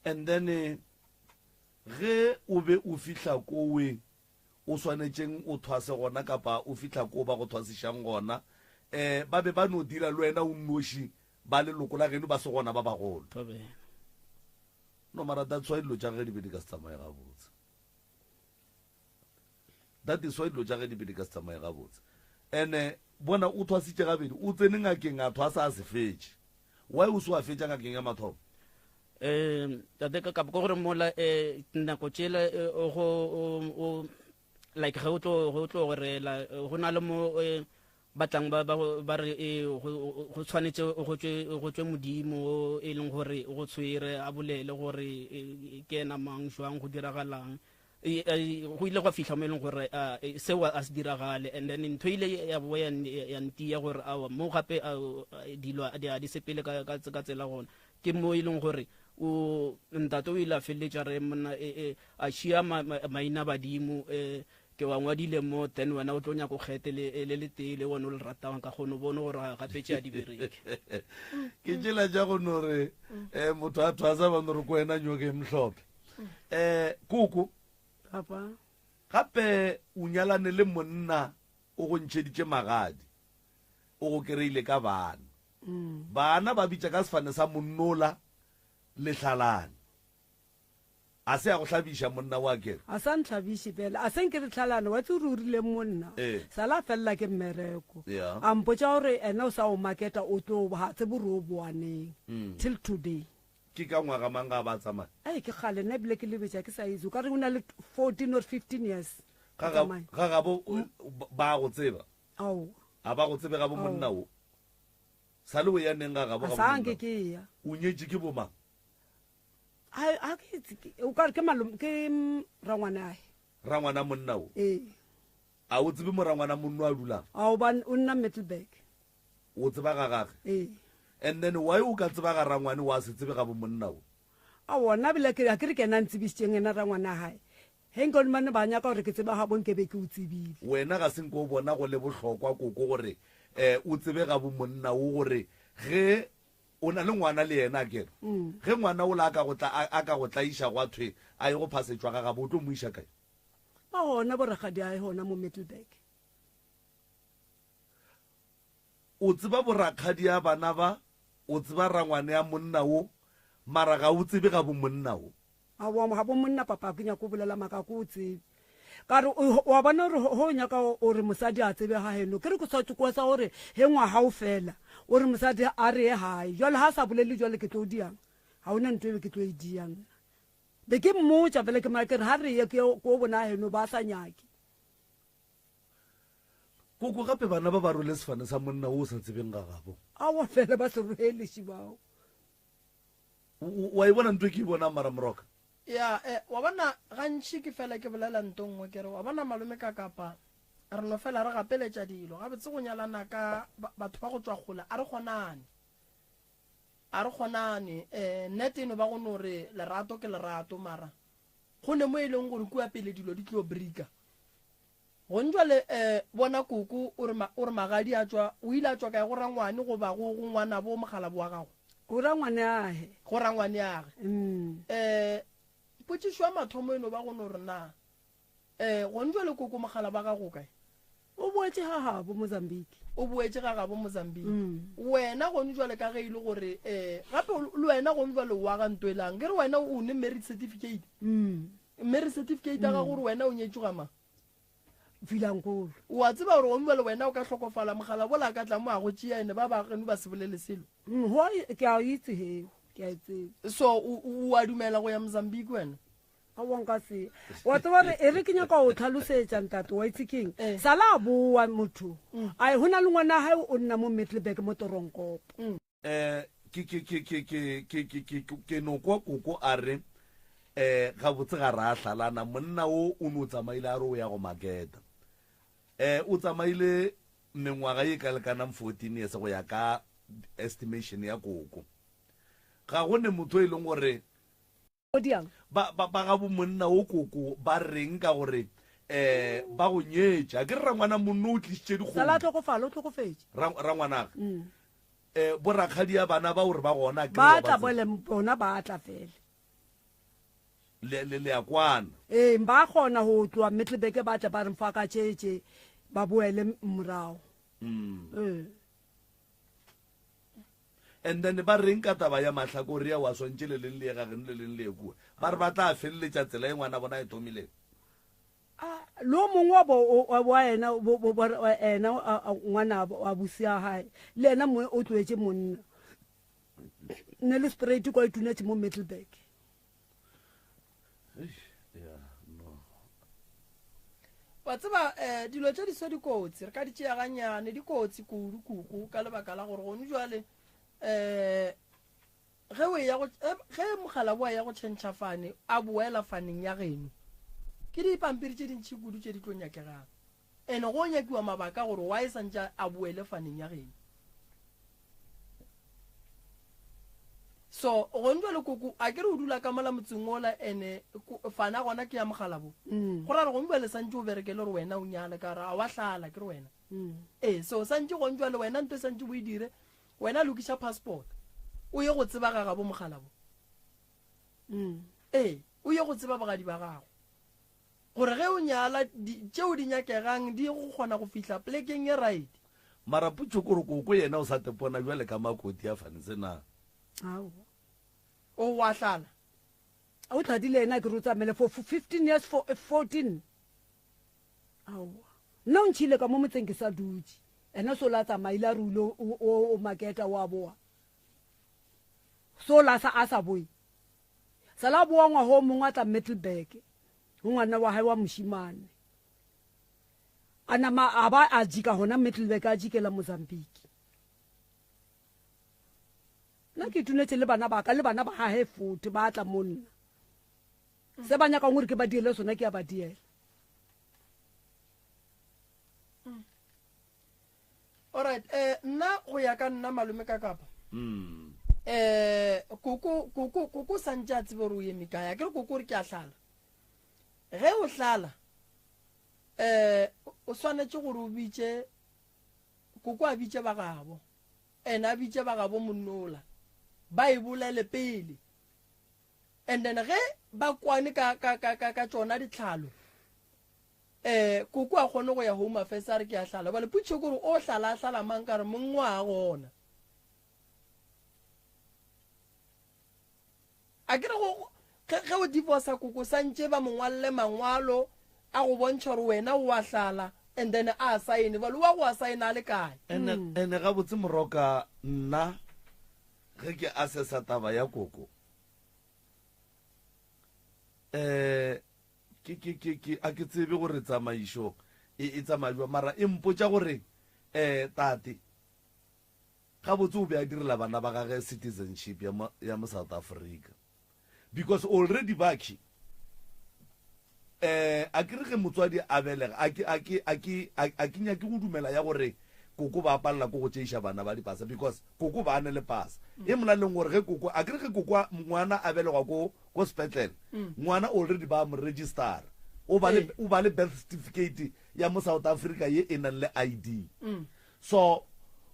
A: and then eh, Ge o be o fihla kowe o swanetšeng o thwase gona kapa o fihla koo ba go thwasišang gona, um ba be ba no dira le wena o nnoši, ba leloko la geno ba se gona ba bagolo.
I: Thobela.
A: No mara that's why dilo tša gage di be di ka se tsamaye gabotse. That is why dilo tša gage di be di ka se tsamaye gabotse. Ene bona o thwasitše gabedi, o tsene ngakeng a thwasa a se fetše. Why o se wa fetša ngakeng ya mathomo?
I: Um tate ka kapa ke gore mola um nako tšela eh, go o like ge o tlo ge o tlo go reela go na le mo eh, ba tlang ba ba re eh, go tshwanetse go tswe go tswe modimo e leng gore go tshwere a bolele gore ke ena mang jwang go diragalang go ile gwa fihla mo e leng gore seo a se diragale and then ntho ile ya boa ya ntia gore awa mo gape dilo a di sepele ka tsela gona ke mo e leng gore o ntate o ile a feleletša re monna e, e, a šia maina badimo um ke wa ngwadile mo then wena o tlo nyaka o kgethe le le letee le wena o le ratang ka kgone o bone gore gape tše a di bereke
A: ke tšela tša go no re um motho a thwasa ba no re ko wena nyoke mhlophe um koko
J: papa
A: gape o nyalane le monna o go ntšheditše magadi o go kereile ka bana bana ba bitša ka sefane sa monnola lehlalane a se a go hlabiša monna wa kere
J: a sa ntlhabiše fela a se nke re tlhalane wa tse o re o rileng monna
A: Ee.
J: sala a felela ke mmereko
A: Yeah.
J: a mpotša gore ena o sa o maketa o tlo ga tsebe gore o boaneng till today
A: Ke ka ngwaga mang ga ba tsamaya?
J: Ei, ke kgale nna ebile ke lebetša ke sa itse. O ka re o na le 14 or 15 years.
A: Ga ga ga gabo ba go tseba?
J: Aowa.
A: A ba go tsebe gabo monna wo? Sa le o ya neng ga gabo
J: ga monna? Ke ke ya.
A: O nyetše ke bo mang?
J: A a ke itse o ka re ke malome ke rangwane ae.
A: Rangwana monna wo?
J: Ee.
A: A o tsebe mo rangwana monno a dulang?
J: A o ba o nna Middelburg.
A: O tseba ga gage?
J: Ee.
A: And then why o ka tseba ga rangwane wa se tsebe ga bo monna wo?
J: Aowa nna bile ke a ke re ke ena a ntsebisitšeng ena rangwane a gae. Ge nka mane ba nyaka gore ke tsebe ga bo nke be ke o tsebile.
A: Wena ga se nke o bona go le bohlokwa koko gore eh o tsebe ga bo monna wo gore ge o na le ngwana le yena akere ge ngwana ola a ka go tla a ka go tlaiša gwa thwe a ye go phasetšwa ga gabo o tlo mo iša kae?
J: Ba gona bo rakgadiae gona mo Middelburg.
A: O tseba borakgadi a bana ba, o tseba rangwane a monna wo, mara ga o tsebe ga bo monna wo.
J: Aowa, ga bo monna papa, ke nyako bolela maaka, ga ke o tsebe. Ka re, o, wa bona gore ho o nyaka o re mosadi a tsebe ga geno, ke re ke sa kwa sa gore he ngwaga o fela, o re mosadi a re ye gae. Jwale ha a sa bolele jwale ke tlo diang? Ga ona ntho e be ke tlo e dia nna. Be ke mmotša fela ke mara ke re ga re ye ke ko bona geno ba sa nyake.
A: Koko gape bana ba ba rwele sefane sa monna o o sa tsebeng ga gabo.
J: Aowa fela ba se rwele bao.
A: Wa e bona ntho e ke e bonang mara Moroka?
H: Ya, eh, wa bona, gantši ke fela ke bolela nto nngwe ke re, wa bona malome ka kapa, re no fela re gapeletša dilo. Gabotse go nyalana ka batho ba go tšwa kgole, a re kgonane. A re kgonane. Eh, nnete e no ba go no re lerato ke lerato, mara go ne mo e leng gore kua pele dilo di tlo brika. Gong jwale eh bona koko o re o re magadi a tšwa o ile a tšwa kae go rangwane goba go go ngwanabo mokgalabo wa gago?
J: Go rangwaneage.
H: Go rangwaneage. Eh potšišo ya mathomo e no ba go no re na eh gong jwale koko mokgalabo wa gago o kae?
J: O boetše ga gabo Mozambique.
H: O boetše ga gabo Mozambique. Wena gong jwale ka ge e le gore eh gape le wena gong jwale o aga nto elang ke re wena o ne marriage certificate. Marriage certificate ya gago gore wena o nyetšwe ga mang?
J: Vilankulu.
H: O a tseba gore gomme bjale wena o ka hlokofala, mogala bola a ka tla mo a go tšea, ene ba ba geno ba se bolele selo.
J: Mm, ho, ke a itse heo, ke a e tseba.
H: So, o, o a dumela go ya Mozambique wena?
J: Aowa nka se. Wa tseba gore e re ke nyaka go tlhalosetša ntate, wa itse keng?
H: Eh.
J: Sala a boa motho. A go na le ngwana gae o nna mo Middelburg mo Toronkopo.
A: Eh, ke, ke, ke, ke, ke, ke, ke, ke, ke, ke no kwa koko a re, eh, gabotse ga ra hlalana, monna o o no tsamaile a re o ya go maketa. Eh, o tsamaile mengwaga ye ka lekanang 14 years go ya ka estimation ya koko. Ga go ne motho e leng gore Ba, ba, ba gabo monna wo koko ba reng ka gore um ba go nyetše? A ke re rangwana monno o tlišitše dikgomo.
J: Sala a tlhokofala, o hlokofetše.
A: Ra, rangwanage. Mm. Eh, borakgadi ya bana ba o re ba gona, a ke re
J: Ba
A: wa
J: tla
A: ba tseba.
J: bole, bona ba tla fele.
A: Le, le, le a kwana.
J: Ee, ba kgona go tloga Middelburg ba tla ba re mfa ka tše tše, ba boele morago.
A: Mm.
J: Ee.
A: And then ba reng ka taba ya mahlakore ao a swantše le leng le ye ga geno le leng le ye kua? Ba re ba tla feleletša tsela e ngwana bona a e thomileng.
J: A, le o mongwe wa bo, wa, wa ena, bo, bo, bo, wa ena, a, a, ngwanabo, wa busi ya hae, le ena mo, o tloetše monna. Ne le straight kwa itunetše mo Middelburg.
H: Wa tseba um dilo tše di so dikotsi re ka di tšea gannyane, di kotsi kudu kuku ka lebaka la gore gone jwale um ge o eya go ge mogala boa ya go tšhentšha fane a boela faneng ya geno ke dipampiri tše dintšhi kudu tše di tlo nyakegang ene go nyakiwa mabaka gore why e santše a boele faneng ya geno so gone jwale koko a ke re o dula ka mola motseng ola ene fana gona ke ya mogala bo mm. go ra re gone jwale santse o berekele gore wena o nyale ka re a wa hlala ke re wena mm. ee so santse gone jwale wena nto e santse o e dire wena lokiša passport o ye go tseba ga gabo mogala bo mm. ee o ye go tseba bogadi ba gago Gore ge o nyala, di, tšeo di nyakegang di go kgona go fihla plekeng ye right.
A: Mara potšo kore koko yena o sa tepona bjale ka makoti a fanetse na?
J: Aowa.
H: O wa hlala?
J: O hladile yena akere o tsamaile for 15 years for 14. Aowa. Nna o ntšhile ka mo motseng ke sa dutše. Ena sola a tsamaile a re o ile o, o, o maketa o a boa. Sola a sa, a sa boe. Sala a boa ngwaga o mongwe a tla Middelburg go ngwana wa hae wa mošimane. A nama a ba a jika gona Middelburg a jikela Mozambique. Nna ke itunetše le bana ba ka le bana ba gage fote ba tla mo nna. Se ba nyakang gore ke ba diele sona ke a ba diela.
H: Alright, eh nna go ya ka nna malome ka kapa. Mm. Eh koko koko koko santse a tsebe gore o eme kae. A ke re koko re ke a hlala. Ge o hlala eh o swanetše gore o bitše koko a bitše ba gabo. Ena a bitše ba gabo monnola. Ba e bolele pele. And then ge ba kwane ka ka ka ka tšona ditlhalo Eh, koko a kgone go ya Home Affairs a re ke a hlala. Bjale potšišo ke gore o hlala a hlala mang ka re mong wa gona. A ke re go ge ge o divorce koko santše ba mo ngwalle mangwalo a go bontšha gore wena o a hlala and then a sign. Bjale wa go a sign a le kae?
A: Ene ene gabotse moroka nna ge ke assessa taba ya koko. Um ke ke ke ke a ke tsebe gore tsamaišo e e tsamaya jwang mara e mpotša gore um tate gabotse o be a direla bana ba gage citizenship ya mo ya mo South Africa because already bakhi eh a ke re ge motswadi a belega a ke a ke a ke a ke nyake go dumela ya gore koko ba palela ko go tšeiša bana ba dipasa because koko ba ne le pasa e molaleng gore ge koko a ke re ge koko ngwana a belegwa ko ko sepetlele mm. ngwana already ba mo register o ba le o ba le birth certificate ya mo South Africa ye e nang le ID mm. so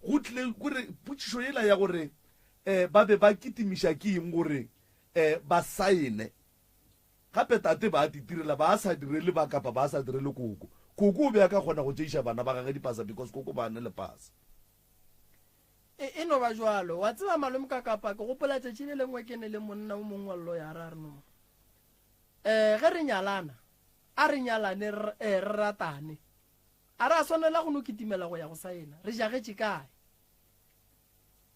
A: go tlile gore potšišo yela ya gore eh ba be ba kitimiša ke eng gore eh ba saene Gape tate ba a titirela ba sa direle ba kapa ba sa direle koko. Koko o be a ka kgona go tšeiša bana ba gage dipasa because koko ba ne le pasa.
H: E, e no ba jwalo. Wa tseba malome ka kapa ke gopola tšatši le lengwe ke ne le monna o mongwe wa lawyer a re no. Eh ge re nyalana, a re nyalane re, eh, re ratane. A re a swanela go no kitimela go ya go saena. Re jagetše kae?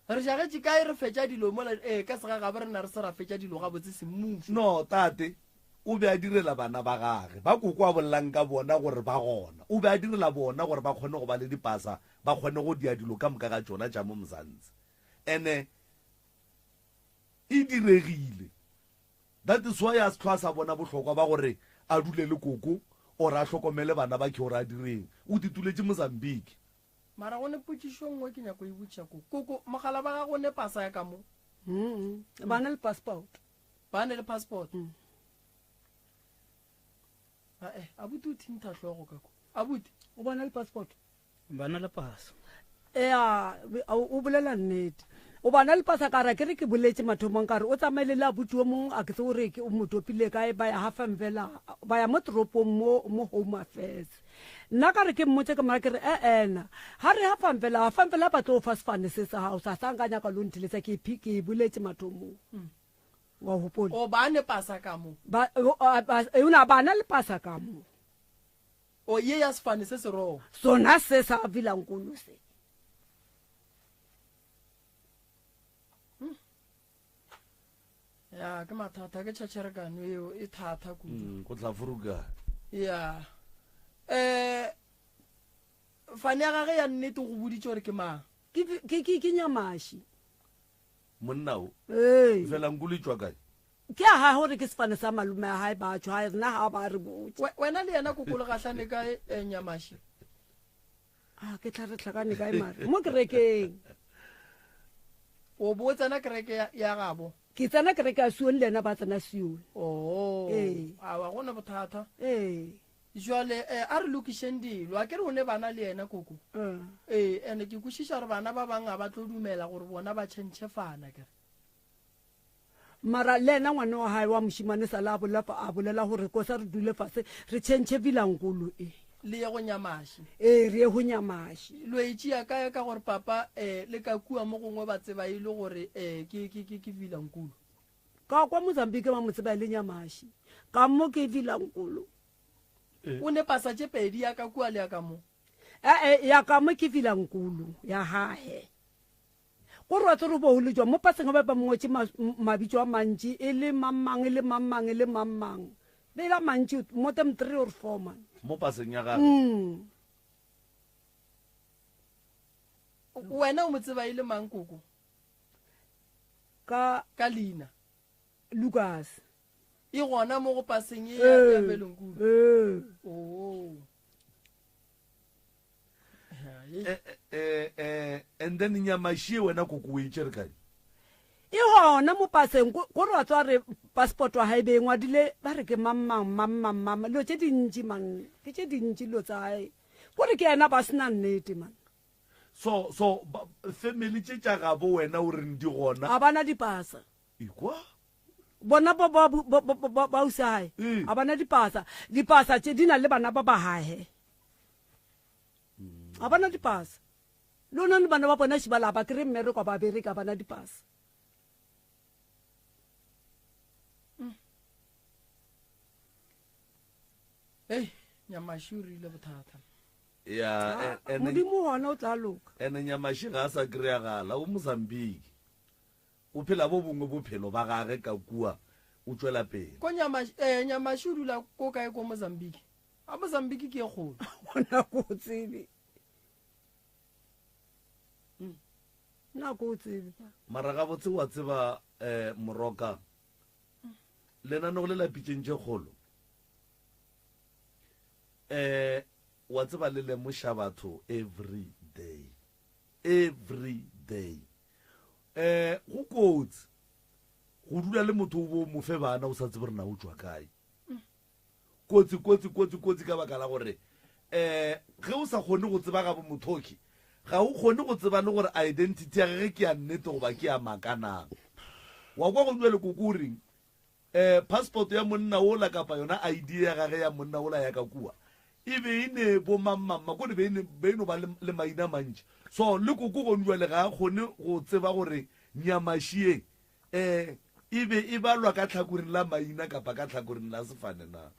H: Re jagetše kae re fetša dilo mola ee ka segagabo rena re se ra fetša dilo gabotse semmušo.
A: No tate o be a direla bana ba gage ba koko a bolelang ka bona gore ba gona o be a direla bona gore ba kgone go ba le dipasa ba kgone go dia dilo ka moka ga tšona tša mo Mzansi ene e diregile that is why a se hlwa a sa bona bohlokwa ba gore a dule le koko or a hlokomele bana ba khe gore a direng o tituletše Mozambique.
H: Mara go ne potšišo nngwe ke nyako e botšiša koko. Koko, mogala ba gago ne pasa ya ka mo?
J: Mm, ba ne le passport.
H: Ba ne le passport? Mm. Ae, abuti o thintha hlogo ka ko. Abuti.
J: O bona le passport?
I: Ba na le pasa.
J: Ea, o bolela nnete. O ba na le pasa ka re ke re ke boletše mathomong ka re o tsamaile le abuti o mongwe a ke tse o re ke o mo topile kae ba ya Hafamvela ba ya mo toropong mo mo Home Affairs. Nna ka re ke mmotse ke mora ke re e-ena ga re Hafamvela Hafamvela ba tlo fa sefane se sa gago sa sa nka nyaka lo ntheletsa ke ke e boletše mathomong. Wa gopola?
H: O ba ne pasa ka mo.
J: Ba o na ba na le pasa ka mo.
H: O ye ya sefane se se roo.
J: Sona se sa Vilankulu se.
H: Hmm. Ya ke mathata ke tšhatšherekano eo e thata kudu.
A: Mm, go tla furuka.
H: Ya. Eh fane ya gage ya nnete go boditše gore ke mang?
J: Ke ke ke ke Nyamashi.
A: Monna o.
J: Ee.
A: Fela nkulu e tšwa kae?
J: Ke a gae gore ke sefane sa malome a gae batho gae rena ga ba re botse.
H: Wena le yena koko le gahlane kae eh, Nyamashi?
J: A ke tla re tlhakane kae mare mo kerekeng.
H: O bo tsena kereke ya, ya gabo?
J: Ke tsena kereke ya Sione le yena ba tsena Sione.
H: Oh.
J: Ee.
H: Awa go ne bothata.
J: Ee.
H: Jwale eh, a re lokišeng dilo. A ke re o ne bana le yena koko?
J: Uh.
H: Ee, ene ke kwešiša gore bana ba bang ga ba tlo dumela gore bona ba tšhentšhe fana kere.
J: Mara le yena ngwana wa gae wa mošemane sala a bolela a bolela gore kosa re dule fase re tšhentšhe vilankolo e.
H: Le ye go Nyamaši.
J: Ee, re ye go Nyamaši.
H: Lo e tšea kae ka gore papa eh, le ka kua mo gongwe ba tseba e le gore eh, ke, ke, ke, ke vilankolo?
J: Ka kwa Mozambique ba mo tseba e le Nyamaši. Ka mo ke vilankolo.
H: O ne pasa tše pedi, ya ka kua le ya ka mo.
J: E-e, ya ka mo ke vilankolo ya gae. Go rwa tsore bo le jwa mo paseng ba ba mongwetše mabitso a mantši e le mang mang e le mang mang e le mang mang be la mantši more than 3 or 4 man
A: mo paseng ya gagwe.
J: Mm.
H: Wena o mo tseba e le mang koko?
J: Ka
H: ka leina
J: Lucas.
H: E gona mo go paseng e ya ya Belonkulu.
J: Ee.
H: Oh.
A: Eh, eh, eh, and then nyamašie wena koko o e tšere kae?
J: E gona mo paseng ko re wa tswa re passport wa gae be e ngwadile ba re ke mang mang mang mang mang dilo tše dintši man ke tše dintši dilo tsa gae ko re ke yena ba sena nnete man.
A: So so family tše tša gabo wena o reng di gona?
J: A bana dipasa.
A: Ikwa?
J: Bona ba ba ba ba ba ausi gae a bana dipasa dipasa tše di na le bana ba ba gae. Ga bana dipasa. Le ona le bana ba bona šibala ba kry mmereko ba bereka bana dipasa.
H: Ei, Nyamaši o rile bothata.
A: Ya,
J: Ah,
A: ene
J: Modimo gona o tla loka.
A: Ene Nyamaši ga a sa kry-agala, o Mozambique. O phela bo bongwe bophelo ba gage ka kua. O tšwela pele.
H: Ko Nyama, eh, Nyamaši o dula ko kae ko Mozambique? A Mozambique ke e kgolo.
J: Gona ko o tsebe. Nna ko o tsebe.
A: Mara gabotse wa tseba eh, Moroka, lenanego le la pitšeng tše kgolo eh, wa tseba le lemoša batho every day, every day. Eh, go kotsi go dula le motho o bo mo fe bana o sa tsebe gore na o tšwa kae. Kotsi, kotsi, kotsi, kotsi ka baka la gore um ge o sa kgone go tseba gabo mothoki, ga o kgone go tseba le gore identity ya gage ke ya nnete goba ke ya maaka na. Wa kwa go bjale koko o reng? Um passport ya monna wola kapa yona ID ya gage ya monna wola ya ka kua e be e ne bo mang mang mang, kore be e ne be e no ba le, le maina a mantši. So le koko gone bjale ga a kgone go tseba gore nyamaši e um e be e balwa ka tlhakoring la maina kapa ka tlhakoring la sefane na.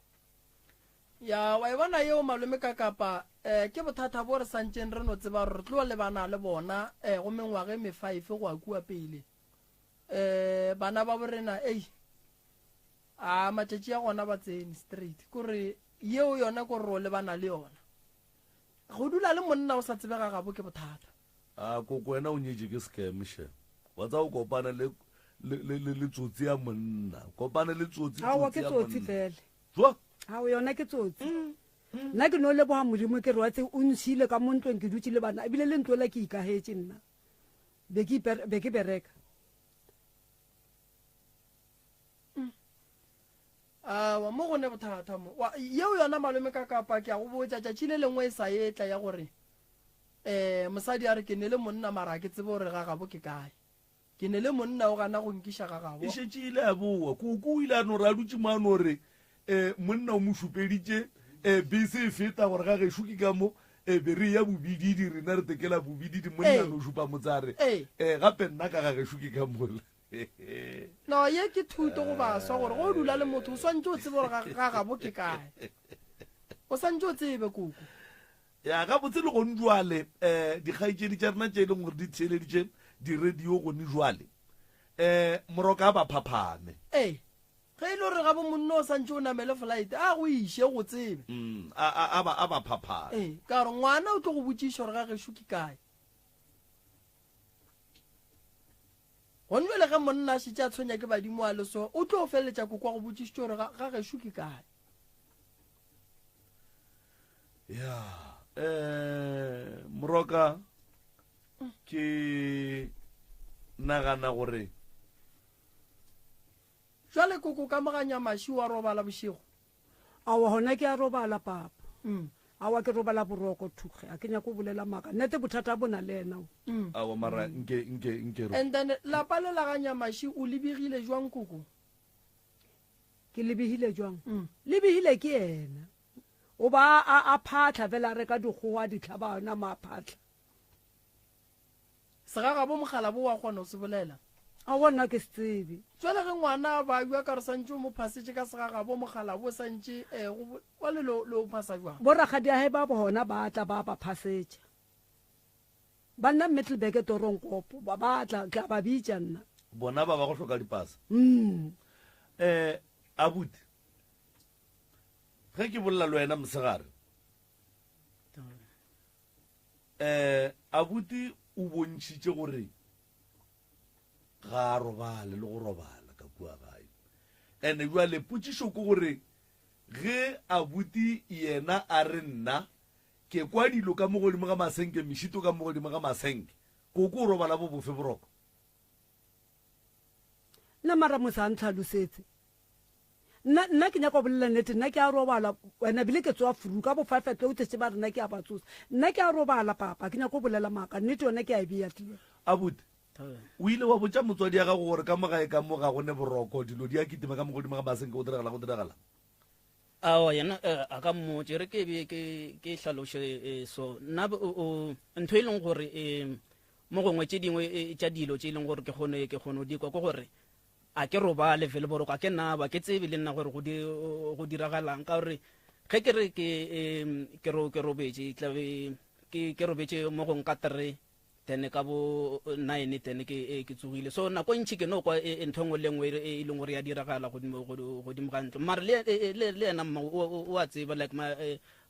H: Ya, wa e bona yeo malome ka kapa eh, ke bothata bo re santšeng re no tseba gore re tlo lebana le bona eh, go mengwaga e mefaefe go ya kua pele. Eh, bana ba borena ei a matšatši a gona ba tsene straight kore yeo yona kore ro lebana le yona. Go dula le monna o sa tsebe ga gabo ke bothata.
A: A koko wena o nyetše ke scam she. Wa tseba o kopane le le le le, le tsotsi ya monna. Kopane le tsotsi
J: Aowa
A: tsotsi
J: ke
A: ya
J: tsotsi
A: monna.
J: fele.
A: Jwa.
J: Ao yona ke tsotsi. Nna ke no leboga Modimo ke re wa tseba o ntshile ka mo ntlong ke dutše le bana ebile le ntlo ela ke ikagetše nna. Be ke iper be ke bereka.
H: Aowa mo go ne bothata mo. Wa, yeo yona malome ka kapa ke a go botša tšatši le lengwe e sa etla ya gore um mosadi a re ke ne le monna mara ga ke tsebe gore ga gabo ke kae. Ke ne le monna o gana go nkiša ga gabo.
A: E šetše e ile ya boa. Koko o ile a no re a dutše mo a no re um monna o mo šupeditše um bese e feta gore ga gešo ke ka mo um be re eya bobididi rena re tekela bobididi monna a no šupa motse a re um gape nna ka ga gešo ke ka mola.
H: No, ye ke thuto go baswa gore go dula le motho o swantše o tsebe gore ga gabo ke kae. O swantše o tsebe koko.
A: Ya gabotse le gone jwale um dikgaetšedi tša rena tše e leng gore di theeleditše di-radio gone jwale um moroka a ba phaphame.
H: Ee, ge e le gore gabo monna o santše o namele flight a go iše go tsebe.
A: Mm, a, a, a ba, a ba phaphame.
H: Ee, ka gore ngwana o tlo go botšiša gore ga gešo ke kae. Gone bjale ge monna a šetše a tshwenya ke badimo a le so, o tlo feleletša koko a go botšišitše gore ga, ga gešo ke kae.
A: Ya, eh, Moroka, ke nagana gore.
H: Jwale koko ka moganya maši wa robala bošego?
J: Aowa gona ke a robala papa. Aowa ke robala boroko thukge a ke nyake go bolela maaka. Nnete bothata bo na le yena o.
A: Aowa mara nke nke nke re.
H: And then lapa le la ga Nyamaši o le begile jwang koko?
J: Ke le begile jwang? Le begile ke yena. O ba a a phatla fela a reka dikgogo a di hlaba a nama a phatla.
H: Segagabo mokgalabo wa kgona go se bolela?
J: Aowa nna ke se tsebe.
H: Jwale ge ngwana a babja ka re santše o mo phasetše ka segagabo mokgalabo o santše eh, go bjale lo lo phasa jwang?
J: Borakgadiahe ba bona ba tla ba ba phasetša. Ba nna Middelburg Toronkopo ba ba tla ke a ba bitša nna.
A: Bona ba ba go hloka dipasa.
J: Mm.
A: Eh abuti ge ke bolela le wena mosegare Eh, abuti o bontšhitše gore ga a robale le go robala ka kua gae. Ene bjale potšišo ke gore ge abuti yena a re nna ke kwa dilo ka mo godimo ga masenke, mešito ka mo godimo ga masenke, koko o robala bo bofe boroko?
J: Nna mara mose a ntlhalosetse. Nna, nna ke nyaka go bolela nnete, nna ke a robala, wena bile ke tsoa furu, ka bo five o'clock tšatši ba re nna ke a ba tsosa. Nna ke a robala, papa, ke nyaka go bolela maaka, nnete yona ke a e bea clear.
A: Abuti, o ile wa botša motswadi ya gago gore ka mo gae ka mo ga go ne boroko, dilo di a kitima ka mo godimo ga masenke, go diragala, go diragala?
I: Aowa, yena eh, a ka mmotša, e re ke be ke ke hlaloše eh, so nna o, o, ntho e leng gore eh, mo gongwe tše dingwe eh, tša dilo tše e leng gore ke kgone ke kgone go di kwa ke gore A ke robale fele boroko, a ke naba, ke tsebe le nna gore go, di, go diragalang. Ka gore ge ke re ke, ke, ro, ke robetše, tla be ke, ke robetše mo gong ka three, Then ka bo 9 then ke ke tsogile. So nako e ntši ke no kwa ntho e nngwe le nngwe e leng gore ya diragala godimo godimo ga ntlo. Mara le le le yena mma o a tseba like ma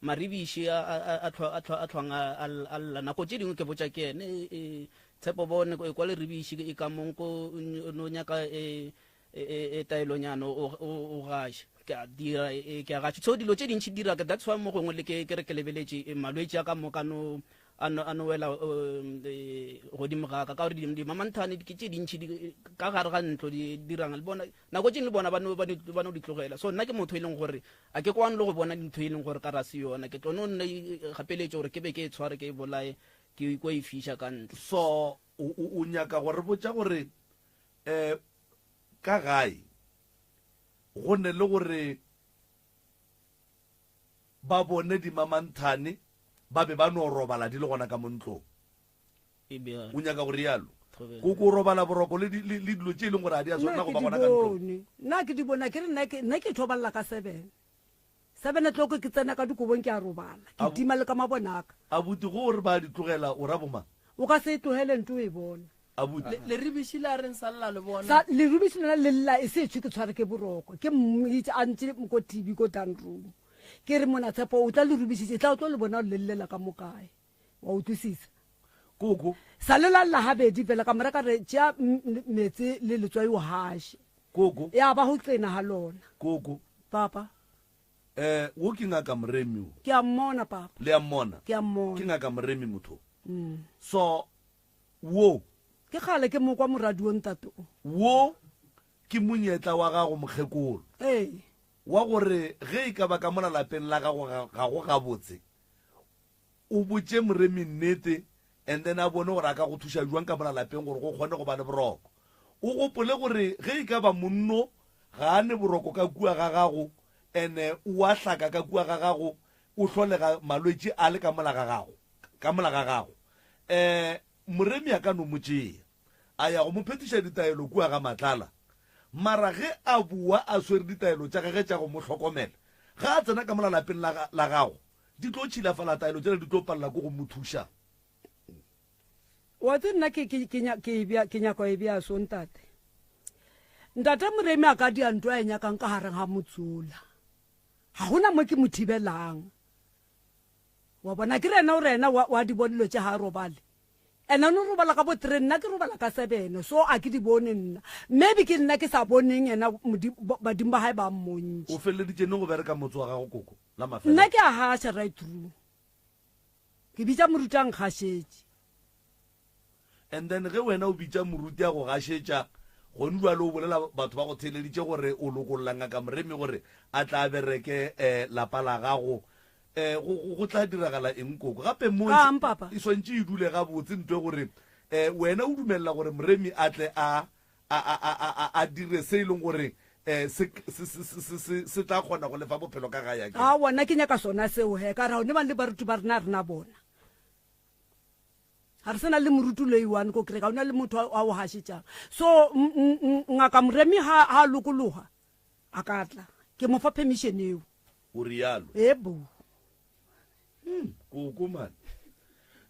I: maribiši a a tlhwa a tlhwang a lla. Nako tše dingwe ke botša ke ene Tshepo bone kwa leribiši e ka mong ko no nyaka e e taelonyana o gaše ke a dira ke a gaše. So dilo tše dintši dira that's why mo gongwe le ke ke re ke lebeletše malwetši a ka moka no a no a no wela godimo ga ka ka gore dimamanthane ke tše dintši ka gare ga ntlo di dirang le bona nako tše le bona ba no ba no di tlogela. So nna ke motho e leng gore a ke kwane le go bona ntho e leng gore ka ra se yona ke tlo no nna gapeletše gore ke be ke e tshware ke e bolaye ke ko e fiša ka ntle.
A: So o nyaka go re botša gore um ka gae go ne le gore ba bone dimamanthane ba be ba no robala di le gona ka mo ntlong. O nyaka go rialo? Koko o robala boroko le dilo tše e leng gore ga di a swanela go ba gona ka ntlong.
J: Nna ke di bone, ke re nna ke thobalela ka seven. 7 o'clock ke tsena ka dikobong ke a robala, ke tima le ka mabone a ka.
A: Abuti, go re ba di tlogela o ra bomang?
J: O ka se e tlogele nto o e bona.
A: Abuti.
H: Leribiši la reng sa lla le bona?
J: Sa leribiši lona le lla e se tšhwe ke tshware ke boroko. Ke mmitše a ntše ko TV ko down room. Ke re mona Tshepo o tla leribiši e tla o tlo le bona le llela ka mo kae. Wa utlwisisa?
A: Koko.
J: Sa le la lla gabedi fela ka mora ka re tšea meetse le letswai o gaše.
A: Koko.
J: Ya ba go tsena ga lona.
A: Koko.
J: Papa.
A: Eh, wo ke ngaka Moremi wo.
J: Ke a mmona papa.
A: Le a mmona?
J: Ke a mmona.
A: Ke ngaka Moremi motho. Mm. So wo.
J: Ke kgale ke mo kwa moradi wo ntate o.
A: Wo ke monyetla wa gago mokgekolo.
J: Ee.
A: Wa gore ge e ka ba ka mola lapeng la gago ga go gabotse, O botše Moremi nnete and then a bone gore a ka go thuša bjang ka mola lapeng gore go kgone go ba le boroko. O gopole gore ge e ka ba monno ga a ne boroko ka kua ga gago and o a hlaka ka kua ga gago, o hlolega malwetši a le ka mola ga gago, ka mola ga gago. Um Moremi a ka no mo tšea a ya go mo phethiša ditaelo kua ga Matlala. Mara ge a boa a swere ditaelo tša gage tša go mo hlokomela, ga a tsena ka mola lapeng la, la gago, Di tlo tšhilafala taelo tšela di tlo palela ko go mo thuša.
J: Wa tse nna ke ke ke ke e bea ke nyaka e bea so ntate. Ntate Moremi a ka dia ntwa e nyakang ka gareng ga motsola. Ga gona mo ke mo thibelang. Wa bona ke rena o rena wa wa di bona dilo tše ga a robale. Ene o no robala ka bo three nna ke robala ka sebene so a ke di bone nna. Maybe ke nna ke sa boneng yena badimo ba gae ba mmontšha.
A: O feleleditše neng go bereka motse wa gago koko?
J: La mafelelo. Nna ke a gaša right through. Ke bitša moruti a nkgašetše.
A: And then ge wena o bitša moruti a go gašetša, gone bjale o bolela batho ba go theeleditše gore o lokolla Ngaka Moremi gore a tla a bereke um lapa la gago. Um go, go, go tla diragala eng koko? Gape mo
J: Kang, papa?
A: e swantše e dule gabotse ntwe gore um wena o dumelela gore Moremi a tle a a, a, a, a, a, a dire se e leng gore um se, se, se, se, se, se, se tla kgona go lefa bophelo ka gae akere.
J: Aowa, nna ke nyaka sona seo he, ka re ga o ne bang le baruti ba rena, rena bona. Ga re sena le moruti le one ko kereke, ga o na le motho a o gašetšang. So, ngaka Moremi ha, ha a lokologa, a ka tla. Ke mo fa permission eo.
A: O rialo?
J: Ebo.
A: Hmm, koko man.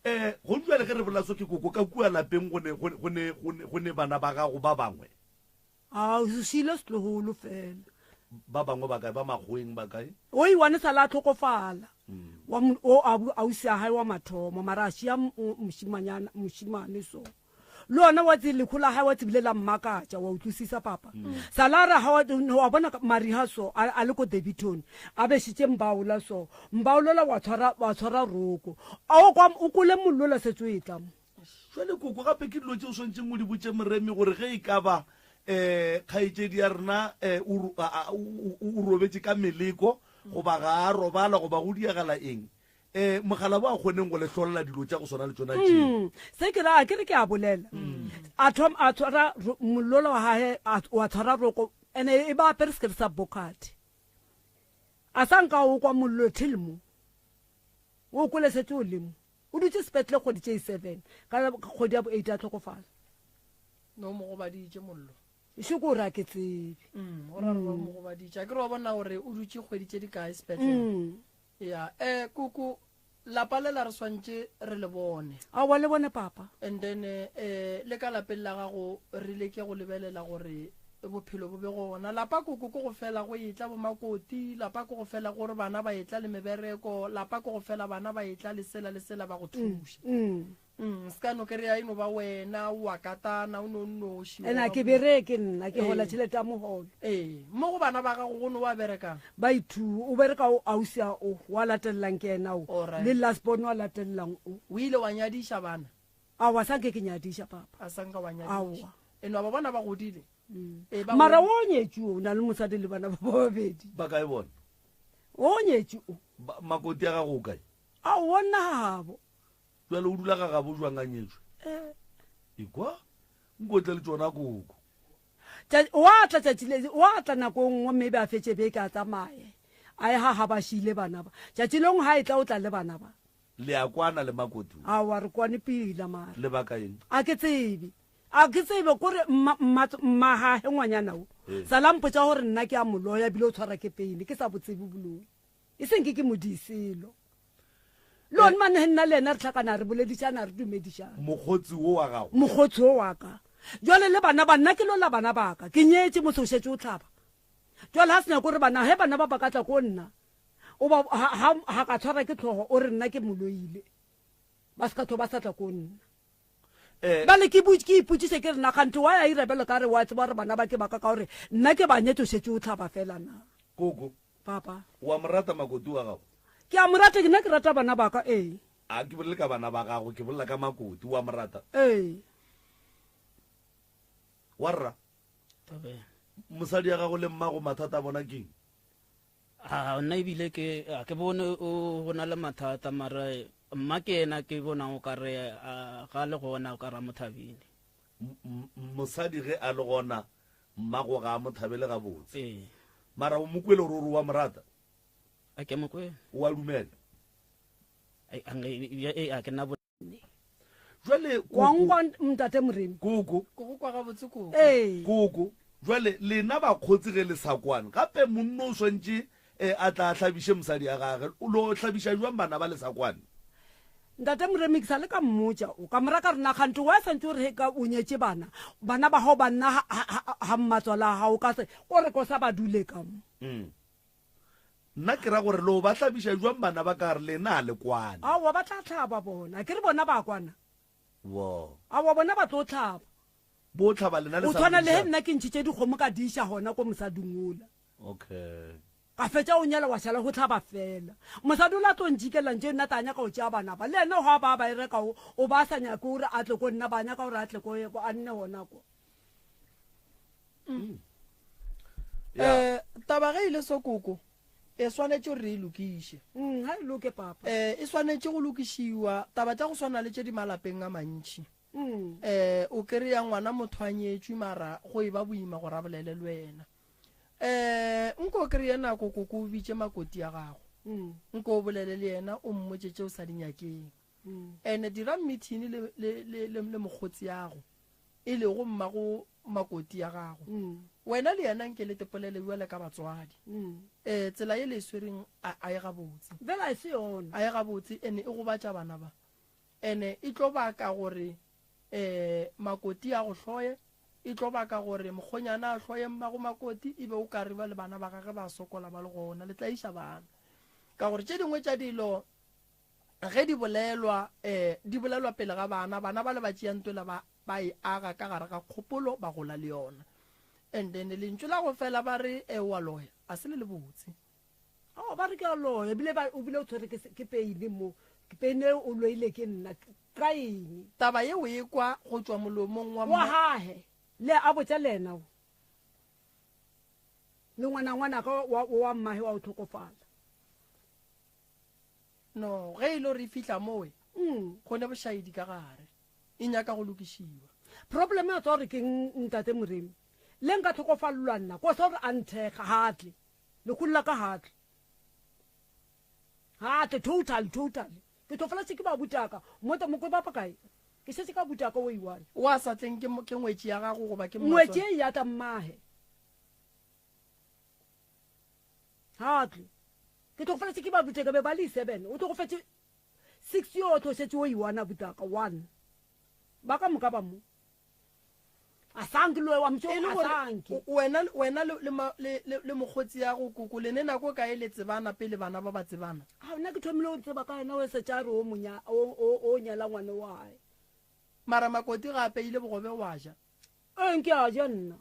A: Eh, go bjale ge re bolela so ke koko ka kua lapeng go ne go ne go ne go ne bana ba gago ba bangwe.
J: A o šile setlogolo fela.
A: Ba bangwe ba kae ba makgoeng ba kae?
J: O iwane sala a tlhokofala. Hmm. Wa o ausi a hae wa mathomo mara a šia mošimanyana mošimane so. Le ona wa tse lekho la hae wa tsebile la mmakatša wa utlwisisa papa mm. sala re ha wa bona mariha so a le ko Daveyton a bešitše mbaola so mbaolola wa tshwara wa tshwara roko o kwa o kole mollo la setse o e tla mo
A: jwale koko gape ke dilo tse o swanetseng o di botse moremi gore ge e ka ba um kgaetšedi ya rena um o robetše ka meleko goba ga a robala goba go diagala eng Eh, mogala bo a kgoneng go le hlolela dilo tša go swana le tšona tšeo.
J: Mm, se ke ra ke re ke a bolela. Mm. A thom a tshwara mollola wa hae wa tshwara roko ene e ba apere sekere sa bokati. A sa nka o kwa mollo till mo. O kwele setse o le mo. O dutse sepetlele kgwedi tše 7 ka kgwedi ya bo 8 a tlhokofala.
H: No mo gobaditše mollo.
J: E se gore a ke tsebe.
H: Mm, o ra re ba mo gobaditše. A ke re wa bona gore o dutše kgwedi tše di kae sepetlele. Mm. Ya, eh koko. Lapa lela re swantše re le bone.
J: Aowa le bone papa.
H: And then eh le ka lapeng la gago re leke go lebelela gore bophelo bo be gona. Lapa koko ke go fela go etla bo makoti, lapa ke go fela gore bana ba etla le mebereko, lapa ke go fela bana ba etla le sela le sela ba go thuša. Mm, se ka no kry-a e no ba wena o a katana o no nnoši.
J: Ena ke bereke nna ke gola tšhelete ya mogolo.
H: Ee, mo go bana ba gago go no wa berekang?
J: Ba ithu o bereka o ausi a o wa latelelang ke ena o le last born wa latelelang o.
H: O ile wa nyadiša bana?
J: Aowa sa nke ke nyadiša papa.
H: A sa nka wa nyadiša. E no ba bona ba godile.
J: Mm. E, ba Mara o nyetše o na le mosadi le bana ba babedi.
A: Ba kae bona?
J: O nyetše o.
A: Makoti ya gago o kae?
J: Aowa nna ga gabo.
A: Bjale o dula ga gabo jwang a nyetšwe?
J: Eh.
A: Ekwa nkotle le tšona koko.
J: Wa tla tšatši le wa tla nako e nngwe maybe a fetše beke a tsamaye a ye ga ga ba šile bana ba. Tšatši lengwe ga e tla o tla le bana ba.
A: Le a kwana le makoti o?
J: Aowa re kwane pila mara.
A: Lebaka eng?
J: A ke tsebe. A ke tsebe kore mma mma mmagage ngwanyana o. Sala mpotša gore nna ke a mo loya bile o tshwara ke pain ke sa bo tsebe boloi. E seng ke ke modiselo. Le one mane nna le yena re tlhakana re boledišana re dumedišana.
A: Mokgotsi wo wa gago?
J: Mokgotsi wo wa ka. Jwale le bana ba nna ke lola bana ba ka. Ke nyetše mose o šetše o hlaba. Jwale ha se nyako gore bana he bana ba ba ka tla ko nna o ba ha ha ha ka tshwara ke tlhogo o re nna ke mo loile. Ba se ka tho ba sa tla ko nna.
A: Eh.
J: Bjale ke ke ipotšiše ke re na kganthe wa ya ira bjalo ka re wa tseba gore bana ba ke ba ka ka gore nna ke ba nyetše o šetše o hlaba fela na.
A: Koko.
J: Papa.
A: O a mo rata makoti wa gago?
J: Ke a mo rata, ke nna ke rata bana ba ka, ee.
A: A ke bolele ka bana ba gago, ke bolela ka makoti. O a mo rata?
J: Ee.
A: Wa rra?
I: Thobela.
A: Mosadi ya gago le mmago mathata a bona keng?
I: A nna ebile ke a ke bone o go na le mathata mara mma ke yena ke bonang o ka re ga le gona o ka ra mothabile.
A: Mosadi ge a le gona Mmago ga a mo thabele gabotse.
I: Ee.
A: Mara o mo kwele gore o re o a mo rata?
I: A ke mo kwele.
A: O a dumela?
I: Ai, a nge- e- e- a ke na bo
A: Jwale
J: Wa
A: koko,
J: nkwa ntate Moremi?
A: koko,
H: Ke go kwa gabotse koko.
J: Ee.
A: koko, jwale lena bakgotsi ge le sa kwane, gape monna o swantše eh, a tla a hlabiše mosadi ya gage. O lo hlabiša jwang bana ba le sa kwane?
J: Ntate Moremi ke sa le ka mmotša o ka mora ka re na kgante wa santse o re he ka o nyetše bana bana ba gago ba nna ga mmatswala a gago ka se o re ko sa ba dule ka mo.
A: Mm. Nna ke ra gore lo ba hlabiša jwang bana ba ka re lena a le kwane.
J: Aowa ba tla hlaba bona ke re bona ba kwana.
A: Wo.
J: Aowa bona ba tlo hlaba.
A: Bo hlaba lena le
J: O
A: sa
J: tshwana le he
A: boledišana.
J: nna ke ntšhitše dikgomo ka di iša gona ko mosading ola.
A: Okay.
J: Ka fetša go nyala wa šala go hlaba fela. Mosadi ola tlo ntšikela ntše nna ta nyaka go tšea bana ba. Le yena gwa ba ba e reka o, o ba sa nyake gore a tle ko nna ba nyaka gore a tle ko, ko a nne gona ko.
H: Mm. Eh, taba ge e le so koko e swanetše gore re e lokiše.
J: Mm, ha e loke papa.
H: Eh, e swanetše go lokišiwa taba tša go swana le tše di malapeng a mantši.
J: Mm.
H: Eh, o kry-a ngwana motho a nyetšwe mara go e ba boima gore a bolele le wena. Eh, nko o kry-e nako koko o bitše makoti ya gago.
J: Mm.
H: Nko o bolele le yena o mmotše tše o sa di nyakeng.
J: Mm.
H: Ene dira meeting le, le, le, le, le mokgotsi yago e lego mmago makoti ya gago.
J: Mm.
H: Wena le yena nke le tepolele bjale ka batswadi.
J: Mm.
H: Eh, tsela ye le e swereng a, a e gabotse.
J: Bjale a e se yona.
H: A e gabotse ene e gobatša bana ba. Ene e tlo baka gore um makoti a go hloye, e tlo baka gore mokgonyana a hloye mmago makoti, e be o ka re ba le bana ba gage ba sokola ba le gona, le tlaiša bana. Ka gore tše dingwe tša dilo ge di bolelwa, um di bolelwa pele ga bana, bana ba le ba tšea ntwela ba, ba e aga ka gare ga kgopolo, ba gola le yona. And then lentšu la go fela ba re, e o a loya, a se le le botse.
J: Ao, ba re ke a loya, ebile ba, o bile o tshwere ke, ke peine mo. Peine o loile ke nna. Ka eng?
H: Taba ye o e kwa go tšwa molomong wa
J: Wa
H: mma.
J: gage. Le a botša le yena o. Le ngwana ngwanaka wa, wa mmage wa o hlokofala.
H: No, ge e le gore e fihla mowe,
J: Mm.
H: go ne bošaedi ka gare. E nyaka go lokišiwa.
J: Problem ya tsa gore ke eng ntate Moremi? Le nka hlokofalelwa nna, ko sa gore a nthekga, ga a tle. Lekgolo la ka ga tle. Ga tle total total. Ke tlo fela se ke ba butaka. Mota mo ba kae? Ke šetše ka butaka o iwane.
H: Wa sa tleng ke ke ngwetši ya gago goba ke
J: Ngwetši e ya tla mmahe. Ga tle. Ke tlo fela se ke ba butaka be ba le 7. O tlo go fetse. 6 yo tlo šetše o iwana butaka one ba ka moka ba mo a sanke loe wa motšo
H: E le
J: a
H: gore
J: sanke
H: o- wena wena le le ma- le le- le mokgotsi ya go koko le ne nako kae le tsebana pele bana ba ba tsebana?
J: A nna ke thomile go tseba ka yena o setša re o monya o o o nyala ngwana wa hae.
H: Mara makoti ga apeile bogobe wa ja.
J: Ee nke a ja nna.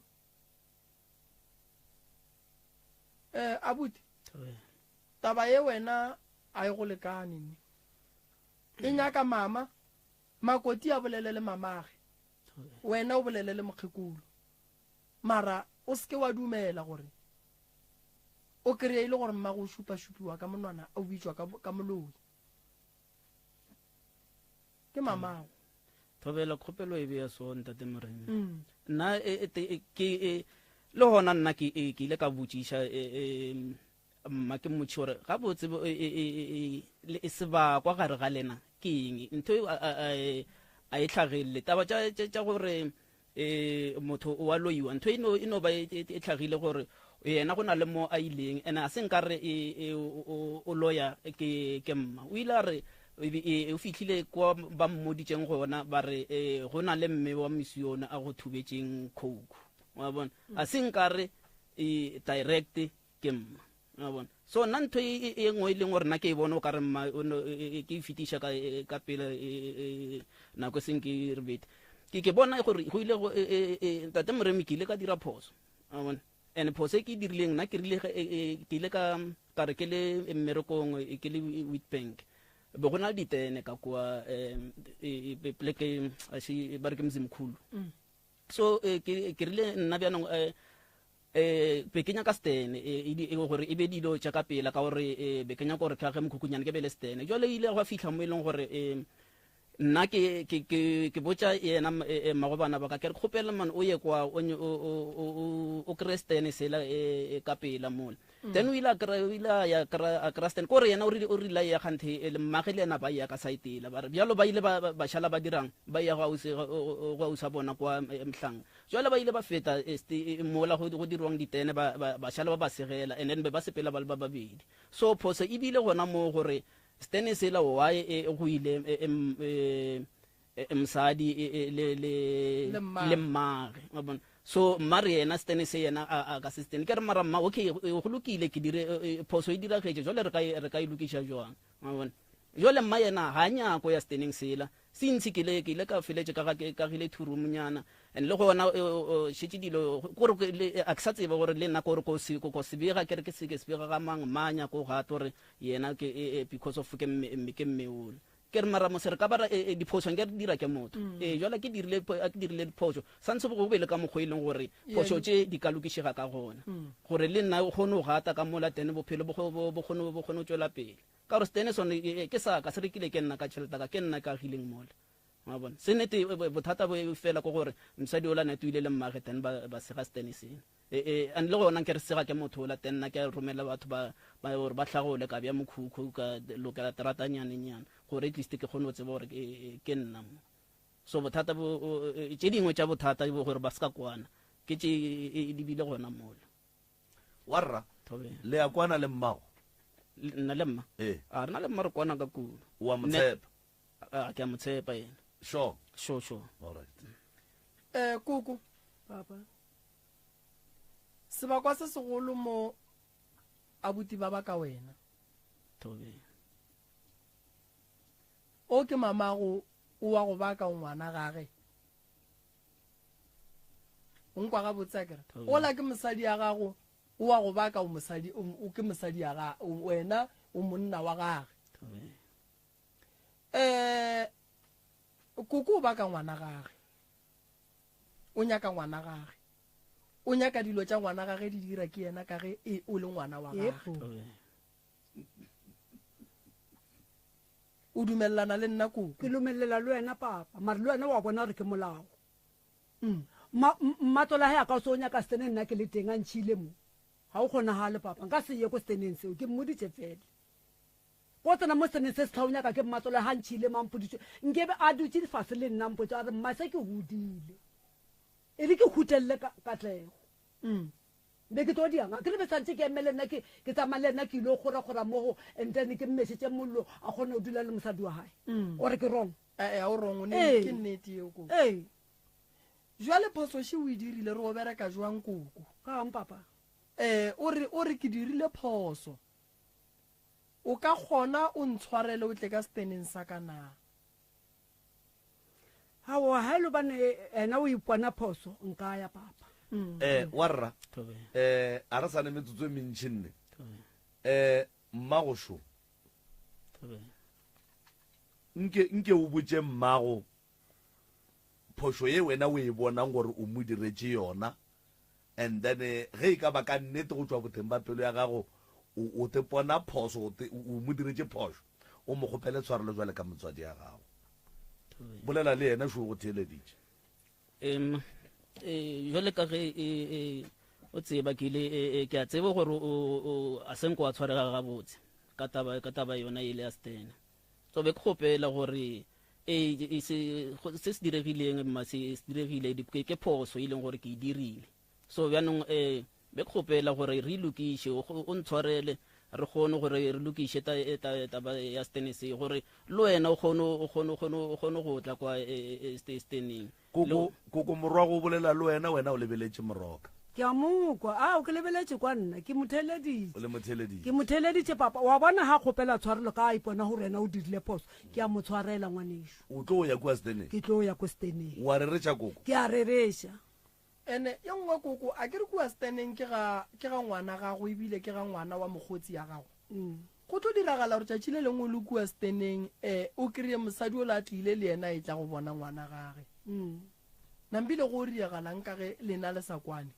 H: Eh abuti. Taba ye wena a e go lekane ne. E nyaka mama makoti a bolele le mamage. Wena o bolele le mokgekolo. Mara o seke wa dumela gore o kry-e e le gore mmago o šupa-šupiwa ka monwana o bitšwa ka, ka moloi. Ke mamago.
I: Thobela kgopelo e beya so ntate Moremi. Mm. Nna e, e, e, ke e, le gona nna ke e, ke ile ka botšiša e, e, mma ke mmotši gore gabotse e, e, e, e, sebakwa gare ga lena ke eng ntho e, a e tlhagelele taba tša gore um motho o a loiwa ntho e no e no ba e, e, e tlhagile gore yena go na le mo a ileng ene a se nka re e, o loya ke ke mma o ile a re o fitlhile kwa ba mmoditseng gona ba re go na le mme wa misione a go thubetseng coke wa bona a se nka re direct ke mma wa bona so nna ntho e, e, e nngwe e leng gore nna ke e bone o ka re mma ke e fetiša ka, ka pele nako e seng ke re bete ke ke bona gore go ile go ntate moremi ke ile ka dira phoso wa bona and phoso e ke e dirileng nna ke rile ke ile ka ka re ke le mmerekong ke le Witbank be go na le ditene ka kua um pleke ba re ke mzimkhulu mm. so ke rile nna bjanong um Eh, be ke nyaka stene e, e, e, gore e be dilo tša ka pela ka gore e, be ke nyaka gore tlhage mokhukhunnyane ke be le stene jale ile gwa fitlha mo e leng gore e, nna ke ke ke ke botša yena mmago bana ba ka ke re kgopela man o ye kwa o o o kry stene sela ka pela mola mm. then o ile a kry o ile a ya a kry stene kore yena o rile o rile ya kganthe le mmage le yena ba ya ka saetela ba re bjalo ba ile ba ba šala ba dirang ba ya go ausi go ausa bona kwa mhlanga Jwale ba ile ba feta mola go dirwang ditene, ba, ba, ba šala ba ba segela, and then be ba sepela ba le ba babedi. So phoso e bile gona moo gore stene sela why e go ile e, e, e, mosadi e, le, le, le mmage. Wa bona? So mmare yena stene se yena a, a ka se stene. Ke re mara mma, okay, go lokile ke dire phoso e diragetše, jwale re ka re ka e lokiša jwang? Wa bona? Jwale mma yena ga a nyako ya steneng sela. Since ke ile ke ile ka feletše ka ga ke ka gile two room nyana and le gona šetše dilo kore a ke sa tseba gore le nna kore ko se ko se bega ke re ke se ke se bega ga mang manya ko ga tore yena ke because of ke mme ke mme ole ke re mara mose re ka ba diphoso nke re dira ke motho mm. ee jwale ke dirile ke dirile diphoso santse go be le ka mokgwa e leng gore phoso tše di ka lokišega ka gona mm. gore le nna o kgone go gata ka mola tene bophelo bo kgone bo kgone go tšwela pele Ka gore setene sone ke sa ka, se rekile ke nna ka tšhelete ka, ke nna ke agileng mola. Wa bona? Se nete, bothata bo fela ke gore mosadi ola ne tuile le mmage then ba, ba sega setene sena. E, e, and le gona nke re sega ke motho ola then nna ke romela batho ba, ba gore ba hlagole ka bja mokhukhu ka lokela terata nyane nyana gore at least ke kgone go tseba gore ke, ke nna mo. So bothata bo, tše dingwe tša bothata bo gore ba se ka kwana ke tše di bile gona mola.
A: Warra, le a kwana le mmago?
I: Nna le mma?
A: Ee.
I: A rena le mma re kwana ka kudu.
A: O a mo tshepa?
I: A ke a mo tshepa yena.
A: Sure.
I: Sure, sure.
A: All right.
H: Eh, koko.
J: Papa.
H: Sebakwa se segolo mo abuti ba ba ka wena.
I: Thobe.
H: O ke mamago o wa go baka ngwana gage. O nkwa gabotse akere? Ola ke mosadi ya gago, o wa go baka o mosadi, o ke mosadi ya ga, wena o monna wa gage. Eh, koko o baka ngwana gage. O nyaka ngwana gage. O nyaka dilo tša ngwana gage di dira ke yena ka ge e o le ngwana wa gage. O dumelelana le nna koko?
J: Ke lumelela le wena papa, mare le wena wa bona gore ke molao. Mmatlola ge a ka se o nyaka steneng nna ke le teng a ntšhile mo. Ga o kgonagale papa, nka se ye ko steneng seo, ke mmoditše fele. Go tsena mo steneng se se o nyaka ke mmatlola ga ntšhile mo a mpoditše, nkebe a dutše fase le nna mpotša a re mma se ke godile, e re ke hutelele katlego. Be ke tlo diang? A ke re be santše ke eme le nna ke ke tsamaya le yena ke ile kgorakgora mogo and then ke mmešetše mollo a kgone go dula le mosadi wa gae. O re ke wrong?
H: Ee, a o wrong, ne ke nnete eo koko.
J: Ee.
H: Jwale phoso še o e dirile re o bereka jwang koko?
J: Kang papa?
H: Ee, o re o re ke dirile phoso. O ka kgona o ntshwarele o tle ka steneng sa ka na?
J: Aowa, ha e le gobane ena o ipona phoso, nka ya papa.
A: Eh, warra, eh, a re sa ne metsotso e mentši nne. Eh, mmago šo. Nke, nke o botše mmago phošo ye wena o e bonang gore o mo diretše yona, and then ge e ka ba ka nnete go tšwa boteng ba pelo ya gago o, o te pona phoso, o te, o mo diretše phošo, o mo kgopele tshwarelo jwale ka motswadi ya gago. Bolela le yena šo o go theeleditše.
I: Um, eh, jwale ka ge e, e, o tseba ke ile e, e, ke a tseba gore o, o, a senko wa tshwarega gabotse ka taba, ka taba yona ile ya stene. So be ke kgopela gore ee se se se diregileng mma se se diregile ke phoso e leng gore ke e dirile. So bjanong um be ke kgopela gore re lokiše o ntshwarele re kgone gore re lokiše taba ya stene se gore le wena o kgone o kgone o kgone o kgone go tla kwa steneng.
A: Koko, koko morwago o bolela le wena, wena o lebeletše Moroka.
J: Ke a mo kwa. Ao, ke lebeletše kwa nna. Ke mo theeleditše.
A: O le mo theeleditše.
J: Ke mo theeleditše, papa. Wa bona, ga a kgopela tshwarelo ka a ipona gore yena o dirile phoso, ke a mo tshwarela, ngwanešu.
A: O tlo ya kua steneng?
J: Ke tlo ya ko steneng.
A: O a rereša, koko?
J: Ke a rereša.
H: Ene ye nngwe, koko, a ke re kua steneng ke ga, ke ga ngwana gago ebile ke ga ngwana wa mokgotsi ya gago. Go tlo diragala gore tšatši le lengwe o le kua steneng, e, o kreye mosadi ola a tlile le yena a etla go bona ngwana gage. Nampile go diregalang ka ge lena le sa kwane?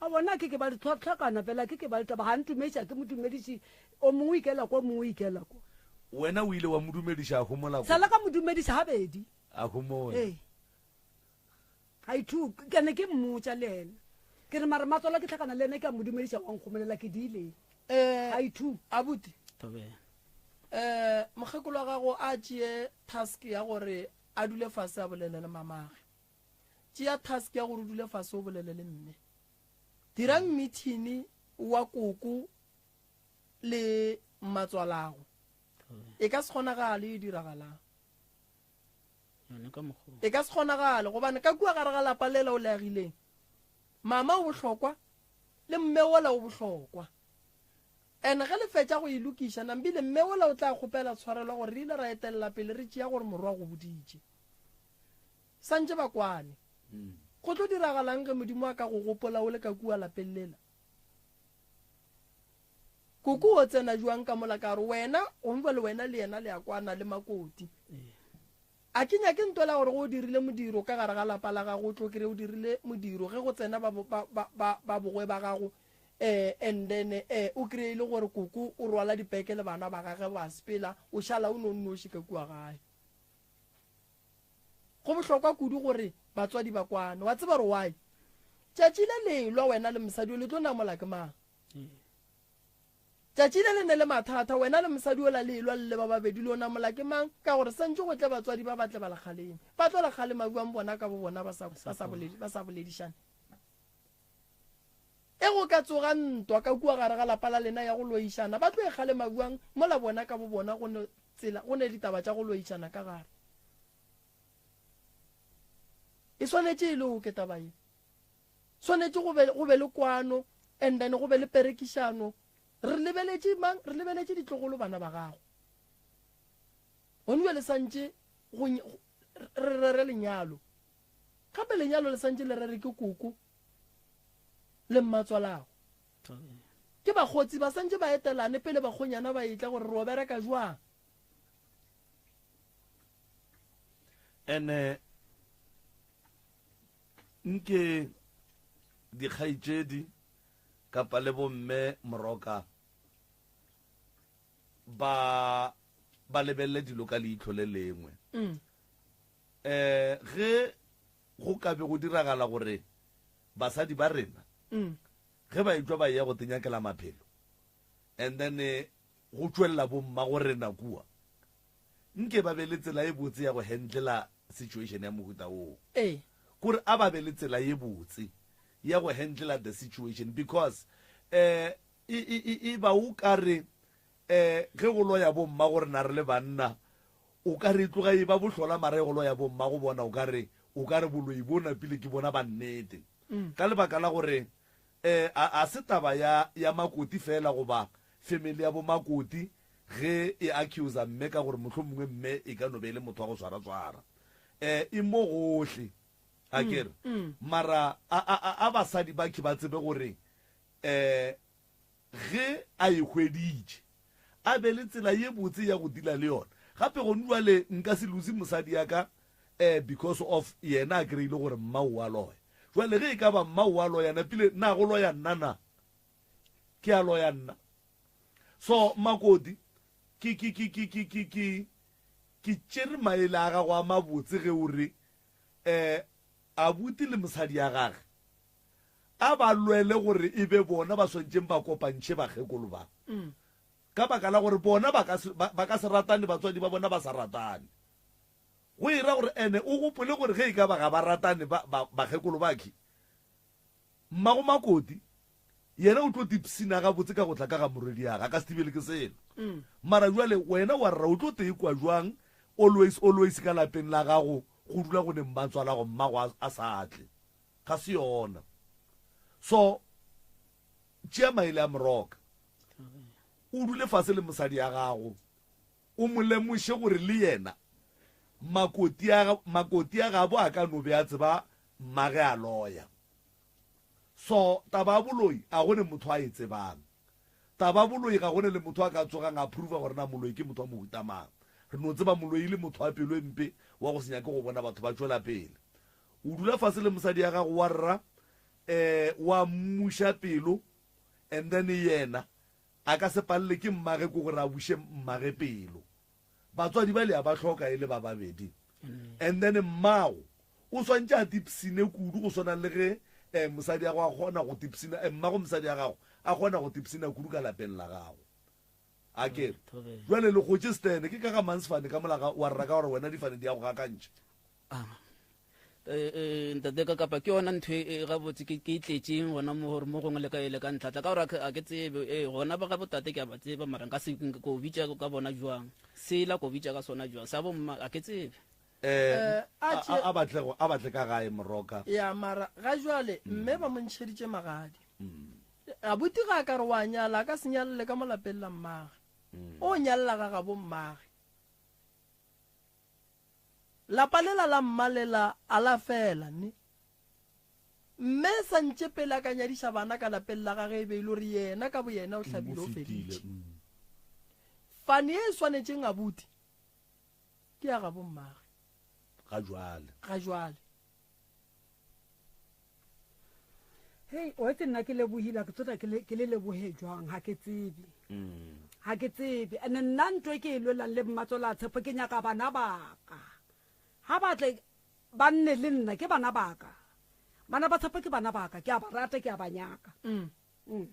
J: A bona ke ke ba le tlhwatlhwakana fela, ke ke ba le taba. Ga a ntumediša, ke mo dumediše. O mongwe o ikela kwa, o mongwe o ikela kwa.
A: Wena o ile wa mo dumediša a homola kwa?
J: Sala ka mo dumediša gabedi.
A: A homola.
J: Ee. I too, ke ne ke mmotša le yena. Ke re mara matswalo ke hlakana le yena ke a mo dumediša wa nkgomolela ke diileng.
H: Eh,
J: I too.
H: Abuti.
I: Thobela.
H: Eh, mokgekolo wa gago a tšee task ya gore a dule fase a bolele le mamage. Tšea task ya gore o dule fase o bolele le mme. Dirang meeting wa koko le mmatswalago. E ka se kgonagale e diragalang.
I: Yone ka mokgwa.
H: E ka se kgonagale gobane ka kua gare ga lapa lela o le agileng, mama o bohlokwa le mme wola o bohlokwa. And ge le fetša go e lokiša, nambile mme wola o tla kgopela tshwarelo gore re ile ra etelela pele re tšea gore morwa go boditše. Santše ba kwane. Go tlo diragalang ge Modimo a ka go gopola o le ka kua lapeng lela? Koko o tsena jwang ka mola ka gore wena gongwe le wena le yena le a kwana le makoti. A ke nyake ntwela gore go o dirile modiro ka gare ga lapa la gago o tlo kry o dirile modiro ge go tsena ba ba ba ba ba bogwe ba gago eh and then eh o kry e le gore koko o rwala dipeke le bana ba gage ba sepela o šala o no nnoši ka kua gae. Go bohlokwa kudu gore batswadi ba kwane. Wa tseba gore why? Tšatši le lelwa wena le mosadi o le tlo namola ke mang? Tšatši le le ne le mathata, wena le mosadi ola le elwa le le ba babedi, le o namola ke mang? Ka gore santše go tle batswadi ba ba tle ba le kgaleme. Ba tlo le kgalema bjang bona ka bo bona ba sa, ba sa boledi, ba sa boledišane? E go ka tsoga ntwa ka kua gare ga lapa la lena ya go loišana, ba tlo e kgalema bjang mola bona ka bo bona go ne tsela, go ne ditaba tša go loišana ka gare? E swanetše e loke taba ye. Swanetše go be, go be le kwano and then go be le perekišano. Re lebeletše mang? Re lebeletše ditlogolo bana ba gago. Gone bjale santše go, re rere lenyalo. Gape lenyalo le santše le rere ke koko le mmatswalago. Ke bakgotsi ba santše ba etelane pele bakgonyana ba etla gore re o bereka jwang.
A: Ene Nke dikgaetšedi kapa le bomme moroka ba ba lebelele dilo ka leihlo le lengwe. Um ge go ka be go diragala gore basadi ba rena ge ba etšwa ba eya go tenyakela maphelo and then go tšwelela bomma go rena kua, Nke ba be le tsela ye botse ya go handlela situation ya mohuta woo.
H: Ee.
A: Kore a ba be le tsela ye botse. ya go handlela the situation because um e, e, e, e ba o ka re um ge go loya bomma go rena re le banna o ka re e tloga e ba bohlola mara e go loya bomma go bona o ka re o ka re boloi bo napile ke bona ba nnete mm. ka lebaka la gore um a, a se taba ya ya makoti fela goba family ya bomakoti ge e accusa mme ka gore mohlomongwe mme e ka no be e le motho wa go swara-swara um e mo gohle a mm, kere mm. mara a, a, a basadi ba ke ba tsebe gore um ge a e hweditše a be le tsela ye botse ya go dila le yona gape gone jwale nka se lose mosadi ya ka um because of yena a kry-ile gore mma o a loya jwale ge e ka ba mma o a loya napile na go loya nna na ke a loya nna so makoti ke ke ke ke ke ke ke ke tšere maele a gago a mabotse ge o re um abuti le mosadi ya gage a ba lwele gore e be bona ba swantšeng ba kopantšhe bakgekolo ba mm. ka baka la gore bona ba ka se ratane batswadi ba bona ba sa ratane go e ra gore ene o gopole gore ge e ka ba ga ba ratane bakgekolo bakhe Mmago Makoti yena o tlo tipshina gabotse ka go tla ka ga morwediage, a ka se thibele ke selo. Mara bjale wena wa rra o tlo tekwa jwang always always ka lapeng la gago go dula go ne mmatswalago mmago a, a sa tle? Ga se yona. So tšea maele a Moroka. O dule fase le mosadi ya gago o mo lemoše gore le yena makoti a, makoti a gabo a ka no be a tseba mmage a loya. So taba ya boloi a go ne motho a e tsebang. Taba ya boloi ga go ne le motho a ka tsogang a prova gore na moloi ke motho wa mohuta mang. Re no tseba moloi e le motho wa pelo e mpe wa go se nyake go bona batho ba tšwela pele. O dula fase le mosadi ya gago wa rra eh wa mmuša pelo and then yena a ka se palele ke mmage ko gore a buše mmage pelo. Batswadi ba le a ba hloka e le ba babedi. And then mmago o swantše a tipsine kudu go swana le ge eh, mosadi ya go a kgona go tipsina eh, mmago mosadi ya gago a kgona go tipsina kudu ka lapeng la gago. A ke re jwale le gotše stene ke ka ga mansfane ka molaga wa rra ka gore wena difane di ya go gakantšha.
I: Ah. Eh, eh, ntate ka kapa ke yona ntho e, e gabotse ke e tletšeng gona mo gore mo gongwe le ka ele ka ntlhatla ka gore a ke tsebe ee gona ba ga botate ke a ba tseba mara nka se ko bitša ka bona jwang sela ko bitša ka sona jwang sa bomma a ke tsebe
A: eh, a batle a batle ka gae moroka
H: ya mara ga jwale mm. mme ba mo ntšheditše magadi mm. abuti ga a ka re wa nyala a ka se nyalele ka mo lapeng la mmage mm. o nyalela ga gabo mmage Lapa lela la mma lela a la fela, ne? Mme sa ntše pele a ka nyadiša bana ka lapeng la gage e be e le gore yena ka boyena o hlabile o feditše. Fane ye e swanetšeng abuti ke ya gabo mmage.
A: Ga jwale.
H: Ga jwale.
J: Hei, o etse nna ke lebohile, ke tsota ke le lebohe jwang, ha ke tsebe. Ha ke tsebe. And nna ntho e ke e lwelang le mmatsola tshepo ke nyaka bana baka. Ha ba tle ba nne le nna ke bana baka. Bana ba tshepo ke bana baka, ke a ba rata, ke a ba nyaka. Mm. Mm.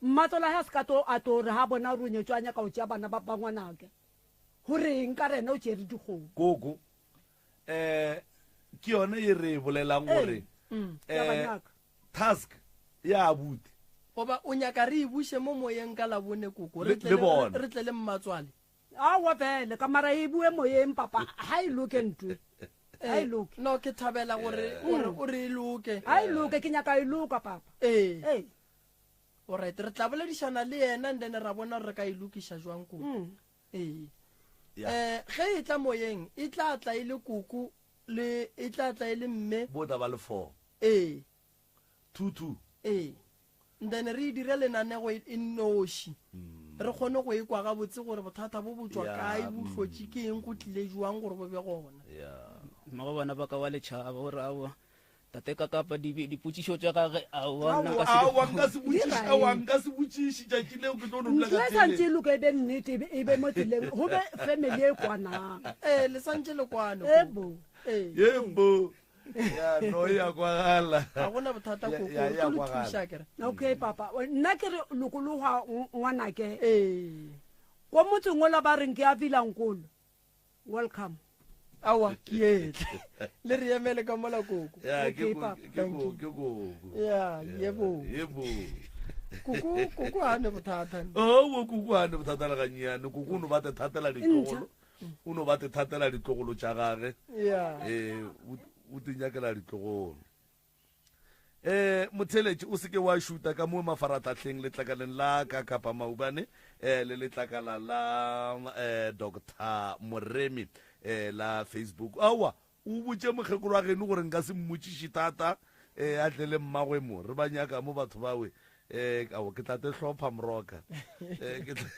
J: Mmatsola ha se ka to a to re ha bona gore o nyetswe a nyaka go tšea bana ba ba ngwanake. Go reng ka rena o tšere dikgomo.
A: Koko, eh ke yone e re e bolelang gore
H: mm, eh
A: task ya abuti
H: goba o nyaka re e buše mo moyeng ka labone koko re tle le mmatswale
J: aowa fele ka mara e bue moyeng papa ga e loke ntwe ga e eh, loke
H: no ke thabela gore gore o re e loke
J: ga e loke ke nyaka e loka papa
H: ee eh. alright re tla boledišana le yena and then ra bona gore re ka e lokiša jwang koko mm. Ee.
A: Yeah.
H: Eh, ge e tla moyeng, e tla tla e le koko le e tla tla e le mme.
A: Bo tla ba le 4.
H: Ee.
A: 2 2.
H: Ee. And then re e dire lenanego e, e nnoši. Re kgone go e kwa gabotse gore bothata bo bo tšwa
A: Yeah,
H: kae, bo hlotše ke eng, go tlile jwang gore bo be gona.
A: Yeah.
I: Mmago bana ba ka wa letšhaba o re aowa Tate ka kapa dipotšišo tša gage aowa nna nka se
A: Aowa nka se botšiše, aowa nka se botšiše tšatši leo ke tlo no dula
J: Ntlo
A: ka
J: e santše e
A: tseleng.
J: loka e be nnete e be- e be mo tseleng go be family e kwanang
H: Ee, le santše le kwane.
J: e bo
H: Ee.
A: Yebo. Ya no ya kwagala.
H: Ga gona bothata
A: Ya-
H: koko,
A: ya-
H: re
A: ya
H: tlo le
A: kwagala.
H: thuša akere.
J: okay papa nna ke re lokologa ngwanake
H: Ee.
J: ko motseng ola ba reng ke a vilankolo welcome.
H: Awa, ke etle. Le re emele ka mola koko.
A: Ya, ke
H: Okay,
A: ko-
H: papa.
A: ke
H: Thank
A: ko-
H: you.
A: ke koko.
H: Ya, yebo.
A: Yebo.
H: Koko, koko ha ne bothata.
A: Oh, koko ha ne bothata le gannyane. Koko o no ba te thatela ditlogolo. O no ba te thatela ditlogolo tša gage.
H: Ya.
A: Eh, o te nyakela ditlogolo. Eh, motheletši o seke wa šuta ka mo mafaratlhahleng letlakaleng la ka kapa maubane eh, le letlakala la eh, Doctor Moremi eh, la Facebook. Aowa, o botše mokgekolo wa geno gore nka se mmotšiše thata eh, a tle le mmagwe mo re ba nyaka mo batho bawe. Eh, aowa, ke tla te hlopha moroka. Eh, ke tla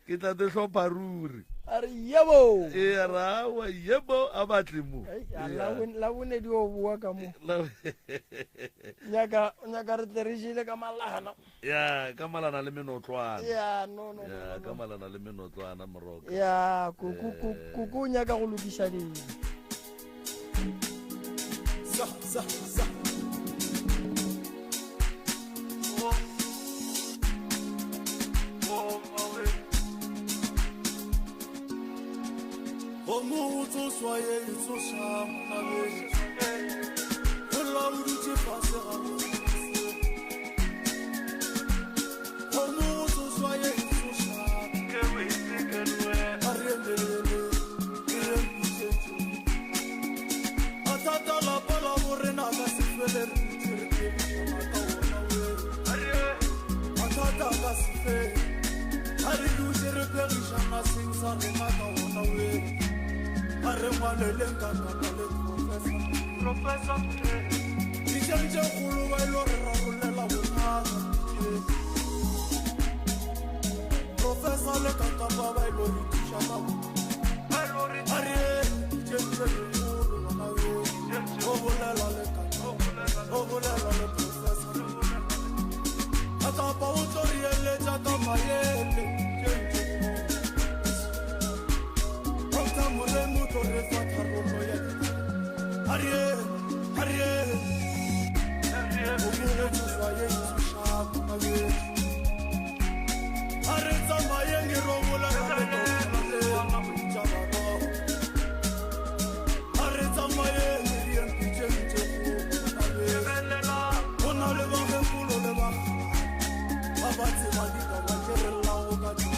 A: ke tla te hlopha ruri.
H: A re yebo.
A: Ee, a re aowa, yebo, a batle mo.
H: Ei, a
A: Ee,
H: la
A: a.
H: la bone di o bua ka mo. Nyaka, nyaka re tle re jele ka malana.
A: Ya, ka malana le menotlwana.
H: Ya, no, no, no,
A: Ya,
H: no,
A: ka
H: no.
A: malana le menotlwana, moroka.
H: Ya, koko, koko, koko o nyaka go lokiša dilo.
E: Sa, sa, sa. Gomo go tsoswa ye e tsoša monabedi. Go lla o dutše fase ga go fose. Gomo go tsoswa ye e tsoša. A re emelele, ke re mpitšetše. Mathata lapa la borena ka se fele re dutše re phedišana ka ona we. Mathata a ka se fele. A re dutše re phegišana seng sa rena ka ona we. A re ngwaleleng ka kapa le Professor. Ditšeng tše kgolo ba ilo re rarollela bothata. Professor le Kakapa ba ilo re thuša ka bo. A re ye ditšeng tše dikgolo bana be. O bolela le Kakapa, o bolela le Professor. Kakapa o tlo re eletša ka maele. Tšeng tše kgolo. Doctor Moremi o tlo re fa tharollo ya ditaba. A re ye, a re ye. O mo go tsošwa ye e tsošago mabedi. A re tsamayeng e ro bolela le Doctor Moremi tša barwa. A re tsamayeng e re yeng pitšeng tše kgolo mabedi. Go na le bakgekolo le bakgalabje ba ba tseba ditaba tše re llago ka tšona.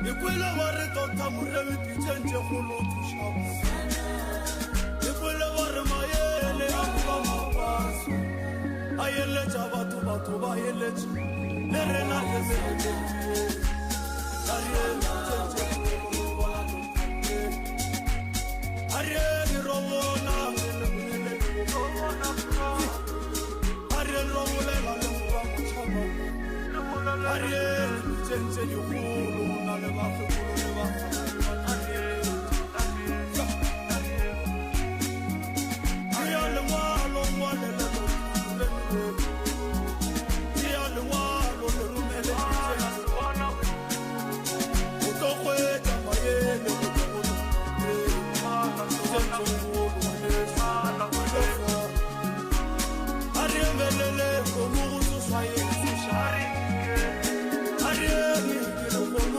E: Ke kwele ba re Doctor Moremi pitšeng tše kgolo o thuša batho. Ke kwele ba re maele a goba mapaso. A eletša batho, batho ba eletša. Le rena re emeletše. A re ye pitšeng tše kgolo re bona Doctor Moremi. A re ye re ro bona re le bolele le go bona. A re ro bolela le go ba motšhaba. A re ye pitšeng tše dikgolo go na le bakgekolo le bakgalabje ba tla re eletša. Tšea lengwalo ngwalele Doctor Moremi. Tšea lengwalo le romele pitšeng tše kgolo. O tlo hwetša maele go tšwa go Doctor Moremi. Pitšeng tše kgolo ngwaneso, o tlo fola. A re emelele kgomo go tsošwa ye e tsošago. A re eme ke re kgomo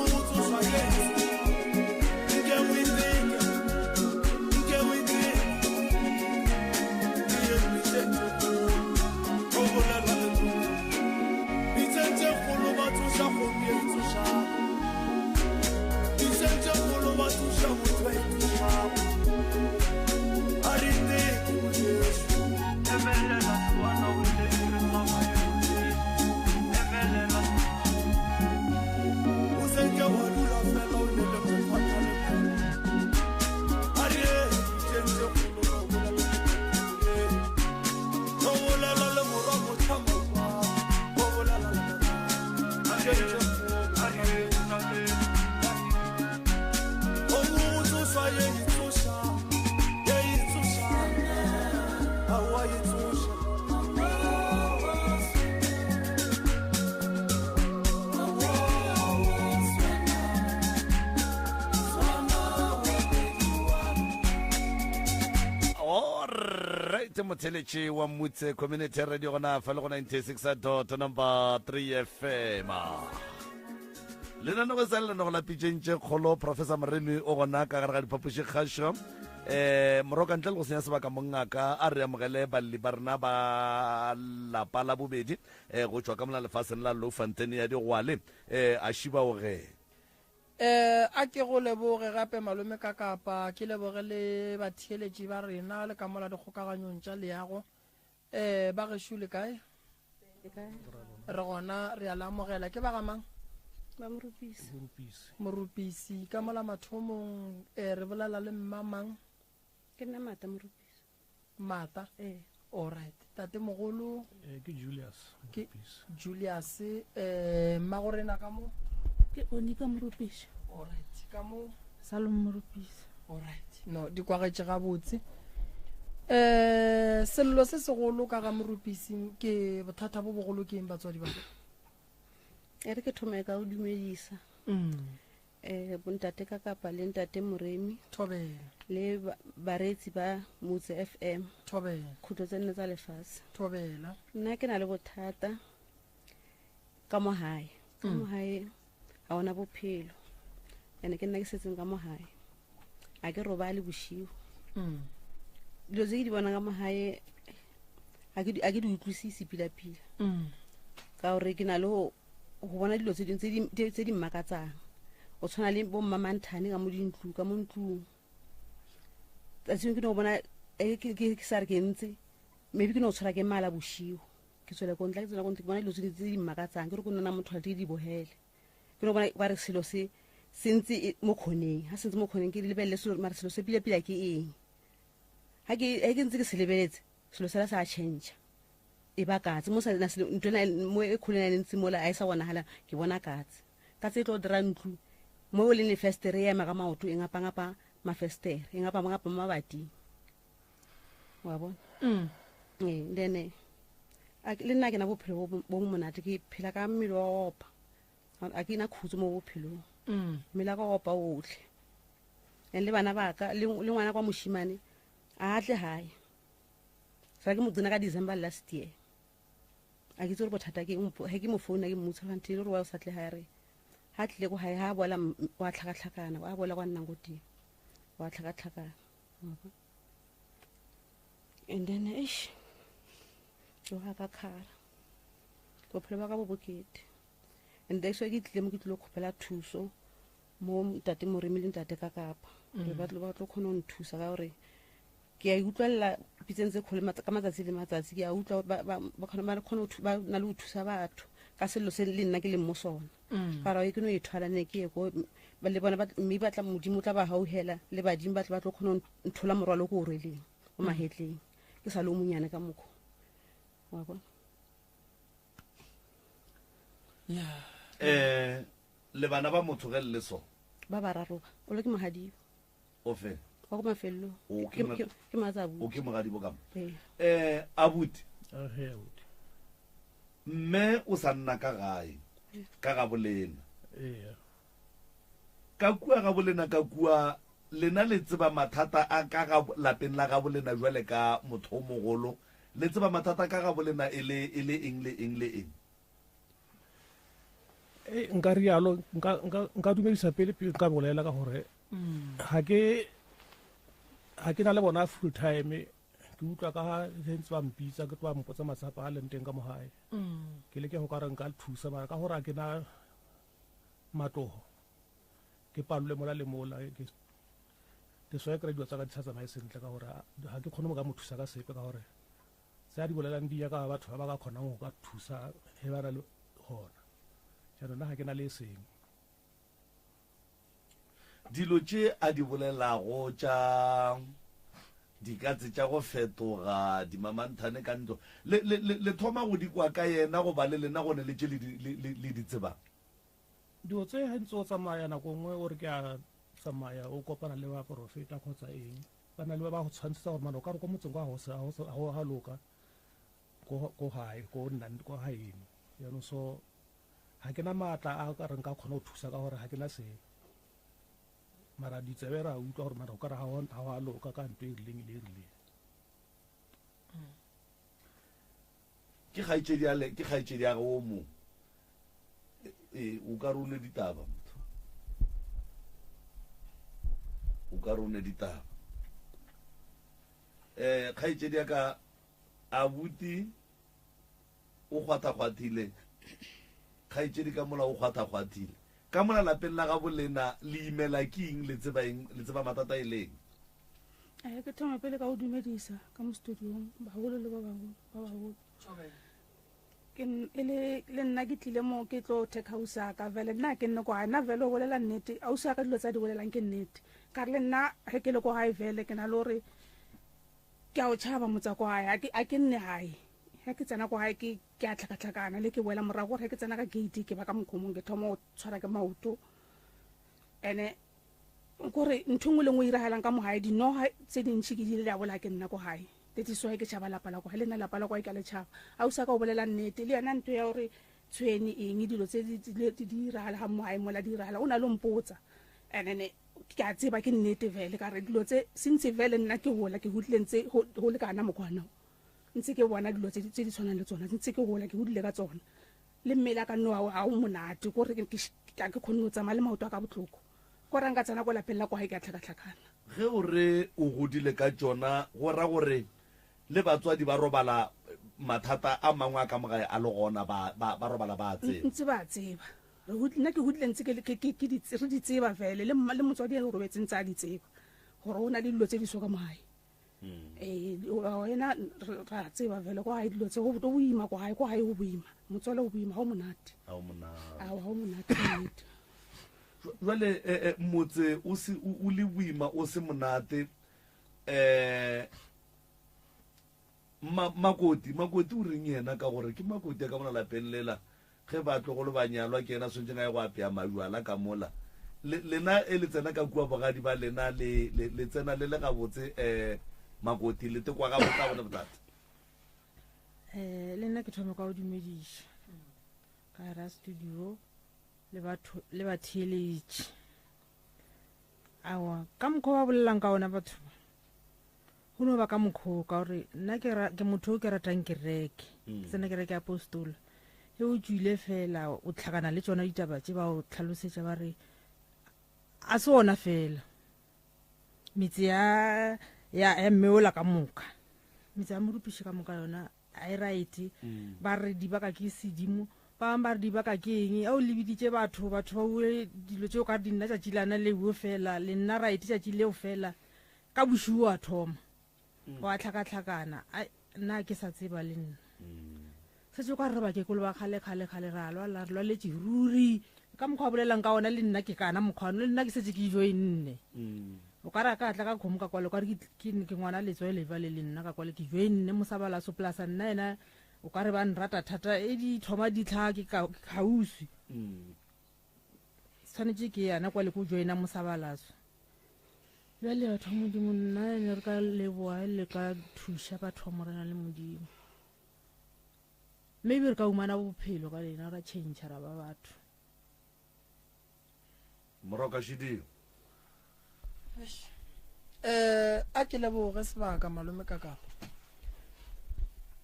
A: Alright, motheletši wa Mutse Community Radio gona fa le go 96 dot number 3 FM. Lenaneo sa lenanego la pitšeng tše kgolo Professor Moremi o gona ka gare ga diphapoši kgašo. Eh moroka ntle le go senya sebaka mongaka a re amogele balli ba rena ba lapa la bobedi eh go tšwa ka mola lefaseng la Loufontein ya digwale eh a šiba o ge
H: Eh, a ke go leboge gape malome ka kapa ke leboge le batheeletši ba rena le ka mola dikgokaganyong tša leago. Eh, ba gešo le kae? Re gona re a le amogela. Ke ba ga mang?
K: Ba Morupisi.
H: Morupisi. Ka mola mathomong eh, re bolela le mma mang?
K: Ke nna Mata Morupisi.
H: Mata?
K: Ee.
H: All right. Tate mogolo?
L: Eh, ke Julius.
H: Ke Julius. Eh, mmago rena ka mo?
K: Ke Onika Morupisi.
H: All right. Ka mo?
K: Salom Morupisi.
H: All right. No, di kwagetše gabotse. Eh, sello se segolo ka ga Morupisi ke bothata bo bogolo ke eng batswadi ba?
K: E re ke thome ka o dumedisa.
H: Mm.
K: Eh, bontate ka kapa le ntate Moremi.
H: Thobela.
K: Le bareetsi ba Motse FM.
H: Thobela.
K: Khutlo tse nne tsa lefatshe.
H: Thobela.
K: Nna ke na le bothata ka mo hae. Ka mo hae ga ona bophelo. Ene ke nna ke setseng ka mo hae. A ke robale boshigo. Dilo tse ke di bonang ka mo hae a ke di utlwisise pila-pila. Ka gore ke na le go go bona dilo tse dingwe tse di mmakatsang. O tshwana le bo mmamanthane ka mo dintlu, ka mo ntlong. Tsatsi lengwe ke no bona e ke sa re ke ntse, maybe ke no tshwara ke mala boshigo. Ke tswele ko ntle, ke tswela ko ntle ke bona dilo tse di mmakatsang, ke re ko nna motho a di di bogele. Ke no bona ba re selo se se ntse e, mo kgoneng, ha se ntse mo kgoneng ke lebelele selo, mara selo se pila-pila ke eng. Ha ke, ha ke ntse ke se lebeletse, selo sela sa change. E ba katse mo sa na selo ntho ena mo e kholo ena e ntse mola a e sa bonagala ke bona katse. Katse e tlo dira ntlo mo o leng lefestere e ema ka maoto e ngapa-ngapa mafestere e ngapa-ngapa mo mabating. Wa bona? Ee, then a le nna ke na bophelo bo bo monate ke phela ka mmele wa opa. A ke na khutso mo bophelong. Mmele wa ka wa opa otlhe. And le bana ba ka le ngwana kwa moshimane a tle hae. Sa ke mo tsena ka December last year. A ke itse gore bothata ke eng, he ke mo founa ke mmotsa gore nthe le gore wa o sa tle hae re. Ha tlile ko hae ha boela wa tlhakatlhakana, wa boela kwa nnang ko teng. Wa tlhakatlhakana. And then eish. Yo ha ka khara. Bophelo ba ka bo bokete. And that's why ke tlile mo ke tlile go kgopela thuso mo ntate Moremi le ntate ka kapa. Gore ba tlo ba tlo kgona go nthusa ka gore ke a utlwelela pitseng tse kgolo ka matsatsi le matsatsi ke a utlwa ba ba ba kgona ba kgona go ba na le go thusa batho ka sello se le nna ke leng mo sona. Ka gore ke no e thwala ne ke ye ko ba le bona ba mme ba tla modimo tla ba hauhela le badimo ba tla ba tlo kgona go nthola morwalo ko o rweleng o mahetleng ke sa le o monyane ka mokgo. Wa bona?
A: Eh le bana ba motho ge le so.
K: Ba bararo ba. O le ke mohadibo.
A: O fe.
K: Wa ko mafelelong.
A: O ke
K: Ke ke matsa abuti.
A: O ke mogadibo ka mo.
K: Ee.
A: Eh abuti.
L: A he abuti.
A: Mme o sa nna ka gae ka ga bolena.
L: Ee.
A: Ka kua ga bolena ka kua lena le tseba mathata a ka ga lapeng la ga bolena jwale ka motho o mogolo le tseba mathata ka ga bolena e le e le eng le eng le eng.
L: E, nka rialo nka nka nka dumedisa pele pele nka bolela ka gore ga ke ga ke na le bona full time ke utlwa ka ge ntse ba mpitsa ke tlo ba mpotsa matsapa a leng teng ka mo gae ke leke go ka re nka thusa mara ka gore a ke na matlogo ke palelwe mola le mola ke ke swa kry dilo tsa ka di sa tsamaye sentle ka gore ga ke kgone go ka mo thusa ka sepe ka gore tse a di bolelang di ya ka batho ba ba ka kgonang go ka thusa ge ba na le gona jaanong nna ga ke na le e seng
A: Dilo tše a di bolelago tša dikatse tša go fetoga dimamanthane ka ntlo, le, le, le, le thoma go di kwa ka yena goba le lena go ne le tše le di, le, le, le di tsebang?
L: Dilo tse ge ntse o tsamaya nako nngwe o re ke a tsamaya o kopana le baporofeta kgotsa eng ba na le ba ba go tshwantshetsa gore mane o ka re ko motseng kwa ga go ga loka ko gae ko nnang ko gaeno jaanong so ga ke na maatla a ka re nka kgona go thusa ka gore ga ke na seo mara ditsebe ra utlwa gore mara o ka re ga go a loka ka nto e rileng le e rileng.
A: Ke kgaetšedi ya le, ke kgaetšedi ya ge o mongwe. Ee, o ka re o ne ditaba motho. O ka re o ne ditaba. Eh, kgaetšedi ya ka abuti o kgwathakgwathile. Kgaetšedi ka mola o kgwathakgwathile. Ka mola lapeng la gabo lena le imela ke eng le tseba eng le tseba matata e leng?
M: Eh, ke thoma pele ka go dumedisa ka mo studiong bagolo le ba bagolo ba bagolo. Ke e le le nna ke tlile mo ke tlo thekga ausi a ka vele nna ke nne ko gae nna vele o bolela nnete ausi a ka dilo tsa di bolelang ke nnete ka re le nna ge ke le ko gae vele ke na le gore ke a o tšhaba motsa ko gae a ke nne gae ge ke tsena ko gae ke ke a tlhakatlhakana le ke boela morago gore ge ke tsena ka gate ke ba ka mokgomong ke thoma go tshwara ke maoto ene kore ntho nngwe le nngwe e iragalang ka mo gae dinoga tse dintšhi ke di ile di a bolaya ke nna ko gae that is why ke tšhaba lapa la kwa le nna lapa la kwa ke a le tšhaba a o sa ka o bolela nnete le yona ntho ya gore tshwene eng dilo tse di diragala ga mo gae mola di diragala o na le mpotsa and then ke a tseba ke nnete vele ka re dilo tse sentse vele nna ke gola ke godile ntse go le kana mokgwana ntse ke bona dilo tse di tshwanang le tsona ntse ke gola ke godile ka tsona le mmele a ka nno ga o monate kore ga ke kgone go tsamaya le maoto a ka botlhoko ko ra nka tsena ko lapeng la kwa gae ke a tlhakatlhakana.
A: Ge o re o godile ka tšona go ra gore le batswadi ba robala mathata a mangwe a ka mo gae a le gona ba, ba, ba robala ba a tseba.
M: Ntse ba a tseba. Re hod-, nna ke godile ntse ke le, ke, ke, ke di, re di tseba fele le mma, le motswadi a robetse ntse a di tseba gore go na le dilo tse di so ka mo gae. Ee, wena ra tseba vele kwa gae dilo tse go boima kwa gae, kwa gae go boima, motswala o boima, ga o monate.
A: Ga o monate.
M: Ao, ga o monate ka nnete.
A: Jwale eh, eh, motse o se o le boima o se monate eh ma, makoti makoti o reng yena ka gore ke makoti a ka mona lapeng lela Ge batlogolo ba nyalwa, ke yena a swanetšeng a ye go apea majwala ka mola. Le, lena e le tsena ka kua bogadi ba lena, le, le, le tsena le le gabotse, eh, Makoti, le tekwa gabotse, ga go ne bothata.
N: Eh, le nna ke thoma ka go dumediša ka gare ga studio le batho le batheeletši. Aowa, ka mokgwa ba bolelang ka ona batho ba, go no ba ka mokgwa ka gore nna ke ra, ke motho o ke ratang kereke. Ke tsena kereke ya apostola. Ge o tšwile fela o tlhakana le tšona ditaba tše ba o tlhalosetša ba re a se ona fela. Metse ya ya ya mme ola ka moka. Metse ya Morupiši ka moka yona a e right. Ba re di baka ke sedimo, ba bangwe ba re di baka ke eng. A o lebiditše batho, batho ba bue dilo tšeo ka re di nna tšatši lana leo fela, le nna right tšatši leo fela. Ka bošego wa thoma wa tlhakatlhakana. Ai, nna ke sa tseba le nna. Setse kwa re bakekolo ba kgale kgale kgale ra lwala, re lwaletše ruri. Ka mokgwa wa bolelang ka ona le nna ke kana mokgwa ono, le nna ke setse ke joinne. O ka re a ka tla ka kgomo ka kwale, o ka re ke, ke, ke ngwana letswele jwale le nna ka kwale ke joinne mosabalaso polasa nna yena o ka re ba nrata thata e di thoma di tlhaga ke ka, ke kgauswi. Tshwanetse ke yana kwale ko joina mosabalaso. Bjale batho ba Modimo nna ne re ka leboga le ka thuša batho ba Morena le Modimo. Maybe re ka humana bophelo ka lena ra change ra ba batho.
A: Moroka Shidio.
H: Eh, a ke leboge sebaka malome ka kapa.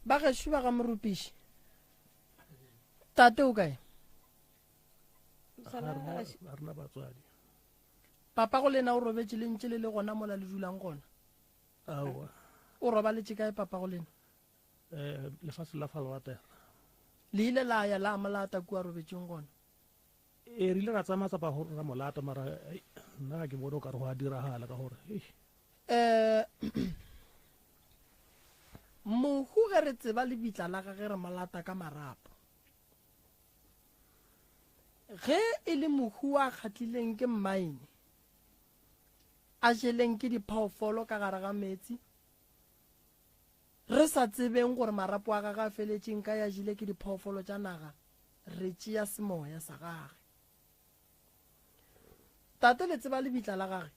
H: Ba gešo ba ga Morupiši. Tate o kae?
L: Ga rena batswadi.
H: Papa go lena o robetše le ntše le le gona mola le dulang gona?
L: Aowa.
H: O robaletše kae papa go lena?
L: Eh, lefase la Falwatera.
H: Le ile la ya la molata kua robetšeng gona?
L: E re ile ra tsaya matsapa go ra molata mara nna ga ke bone o ka re go a diragala ka gore ei.
H: Eh, mohu ge re tseba lebitla la gage re molata ka marapo. Ge e le mohu wa kgatlileng ke mmaene, a jeleng ke diphoofolo ka gare ga meetse, re sa tsebeng gore marapo a gage a feletšeng kae a jile ke diphoofolo tša naga, re tšea semoya sa gage. Tate le tseba lebitla la gage?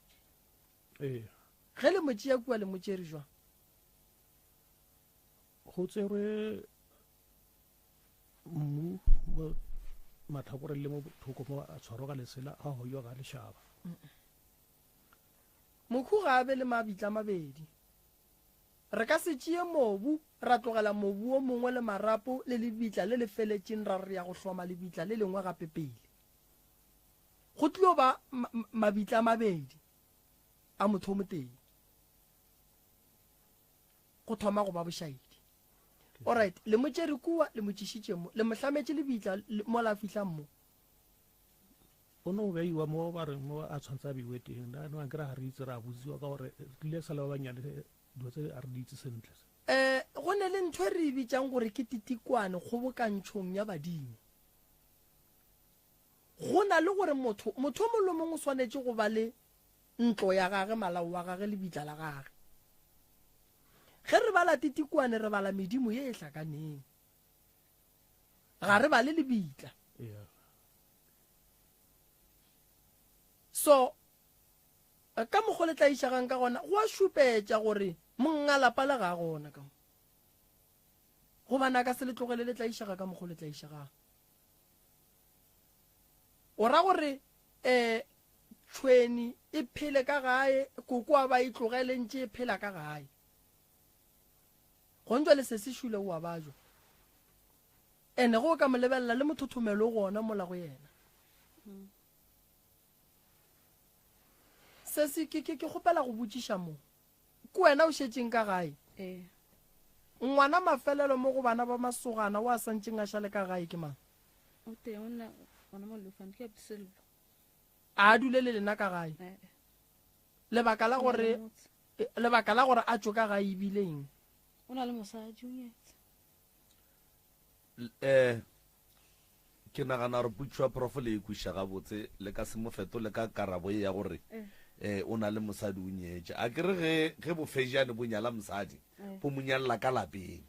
L: Ee.
H: Ge le mo tšea kua le mo tšere jwang?
L: Go tserwe mmu mo matlhakoreng le mo thoko mo a tshwarwa ka lesela a hoywa ka lešaba.
H: Mokhu ga a be le mabitla mabedi. Re ka se tšee mobu, ra tlogela mobu wo mongwe le marapo le lebitla le le feletšeng ra re re ya go hloma lebitla le lengwe gape pele. Go tlilo ba mabitla a mabedi a motho o motee. Go thoma go ba bošaedi. Alright, le mo tšere kua, le mo tšišitše mo, le mo hlametše lebitla mola a fihlang mo.
L: O no beiwa mo ba reng mo a tshwanetse a beiwe teng. Nna no akere ga re itse ra botsiwa ka gore re tlile sa le ba banyane dilo tse a re di itse sentle.
H: Um go ne le ntho e re e bitsang gore ke titikwane kgobokantšhong ya badimo. Go na le gore motho motho o mongwe le mongwe o swanetše go ba le ntlo ya gage, malao wa gage, lebitla la gage. Ge re bala titikwane re bala medimo ye e hlakaneng. Ga re bale lebitla. So ka mokgo le tlaišegang ka gona go a šupetša gore monga lapa le ga gona ka mo. Gobane a ka se le tlogele le tlaišega ka mokgo le tlaišegang. O ra gore um tšhweni e phele ka gae, koko a ba e tlogele ntše e phela ka gae. Gontšwa le sesi šule o a bajwa. Ene ge o ka mo lebelela le mothothomelo o gona mola go yena. Sesi ke ke ke kgopela go botšiša mo. Ke wena o šetšeng ka gae?
K: Ee.
H: Ngwana mafelelo mo go bana ba masogana o a santšeng a šale ka gae ke mang?
K: O teng o nna gona mo Lufan ke Sello.
H: A a dule le lena ka gae?
K: Ee.
H: Lebaka la gore lebaka la gore a tšwe ka gae e bile eng?
K: O na le mosadi o nyetse.
A: Eh ke nagana gore potšo ya prof le e kweša gabotse le ka se mo fetole ka karabo ye ya gore eh o na le mosadi o nyetše. A ke re ge ge bofejane bo nyala mosadi bo mo nyalela ka lapeng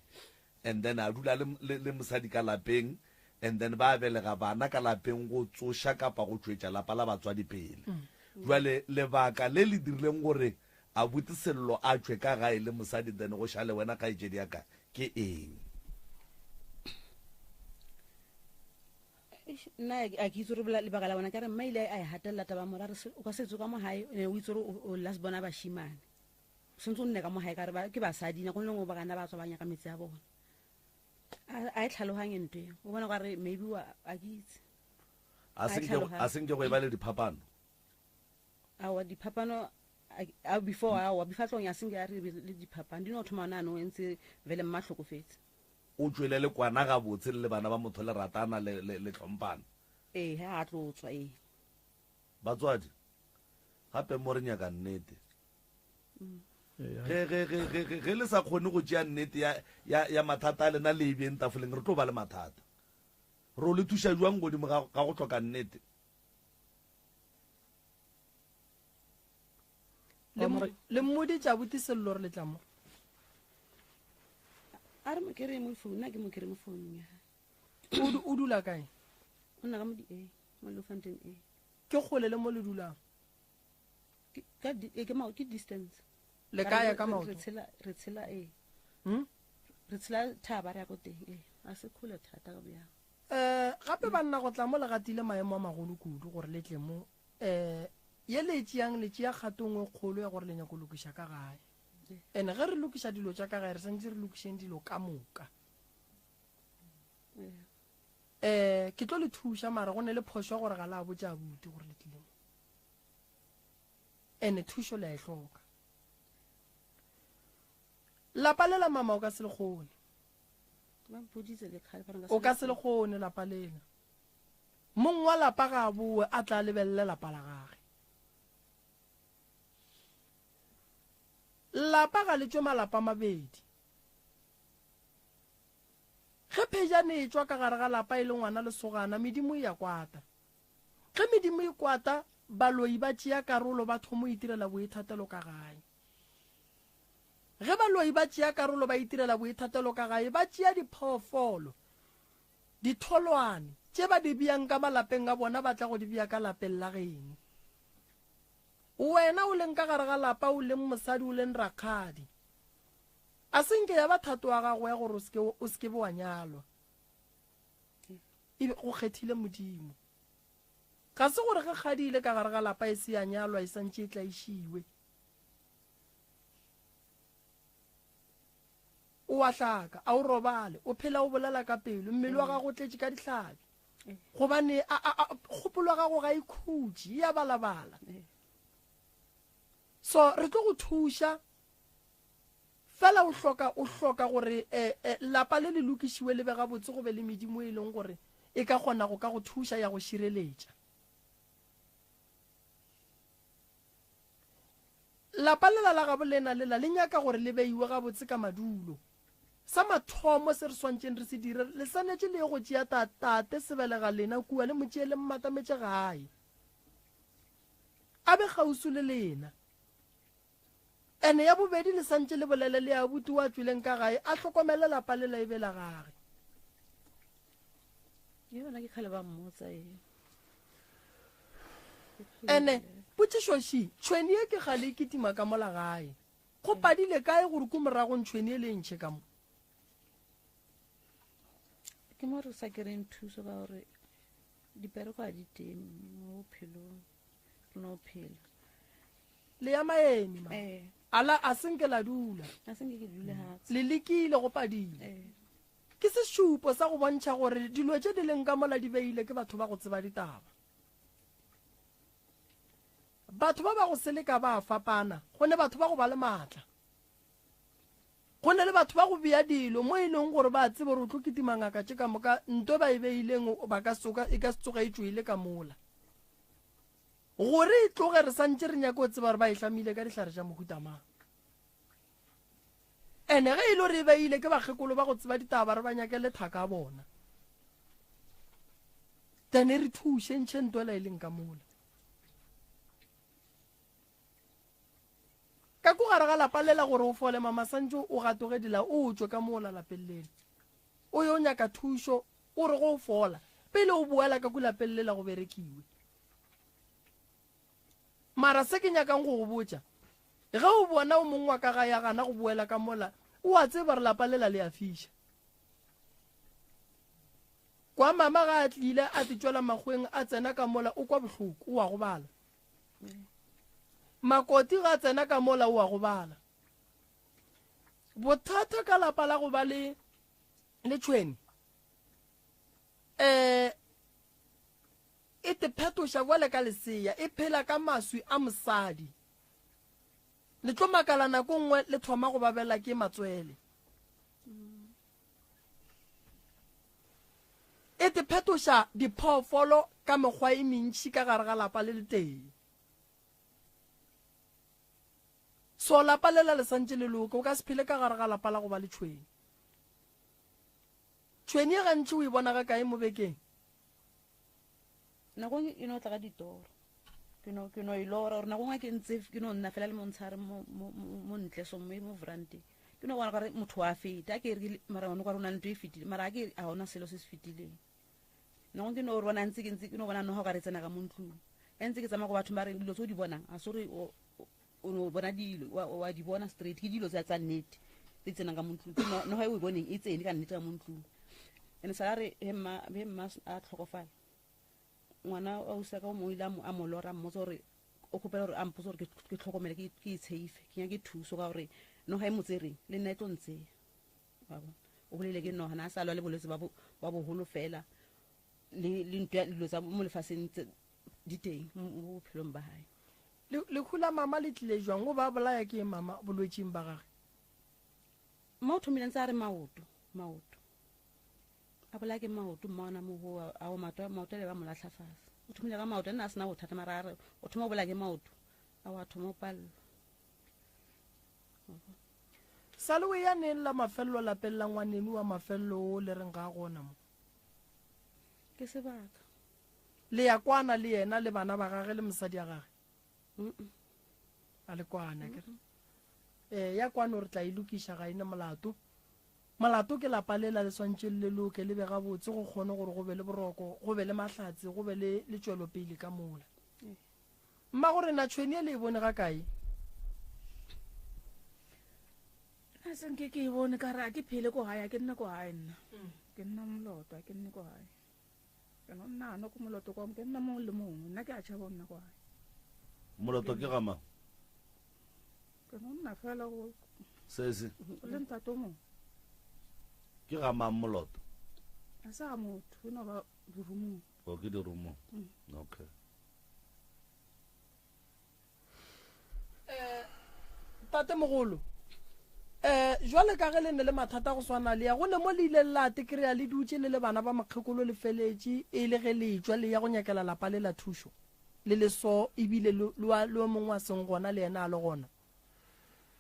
A: and then a dula le, le, le mosadi ka lapeng and then ba belega bana ka lapeng go tsoša kapa go tšwetša lapa la batswadi pele. Jwale lebaka le le dirileng gore abuti Sello a tšwe ka gae le mosadi then go šale wena kgaetšedi ya ka ke eng?
K: Eish, nna a ke itse gore lebaka la bona ka re mma ile a e gatelela taba mora re o ka se tswe ka mo gae ne o itse gore o last bona bashimane o santse o nne ka mo gae ka re ke basadi nako le nngwe ba kana ba tswa ba nyaka metse ya bona a e tlhaloganye ntho eo o bona kare maybe wa a ke itse
A: A se nke go e ba le diphapano?
K: Aowa diphapano a before aowa before tlong ya senke a re le diphapano di no thoma gona anong ntse vele mma hlokofetse.
A: O tšwele le kwana gabotse le le bana ba motho le ratana le le le hlomphana?
K: Ee ge a tlo tswa ee.
A: Batswadi gape mo re nyaka nnete. Ge ge ge ge ge le sa kgone go tšea nnete ya ya ya mathata a lena le e beeng tafoleng re tlo ba le mathata. Ro le thuša jwang godimo ga ga go hloka nnete?
H: Le mmoditše abuti Sello re le tla mo.
K: A re mo kry mo phone, nna ke mo kry mo founung ya
H: gage. O dula kae?
K: O nna ka mo di A, mo Bloemfontein A.
H: Ke kgole le mo le dulang?
K: Ke ka ke distance.
H: Le ka ya ka maoto?
K: Re tshela re tshela e. Hmm? Re tshela thaba re ya ko teng e. A se kgole thata ka bjang.
H: Eh gape banna go tla mo le gatile maemo a magolo kudu gore le tle mo eh ye le e tšeang le tšea kgato nngwe kgolo ya gore le nyako lokiša ka gae. Ene ge re lokiša dilo tša ka gae re santse re lokišeng dilo ka moka. Eh ke tlo le thuša mara go ne le phošo gore ga la botša abuti gore le tlile mo. Ene thušo le a e hloka. Lapa lela mama o ka se le kgone. O ka se le kgone lapa lela. Mong wa lapa ga a boe a tla lebelele lapa la gage. Lapa ga le tšwe malapa mabedi. Ge phejane e tšwa ka gare ga lapa e le ngwana lesogana, medimo e ya kwata. Ge medimo e kwata, baloi ba tšea karolo ba thomo itirela boithatelo ka gae. Ge baloi ba tšea karolo ba itirela boithatelo ka gae, ba tšea diphoofolo, ditholwane, tše ba di beang ka malapeng a bona ba tla go di bea ka lapeng la geno. Wena o leng ka gare ga lapa, o leng mosadi, o leng rakgadi, a se nke ya ba thato ya gago ya gore o se ke, o se ke be wa nyalwa. E be go kgethile Modimo. Ga se gore ge kgadi e ile ka gare ga lapa e se ya nyalwa e santše e tlaišiwe. O a hlaka, a o robale, o phela o bolela ka pelo, mmele wa gago o tletše ka dihlabi. Gobane a, a, a, kgopolo ya gago ga e khutše, e a balabala. So re tlo go thuša, fela o hloka, o hloka gore eh, eh, lapa le le lokišiwe le be gabotse, go be le medimo e leng gore e ka kgona go ka go thuša ya go šireletša. Lapa lela la gabo lena lela le nyaka gore le beiwe gabotse ka madulo. Sa mathomo se re swantšeng re se dire, le swanetše le ye go tšea ta, tate sebelega lena kua, le mo tšee le mmatametše gae. A be kgauswi le lena. Ene ya bobedi le santše le bolele le abuti wa tšweleng ka gae a hlokomele lapa lela e be la gage.
K: Yona ke kgale ba mmotsa e.
H: Ene potšišo ši, tšhweni ye ke kgale e kitima ka mola gae. Go padile kae gore ku moragong tšhweni e le e ntšhe ka mo?
K: Ke mo re sa kereng thuso ka gore dipereko ga di teng mo bophelong, re no phela.
H: Le ya maeme ma.
K: Eh.
H: Ala a senke la dula.
K: A senke ke dule hatshe.
H: Le lekile go padile.
K: Eh.
H: Ke sešupo sa go bontšha gore dilo tše di leng ka mola di beile ke batho ba go tseba ditaba. Batho ba ba go seleka ba a fapana, go ne batho ba go ba le maatla. Go ne le batho ba go bea dilo mo e leng gore ba tseba gore o tlo kitima ngaka tše ka moka, nto ba e beileng ba ka soka e ka se tsoge e tšwele ka mola. Gore e tloge re santše re nyaka go tseba gore ba e hlamile ka dihlare tša mohuta mang. Ene ge e le gore e beile ke bakgekolo ba go tseba ditaba re ba nyakele thaka ya bona. Then e re thuše ntšhe nto ela e leng ka mola. Ka ko gare ga lapa lela gore o fole mama santše o gatoge dila o tšwe ka mola lapeng lela. O yo nyaka thušo o re go fola pele o boela ka ku lapeng lela go berekiwe. Mara se ke nyakang go go botša, ge o bona o mongwe wa ka gae a gana go boela ka mola, o a tseba gore lapa lela le a fiša. Kwa mama ga a tlile a te tšwela makgweng a tsena ka mola o kwa bohloko, o a gobala. Makoti ga a tsena ka mola o a gobala. Bothata ka lapa la go ba le le tšhwene eh E te phetoša bjale ka lesea, e phela ka maswi a mosadi. Le tlo makala nako nngwe le thoma go babela ke matswele. E te phetoša diphoofolo ka mekgwa e mentši ka gare ga lapa le letee. So lapa lela le santše le loke, o ka se phele ka gare ga lapa la go ba le tšhwene. Tšhwene ye gantši o e bona ga kae mo bekeng?
K: Nako nngwe e no tla ka ditoro. Ke no, ke no e lora gore nako nngwe ke ntse ke no nna fela le montshare mo, mo, mo ntle so mo, mo veranteng. Ke no bona gore motho wa feta, a ke re mara one gore o na le ntho e fetile, mara a ke a ona selo se se fetileng. Nako ke no bona ntse ke ntse ke no bona noga ka re tsena ka mo ntlong. E ntse ke tsamaya go bathong ba re dilo tse o di bonang, a se gore o o no bona dilo, wa, wa di bona straight, ke dilo tsa tsa nnete tse di tsenang ka mo ntlong. Ke noga e o e boneng e tsene ka nnete ka mo ntlong. And sala re he mma, he mma a tlhokofala, ngwana wa ausi wa ka o mongwe ile a mo lora, a mmotsa gore o kgopela gore a mpotse gore ke tlhokomele, ke e tshefe, ke nyake thuso ka gore noga e mo tsereng le nna e tlo ntseya. Wa bona, o bolele ke noga, na a sa lwa le bolwetse ba boholo fela le le ntwa dilo tsa mo lefaseng tse di teng mo bophelong ba hae.
H: Lehu la mama le tlile jwang? O ba bolaya ke eng mama bolwetšing ba gage?
K: Mma o thomile ntse a re maoto, maoto. A bolaya ke maoto, mma ona mogo a o maoto, maoto le ba mo lahla fase. O thomile ka maoto, nna a sena bothata mara a re o thoma go bolaya ke maoto. A wa thoma o palelwa.
H: Sale o ya neng la mafelelo lapeng la ngwaneno wa mafelelo o le reng ga a gona mo?
K: Ke sebaka.
H: Le ya kwana le yena le bana ba gage le mosadi ya gage? A le kwana ke re. Eh ya kwano re tla e lokiša ga e ne molato. Molato ke lapa lela le swantše le loke le be gabotse go kgone gore go be le boroko, go be le mahlatse, go be le le tšwelopele ka mola. Mmago rena tšhweni e le e bone ga kae?
M: A se nke ke e bone ka re a ke phele ko gae, a ke nne ko gae nna. Ke nna moloto, a ke nne ko gae. Ke no nna ano ko moloto kwa, ke nna mongwe le mongwe, nna ke a tšhaba go nna ko gae.
A: Moloto ke ga mang?
M: Ke no nna fela go
A: Sese.
M: Go le ntate o mongwe.
A: Ke ga mang moloto?
M: A se ga motho, e no ba dirumong.
A: O ke dirumong. Mm. Okay.
H: Eh tate mogolo eh jwale ka ge le ne le mathata go swana le ya go ne mo le ileng la te kry-a le dutše le le bana ba mokgekolo le feletše e le ge le tšwa le ya go nyakela lapa le la thušo le le so ebile le yo mongwe a seng gona le yena a le gona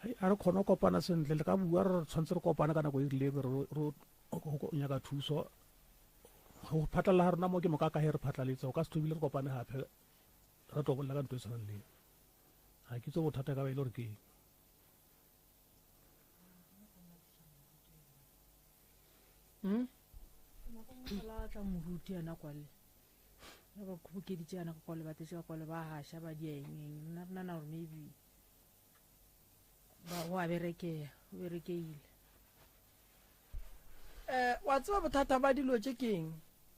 L: a re kgone go kopana sentle le ka bua re tshwanetse re kopane ka nako e rileng re nyaka thuso go phatlalela ga rona mo ke moka ka he re phatlaletse go ka se tlhobile re kopane gape re tlo bolela ka ntho e tshwanang le ga ke tse bothata ka ba e le gore ke eng
H: hmm?
N: tla moruti yana kwale ba ba kgobokeditše yana ka kwale ba tletše ka kwale ba gaša ba dia eng eng nna re nana gore maybe ba go a berekea o berekeile
H: um wa tseba bothata ba dilo tše ke eng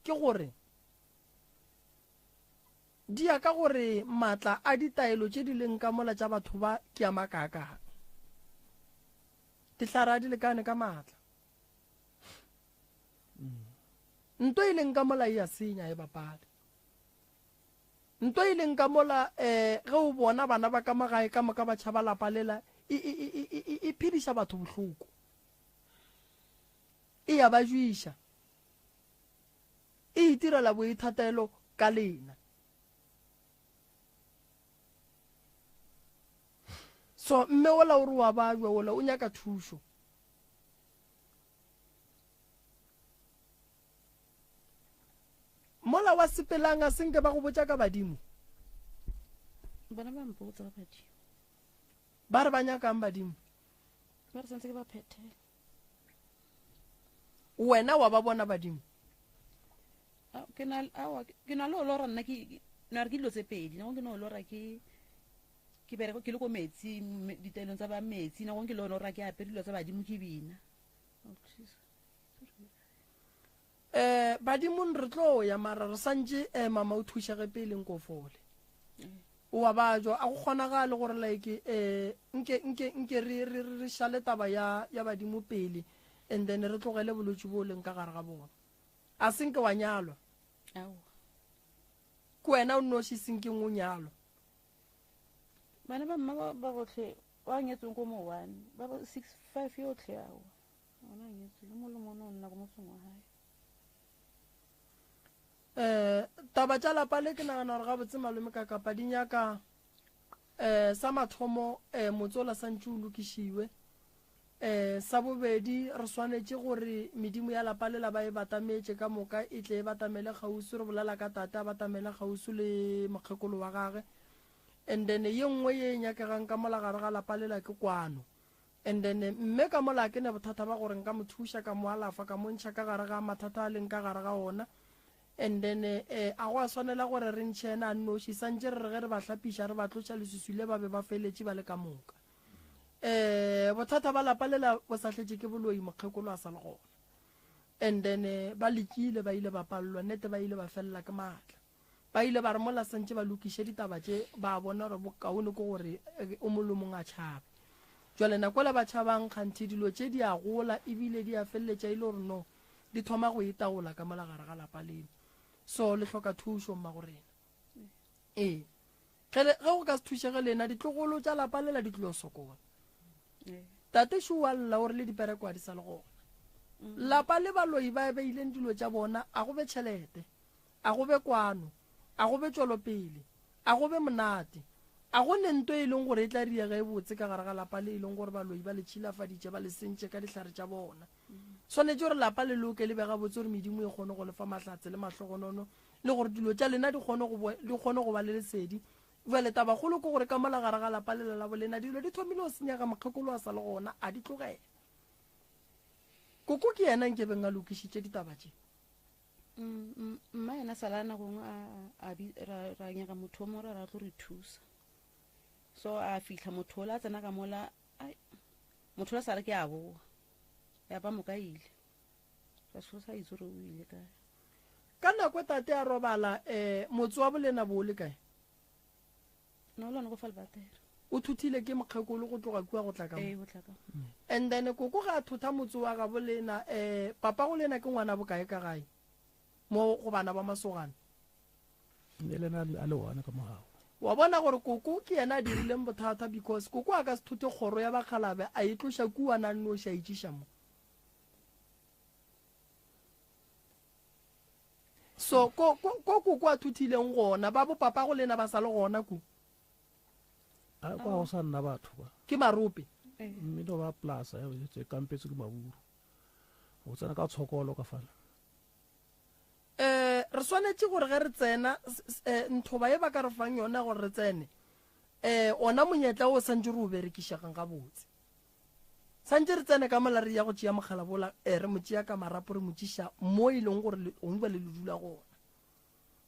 H: ke gore di ya ka gore maatla a ditaelo tše di leng ka mola tša batho ba ke a makaakang dihlare a di lekane ka maatla Nto e leng ka mola e a senya e bapale. Nto e leng ka mola um ge o bona bana ba ka mo gae ka moka ba tšhaba lapa lela e, e, e, e, e, e phediša batho bohloko. E ya ba jwiša. E itirela boithatelo ka lena. So mme ola o re wa bajwa ola o nyaka thušo. Mola wa sepelang a senke ba go botša ka badimo?
K: Bona ba mpotsa ka badimo.
H: Ba re ba nyakang badimo?
K: Ba re santse ke ba phethele.
H: Wena wa ba bona badimo?
K: Ke na awa ke na le o lora nna ke na re ke dilo tse pedi nako ke no lora ke ke bereko ke le ko metsi ditaelong tsa ba metsi nako ke le lora ke apere dilo tsa badimo ke bina.
H: Eh badimong re tlo ya mara re santše eh mama o thušege pele nko fole. O wa bajwa a go kgonagale gore like eh nke nke nke re re re šale taba ya ya badimo pele and then re tlogele bolwetši bo leng ka gare ga bona. A senke wa nyalwa?
K: Aowa.
H: Ke wena o nnoši senkeng o nyalwa.
K: Bana ba mma ba ba botlhe ba nyetsweng ko mo one ba ba 6 5 yotlhe aowa. Ona nyetswe yo mongwe le mongwe o nna ko motseng wa gae.
H: Eh taba tša lapa le ke nagana gore gabotse malome ka kapa di nyaka eh sa mathomo eh motse ola santše o lokišiwe eh sa bobedi re swanetše gore medimo ya lapa lela ba e batametše ka moka e tle e batamele kgauswi re bolela ka tate a batamele kgauswi le mokgekolo wa gage and then ye nngwe ye e nyakegang ka mola gare ga lapa lela ke kwano And then mme ka mola ke ne bothata ba gore nka mo thuša ka mo alafa ka mo ntšha ka gare ga mathata a leng ka gare ga ona. And then eh, a go a swanela gore re ntšhe ena a nnoši, santše re re ge re ba hlapiša re ba tloša leswiswi le ba be ba feletše ba le ka moka. Eh, bothata ba lapa lela bo sa hletše ke boloi mokgekolo a sa le gona. And then eh, ba lekile ba ile ba palelwa nnete ba ile ba felela ke maatla. Ba ile ba re mola santše ba lokiše ditaba tše, ba bona gore bokaone ke gore o mong le mong a tšhabe. Jwale nako ela ba tšhabang kganthe dilo tše di a gola ebile di a feleletša e le gore no di thoma go itaola ka mola gare ga lapa leno. So le hloka thušo mmagorena. Ee. Ge le, ge go ka se thušege lena, ditlogolo tša lapa lela di tlilo sokola. Tate šo wa lla o re le dipereko ga di sa le gona. Lapa le baloi ba beileng dilo tša bona a go be tšhelete. A go be kwano. A go be tšwelopele. A go be monate. A go ne nto e leng gore e tla riega e botse ka gare ga lapa le e leng gore baloi ba le tšhilafaditše ba le sentše ka dihlare tša bona. Swanetše gore lapa le loke le be gabotse gore medimo e kgone go le fa mahlatse le mahlogonono le gore dilo tša lena di kgone go di kgone go ba le lesedi. Bjale tabakgolo ke gore ka mola gare ga lapa lela la bolena dilo di thomile go senyega mokgekolo a sa le gona a di tlogela. Koko ke yena nkebeng a lokišitše ditaba tše.
K: Mm, mm, mma yena sala nako nngwe a ra, ra nyaka motho o mongwe ra ra tlo re thusa so a fitlha motho ola a tsena ka mola ai motho ola sa re ke a boa ya ba moka ile ra so sa itse gore o ile kae
H: Ka nako tate a robala um motse wa bolena bo o le kae?
K: No lona go fa lebatera.
H: O thuthile ke mokgekolo go tloga kua go tla ka mo.
K: Ee, go tla ka mo.
H: And then koko ga a thotha motse wa gabo lena, eh, papa go lena ke ngwana bokae ka gae? Mo go bana ba masogana.
L: Le lena a le one ka mogago.
H: Wa bona gore koko ke yena a dirileng bothata because koko a ka se thothe kgoro ya bakgalabe a e tloša kua na nnoši a e tšiša mo. So ko ko ko koko a thuthileng gona ba bo papa go lena ba sa le gona ku.
L: A kwa go sa nna batho ba.
H: Ke marope.
L: Mme no ba plaza ya tse kampetse ke maburu. O tsena ka tshokolo ka fana.
H: Eh re swanetše gore ge re tsena eh, nthoba ye ba ka re fang yona gore re tsene eh ona monyetla o santse re o berekišagang gabotse. Santše re tsene ka mola re ya go tšea mogala bola, eh, re mo tšea ka marapo re mo tšiša mo e leng gore gongwe le le dula gona.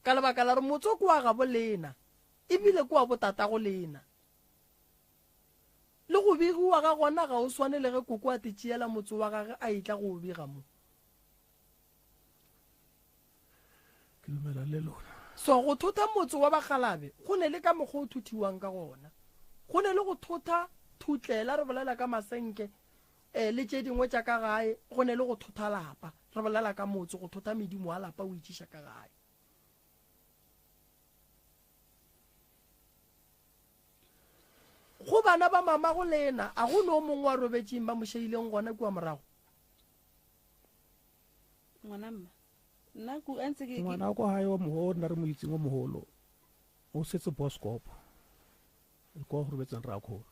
H: Ka lebaka la gore motse o ke wa gabo lena, ebile ke wa botatago lena. Le go begiwa ga gona ga o swane le ge koko a te tšeela motse wa gage a etla go o bega mo.
L: Ke dumela le lona.
H: So go thotha motse wa Bakgalabe go ne le ka mokgwa o thothiwang ka gona. Go ne le go thotha thutlela re bolela ka masenke eh, le tše dingwe tša ka gae, go ne le go thotha lapa re bolela ka motse, go thotha medimo wa lapa o itšiša ka gae. Go bana ba mamago lena a go ne o mongwe wa robetšeng ba mo šeileng gona kua morago?
K: Ngwana mma. Nna ku a ntse ke
L: Ngwana wa kwa gae wa mogolo nna re mo itseng o mogolo o setse boskop kwa go robetseng rakgolo.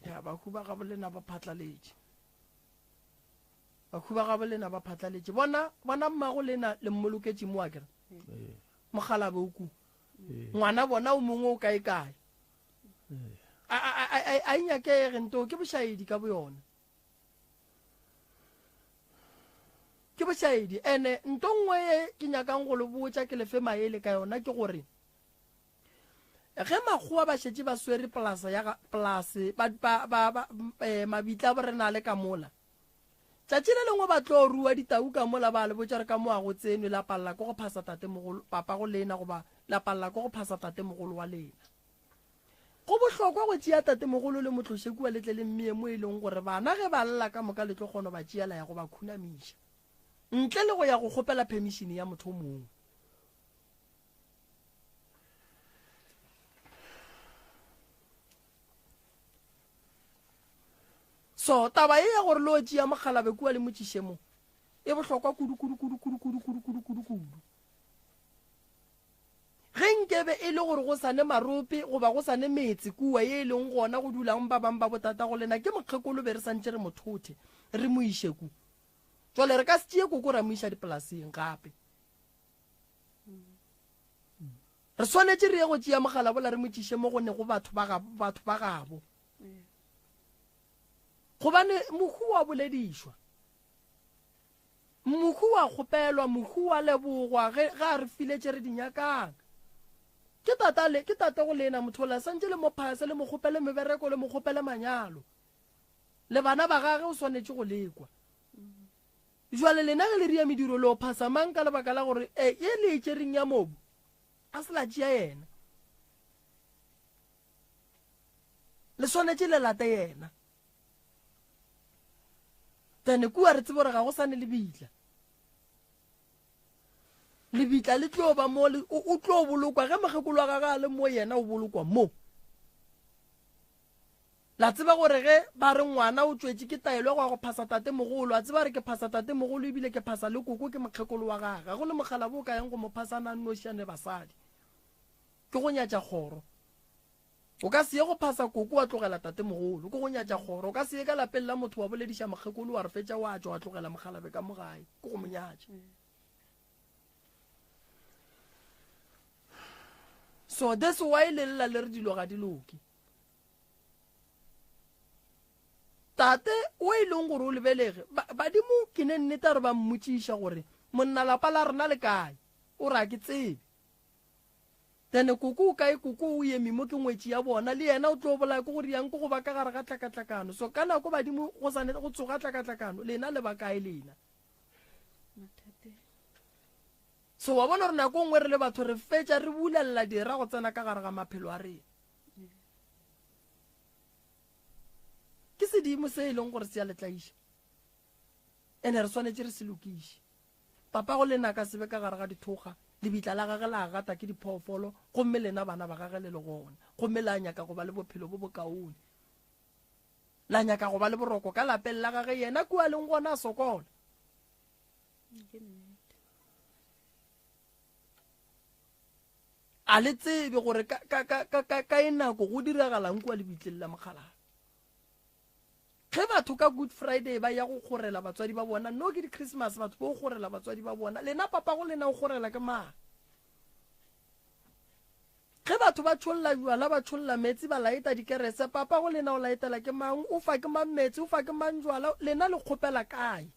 H: Ya bahu ba gabo lena ba phatlaletše. Bahu ba gabo lena ba phatlaletše. Bona bona mmago lena le mmoloketše mo akere. Mogalabe o ku. Ngwana bona o mongwe o kae kae. A a a a a inyakege nto ke bošaedi ka boyona. Ke bošaedi. Ene nto nngwe ye ke nyakang go le botša ke le fe maele ka yona ke gore ge makgowa ba šetše ba swere polasa ya ga polase ba ba ba, ba eh, mabitla bo rena le ka mola tšatši le lengwe ba tlo rua ditau ka mola ba le botša re ka mo a go tsenwe la palela ke go phasa tate mogolo papa go lena goba la palela ke go phasa tate mogolo wa lena Go bohlokwa go tšea tatemogolo le mo tloše kua le tle le mmee mo e leng gore bana ge ba lla ka moka le tlo kgono ba tšea la ya go ba khunamiša ntle le go ya go kgopela phemišene ya motho o mongwe. So taba ye ya gore le o tšea mokgalabe kua le mo tšiše mo e bohlokwa kudu kudu kudu kudu kudu kudu kudu kudu kudu. Ge nkebe e le gore go sa ne marope goba go sa ne metse kua ye e leng gona go dulang ba bang ba botatago lena, ke mokgekolo be re sa ntše re mo thothe re mo iše ku. Jwale re ka se tšee koko ra mo iša dipolaseng gape. Re swanetše re ye go tšea mogala bola re mo tšiše mo go nego batho ba ga, batho ba gabo. Gobane mohu wa boledišwa. Mohu wa kgopelwa, mohu wa lebogwa ge, ge a re file tše re di nyakang. Ke tata le, ke tate go lena, motho ola santše le mo phase, le mo kgopele mebereko, le mo kgopele manyalo. Le bana ba gage o swanetše go lekwa. Jwale lena ge le ria mediro le o phasa mang ka lebaka la gore e, ye le e tšereng ya mobu, a se la tšea yena. Le swanetše le late yena. Then kua re tsebe gore ga go sane lebitla. Lebitla le tlo ba mo, o tlo bolokwa ge mokgekolo wa gagwe a le mo, yena o bolokwa mo. La tseba gore ge ba re ngwana o tšwetše ke taelo ya go ya go phasa tatemogolo, a tseba gore ke phasa tatemogolo ebile ke phasa le koko ke mokgekolo wa gagwe. Ga go ne mokgalabo o ka yang go mo phasa a nnoši a ne basadi. Ke go nyatša kgoro. O ka se ye go phasa koko wa tlogela tatemogolo, ke go nyatša kgoro. O ka se ye ka lapeng la motho wa bolediša mokgekolo wa re fetša wa tšwa wa tlogela mokgalabe ka mo gae, ke go mo nyatša. So that's why le lla le re dilo ga di loke. Tate o e leng gore o lebelege, badimo ke ne nnete a re ba mmotšiša gore monna lapa la rena le kae, o re a ke tsebe. Then koko o kae koko o eme mo ke ngwetši ya bona le yena o tlo bolaya ke go riang ke go ba ka gare ga tlakatlakano so ka nako badimo go sa go tsoga tlakatlakano lena le ba kae lena. So wa bona gore nako nngwe re le batho re fetša re bulelela dira go tsena ka gare ga maphelo a rena. Ke sedimo se e leng gore se a le tlaiša. Ene re swanetše re se lokiše. Papago lena a ka se be ka gare ga dithokga, lebitla la gage la gata ke diphoofolo, gomme lena bana ba gage le le gona, gomme la nyaka go ba le bophelo bo bokaone. La nyaka go ba le boroko ka lapeng la gage, yena kua a leng gona a sokola. A le tsebe gore ka, ka, ka, ka, ka, ka e nako go diragalang kua lebitleng la mokgalabje. Ge batho ka Good Friday ba ya go kgorela batswadi ba bona, no ke di-Christmas batho bo kgorela batswadi ba bona, lena papago lena o kgorela ke mang? Ge batho ba tšholla jwala, ba tšholla meetse, ba laeta dikerese, papago lena o laetela ke mang? O fa ke mang meetse, o fa ke mang jwala, lena le kgopela kae?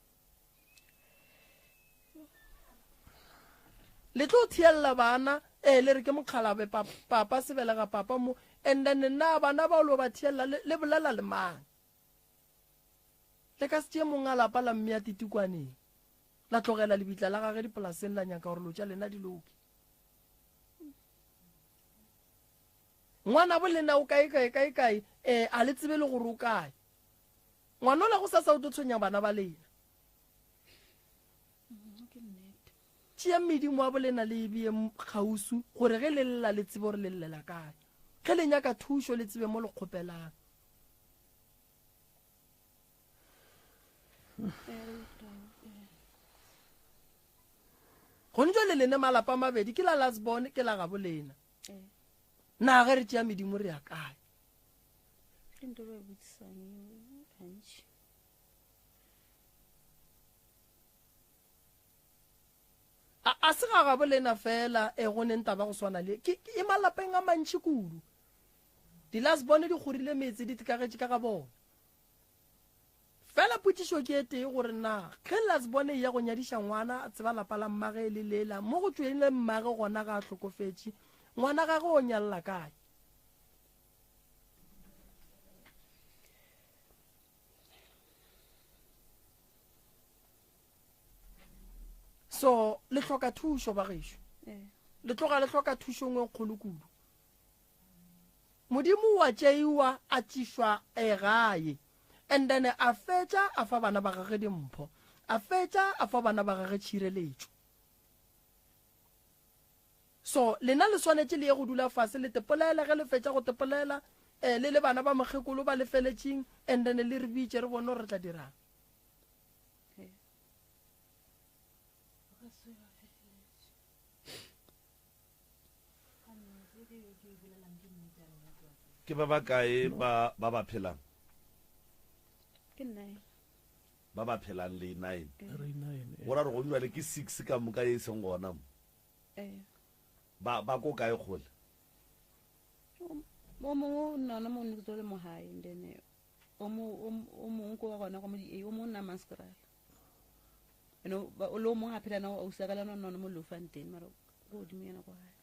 H: Le tlo thiella bana, ee, le re ke mokgalabe, pa, papa se belega papa mo, and then na bana bao lo ba thiella, le, le bolela le mang? Le ka se tšee mong a lapa la mmea titikwaneng, la tlogela lebitla la gage dipolaseng la nyaka gore lo tša lena di loke. Ngwanabo lena o kae kae kae kae, ee, a le tsebe le gore o kae. Ngwanola go sasa o tlo tshwenya bana ba lena. Tšeang medimo wa bolena le e bee kgauswi gore ge le lla le tsebe gore le llela kae. Ge le nyaka thušo le tsebe mo le kgopelang. Gone jwale lene malapa a mabedi ke la Lasbon ke la gabo lena. Na ge re tšea medimo re ya kae?
K: Ke nto ba e botsisang eo gantši.
H: A, a se ga gabo lena fela e go neng taba go swana le ke, ke e malapeng a mantši kudu. Di-last-born di kgorile metse di tikagetše ka ga bona. Fela potšišo ke e tee gore na ge last-born e ya go nyadiša ngwana a tseba lapa la mmage e le lela mo go tšweng le mmage gona ga a hlokofetše, ngwana gagwe o nyalla kae? So le hloka thušo ba gešo, le tloga le hloka thušo ngwe kgolo kudu. Modimo wa tšeiwa a tšišwa e gae and then a fetša a fa bana ba gage dimpho, a fetša a fa bana ba gage tšhireletšo. So lena le swanetše le ye go dula fase le tepolele, ge le fetša go tepolela eh, le le bana ba mokgekolo ba lefeletšing and then le re bitše re bone gore re tla dirang.
A: Ke ba bakae ba ba ba phelang?
K: Ke nine.
A: Ba ba phelang le nine.
L: Re nine.
A: Go ra gore go jwale ke six ka moka ye e seng gona mo.
K: Ee.
A: Ba ba ko kae kgole?
K: O mongwe o nna gona mo ne ke tswa le mo gae and then eh, o mo o mongwe ko wa gona go mo di o mongwe nna Maskrala. And o ba- le o mongwe a phela na o ausi ka le nna mo Bloemfontein mara ko godimo yena ko gae.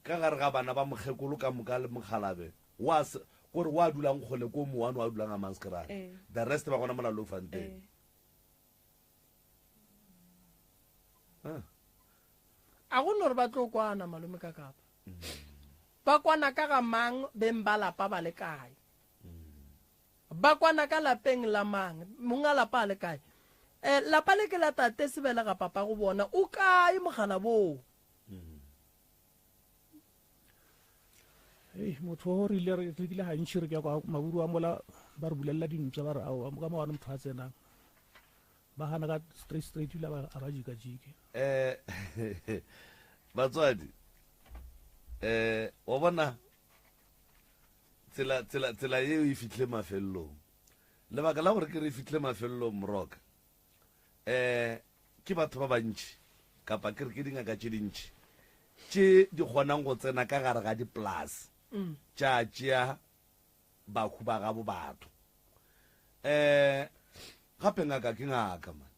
A: Ka gare ga bana ba mokgekolo ka moka le mokgalabe wa se gore wa dulang kgole ko mowane wa dulang a Maskrala.
K: Ee.
A: The rest ba gona mola Bloemfontein.
K: Ee.
H: A go no re ba tlo kwana malome ka kapa. Ba kwana ka ga mang beng ba lapa ba le kae? Ba kwana ka lapeng la mang mong a lapa a le kae? Eh, lapa le ke la tate sebelega papa go bona o kae mogala boo?
L: Ei, motho o re ile re kile gantši re ke kwa maburu a mola ba re bulelela dimpša ba re aowa ka mo gane motho a tsenang ba gana ka straight straight ebile a ba jikajike
A: eh batswadi eh wa bona tsela tsela tsela yeo e fihle mafelelong lebaka la gore ke re fihle mafelelong moroka eh ke batho ba bantši kapa ke re ke dingaka tše dintši tše di kgonang go tsena ka gare ga dipolase mm. tša tšea bahu ba gabo batho um gape ngaka ke ngaka man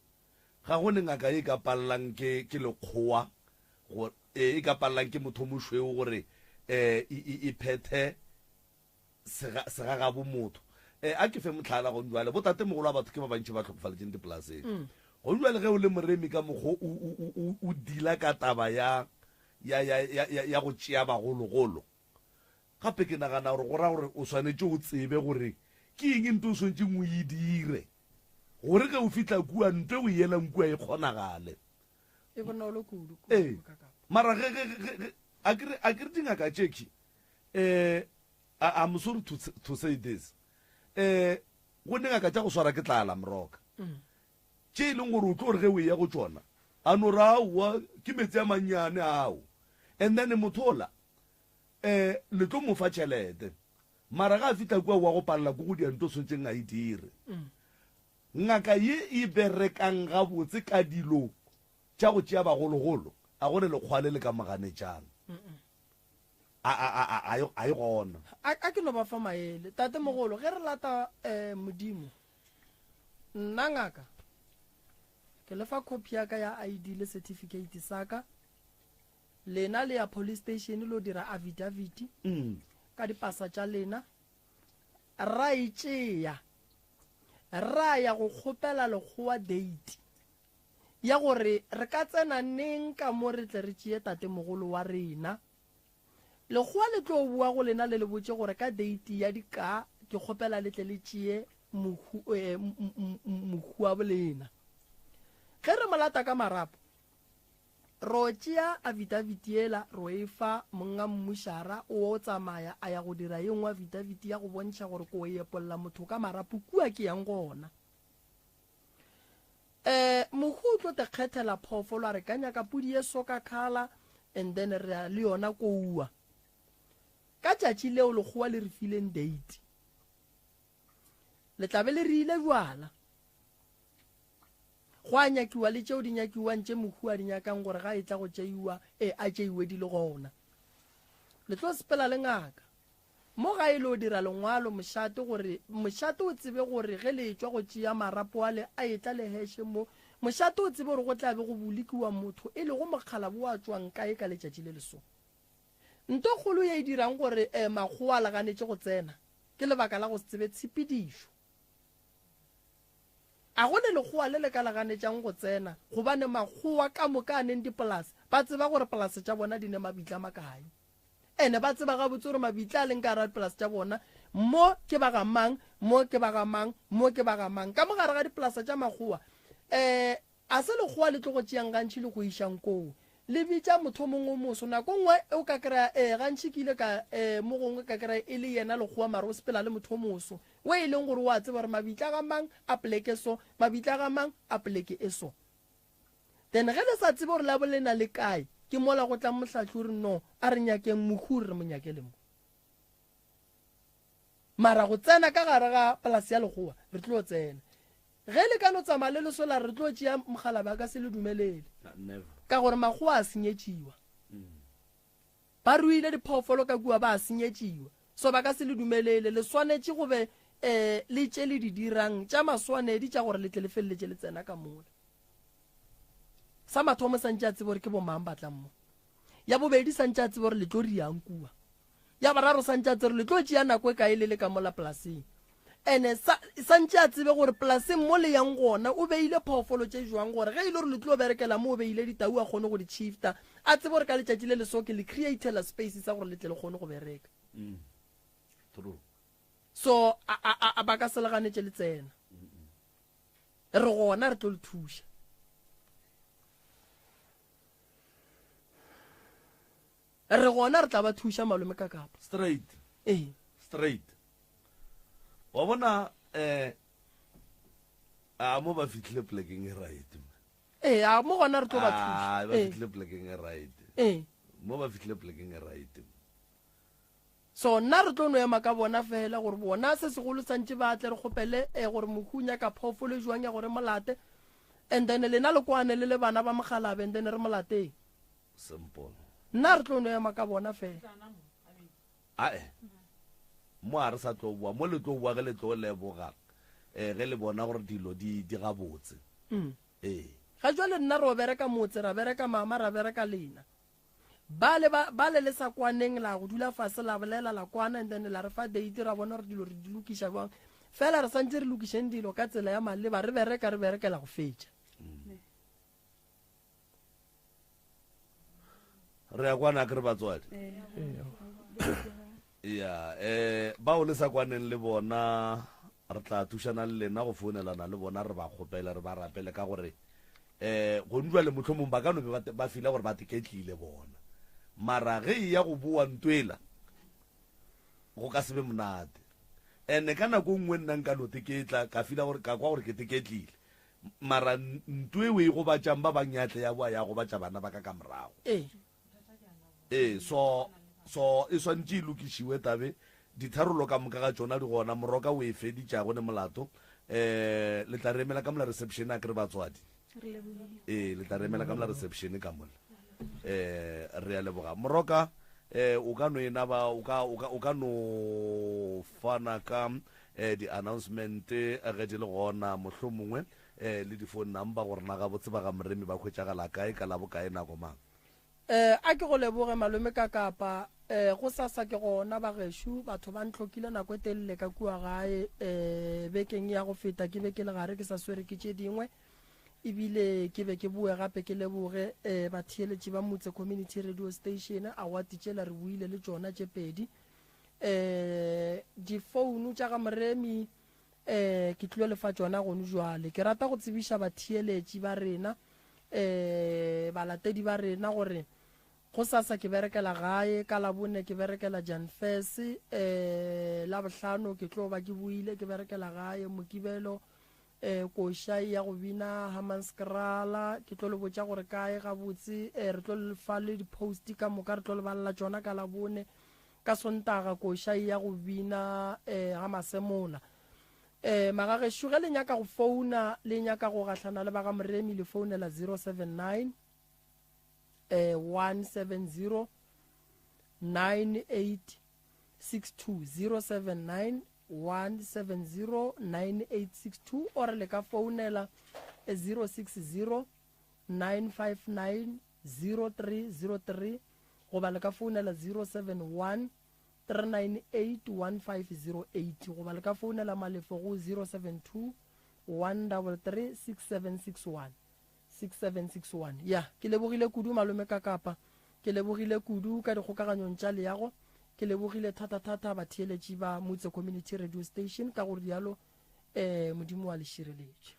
A: ga go ne ngaka e ka palelang ke ke lekgowa go e ka palelang ke motho mošweu gore um e phethe segagabo motho um a ke fe motlhala gong jwale botatemogolo wa batho ke ba bantši ba tlhokofaletšeng dipolaseng mm. Go jwale ge o le moremi ka mokgo o, o, o, o, o dila ka taba ya, ya, ya, ya, ya, ya go tšea bagologolo, gape ke nagana gore go ra gore o swanetše o tsebe gore ke eng nto o swanetšeng o e dire gore ge o fihla kua nto e o e elang kua e kgonagale.
H: E bonolo kudu.
A: Ee, mara ge, ge, ge, ge, a ke re, a ke re dingaka tšekhwi, eh, I, I'm sorry to, to say this, eh, go ne ngaka tša go swara ke tlala moroka. Tše e leng gore o tlo re ge o eya go tšona, a no re aowa ke meetse a mannyane ao. And then motho ola, eh, le tlo mo fa tšhelete. Mara ga a fihla kua wa go palela ko go dia nto swanetšeng a e dire. Ngaka ye e berekang gabotse ka dilo tša go tšea bagologolo, a go ne lekgowa le le ka mo ganetšang. A, a, a, a, a e, a e gona.
H: A, a ke no ba fa maele. Tatemogolo, ge re lata eh, Modimo, nna ngaka, ke le fa copy ya ka ya ID le certificate sa ka, lena le ya police station lo dira affidavit
A: mm.
H: ka dipasa tša lena, ra e tšea, ra ya go kgopela lekgowa date ya gore re ka tsena neng ka mo re tle re tšee tatemogolo wa rena. Lekgowa le tlo boa go lena le le botše gore ka date ya dikaa ke kgopela le tle le tšee mohu, eh, mohu wa bolena. Ge re mo lata ka marapo, ro tšea affidavit yela ro e fa monga mmušara, o tsamaya a ya go dira ye nngwe affidavit ya go bontšha gore ko epolla motho ka marapo kua ke yang gona. Eh, mohu o tlo te kgethela phoofolo a re ka nyaka pudi ye so ka khala and then re ya le yona koua. Ka tšatši leo lekgowa le re fileng date. Le tla be le re ile jwala. Go a nyakiwa le tšeo di nyakiwang tše mohu a di nyakang gore ga e tla go tšeiwa, e a tšeiwe di le gona. Le tlo sepela le ngaka. Mo gae le o dira lengwalo mošate gore mošate o tsebe gore ge le etšwa go tšea marapo ale a etla le heše mo, mošate o tsebe gore go tla be go bolokiwa motho e lego mokgalabo wa tšwang kae ka letšatši le leso. Nto kgolo ye e dirang gore makgowa a le ganetše go tsena ke lebaka la go se tsebe tshepedišo. A go ne lekgowa le le ka le ganetšang go tsena gobane makgowa ka moka a neng dipolase ba tseba gore polase tša bona di ne mabitla makae. Ene ba tseba gabotse gore mabitla a leng ka gare ga dipolase tša bona, mo ke ba ga mang, mo ke ba ga mang, mo ke ba ga mang. Ka mo gare ga dipolasa tša makgowa, um a se lekgowa le tlo go tšeang gantši le go išang koo. Le bitša motho o mongwe o moso. Nako nngwe o ka kry-a, ee, gantši ke ile ka, ee, mo gongwe ka kry-a e le yena lekgowa mara o sepela le motho o moso, o e leng gore o a tseba gore mabitla a ga mang a poleke so, mabitla a ga mang a poleke e so. Then ge le sa tsebe gore la bo le na le kae, ke mola go tlang mohlahli o re no, a re nyakeng mohu re mo nyakele mo. Mara go tsena ka gare ga polase ya lekgowa, re tlo tsena. Ge le ka no tsamaya le leso la re re tlo tšea mokgalabje a ka se le dumelele. Ka gore makgowa a senyetšiwa. Ba ruile diphoofolo ka kua ba a senyetšiwa. So ba ka se le dumelele. Le swanetše go be um le tše le di dirang tša maswanedi tša gore le tle le feleletše le tsena ka mola. Sa mathomo sa ntše a tsebe gore ke bomang ba tlang mo. Ya bobedi sa ntše a tsebe gore le tlo riang kua. Ya boraro sa ntše a tsebe gore le tlo tšea nako e kae le le ka mola polaseng. Ene sa, sa ntše a tsebe gore polaseng mo le yang gona o beile phoofolo tše jwang gore ge e le gore le tlo berekela mo o beile ditau a kgone go di shifta, a tsebe gore ka letšatši le leso ke le createla space sa gore le tle le kgone go bereka.
A: Mm. True.
H: So a, a, a, ba ka se le ganetše le tsena. Re gona re tlo le thuša. Re gona re tla ba thuša malome ka kapa.
A: Straight.
H: Ee.
A: Straight. Wa bona eh a mo ba fihlile plekeng e right.
H: Ee, a mo gona re tlo ba thuša.
A: Ah, ba fihlile plekeng e right.
H: Ee.
A: Mo ba fihlile plekeng e right.
H: So nna re tlo no ema ka bona fela gore bona se segolo santše ba tle re kgopele eh, gore mohu o nyaka phoofolo e jwang ya gore molate and then lena le kwane le le bana ba mogalabe and then re molateng.
A: Simple.
H: Nna re tlo no ema ka bona fela.
A: Ae. Mo a re sa tlo boa, mo le tlo boa ge le tlo leboga eh ge le bona gore dilo di di gabotse.
H: Mm.
A: Ee.
H: Ga jwale nna ro bereka motse, ra bereka mama, ra bereka lena. Bale ba, bale le sa kwaneng la go dula fase la bolela la kwana and then la re fa date ra bona gore dilo re di lokiša jwang. Fela re santse re lokišeng dilo ka tsela ya maleba re bereka re berekela go fetša.
A: Mm. Re a kwana ke re batswadi. Ya, eh bao le sa kwaneng le bona re tla thušana le lena go founelana le bona re ba kgopele re ba rapele ka gore eh gone jwale mohlomong ba ka no be ba ba fila gore ba teketlile bona. Mara ge e ya go boa ntwela go ka se be monate. Ene ka nako nngwe nna nka no teketla ka fila gore ka kwa gore ke teketlile. Mara ntwe o e gobatšang ba bang ya tle ya boa ya gobatša bana ba ka ka morago.
H: Ee.
A: Ee, so, so e swantše e lokišiwe tabe. Ditharollo ka moka ga tšona di gona. Moroka o e feditše, ga go ne molato. Um le tla re emela ka mola reception, a ke re batswadi?
K: Re lebogile.
A: Ee, le tla re emela ka mola reception ka mola. Um re a leboga. Moroka, um o ka no e naba, o ka, o ka, o ka no fana ka eh, di-announcement ge di le gona, mohlomongwe eh, le di-phone number gore na gabotse ba ga Moremi ba hwetšagala kae, ka la bokae, nako mang.
H: Eh, a ke go leboge malome ka kapa eh, go sasa ke gona bagešo batho ba ntlhokile nako e telele ka kua gae eh, bekeng ya go feta ke be ke le gare ke sa swere ke tše dingwe ebile ke be ke boe gape ke leboge eh, batheeletši ba Motse Community Radio Station award tšela re buile le tšona tše pedi eh difounu tša ga Moremi eh ke tlilo lefa tšona gone jwale. Ke rata go tsebiša batheeletši ba rena eh balatedi ba rena gore go sasa ke berekela gae, ka Labone ke berekela Janfes, eh Labohlano ke tlo ba ke boile ke berekela gae, Mokibelo eh koša e ya go bina Hammanskraal, ke tlo le botša gore kae gabotse, eh re tlo le fa le di-post ka moka, re tlo le balela tšona ka Labone. Ka Sontaga koša e ya go bina eh ga Masemola. Eh magagešo ge le nyaka go founa le nyaka go gahlana le ba ga Moremi le founela 079 eh 170 9862 079 170 9862 or le ka founela 060 959 0303 goba le ka founela 071 398 1508 goba le ka founela Malefo go 072 133 6761. 6761. Ya, ke lebogile kudu malome Kakapa. Ke lebogile kudu ka dikgokaganyong tša leago. Ke lebogile thata-thata batheeletši ba Motse Community Radio Station ka go rialo eh Modimo wa le šireletše.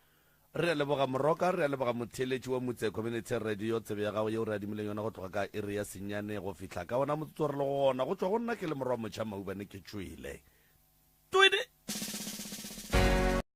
A: Re a leboga Moroka, re a leboga motheeletši wa Motse Community Radio, tsebe ya gago yeo re adimileng yona go tloga ka iri ya senyane go fihla ka wona motsotso re le go ona. Go tšwa go nna ke le morwa motšha Maubane ke tšwele. Twede!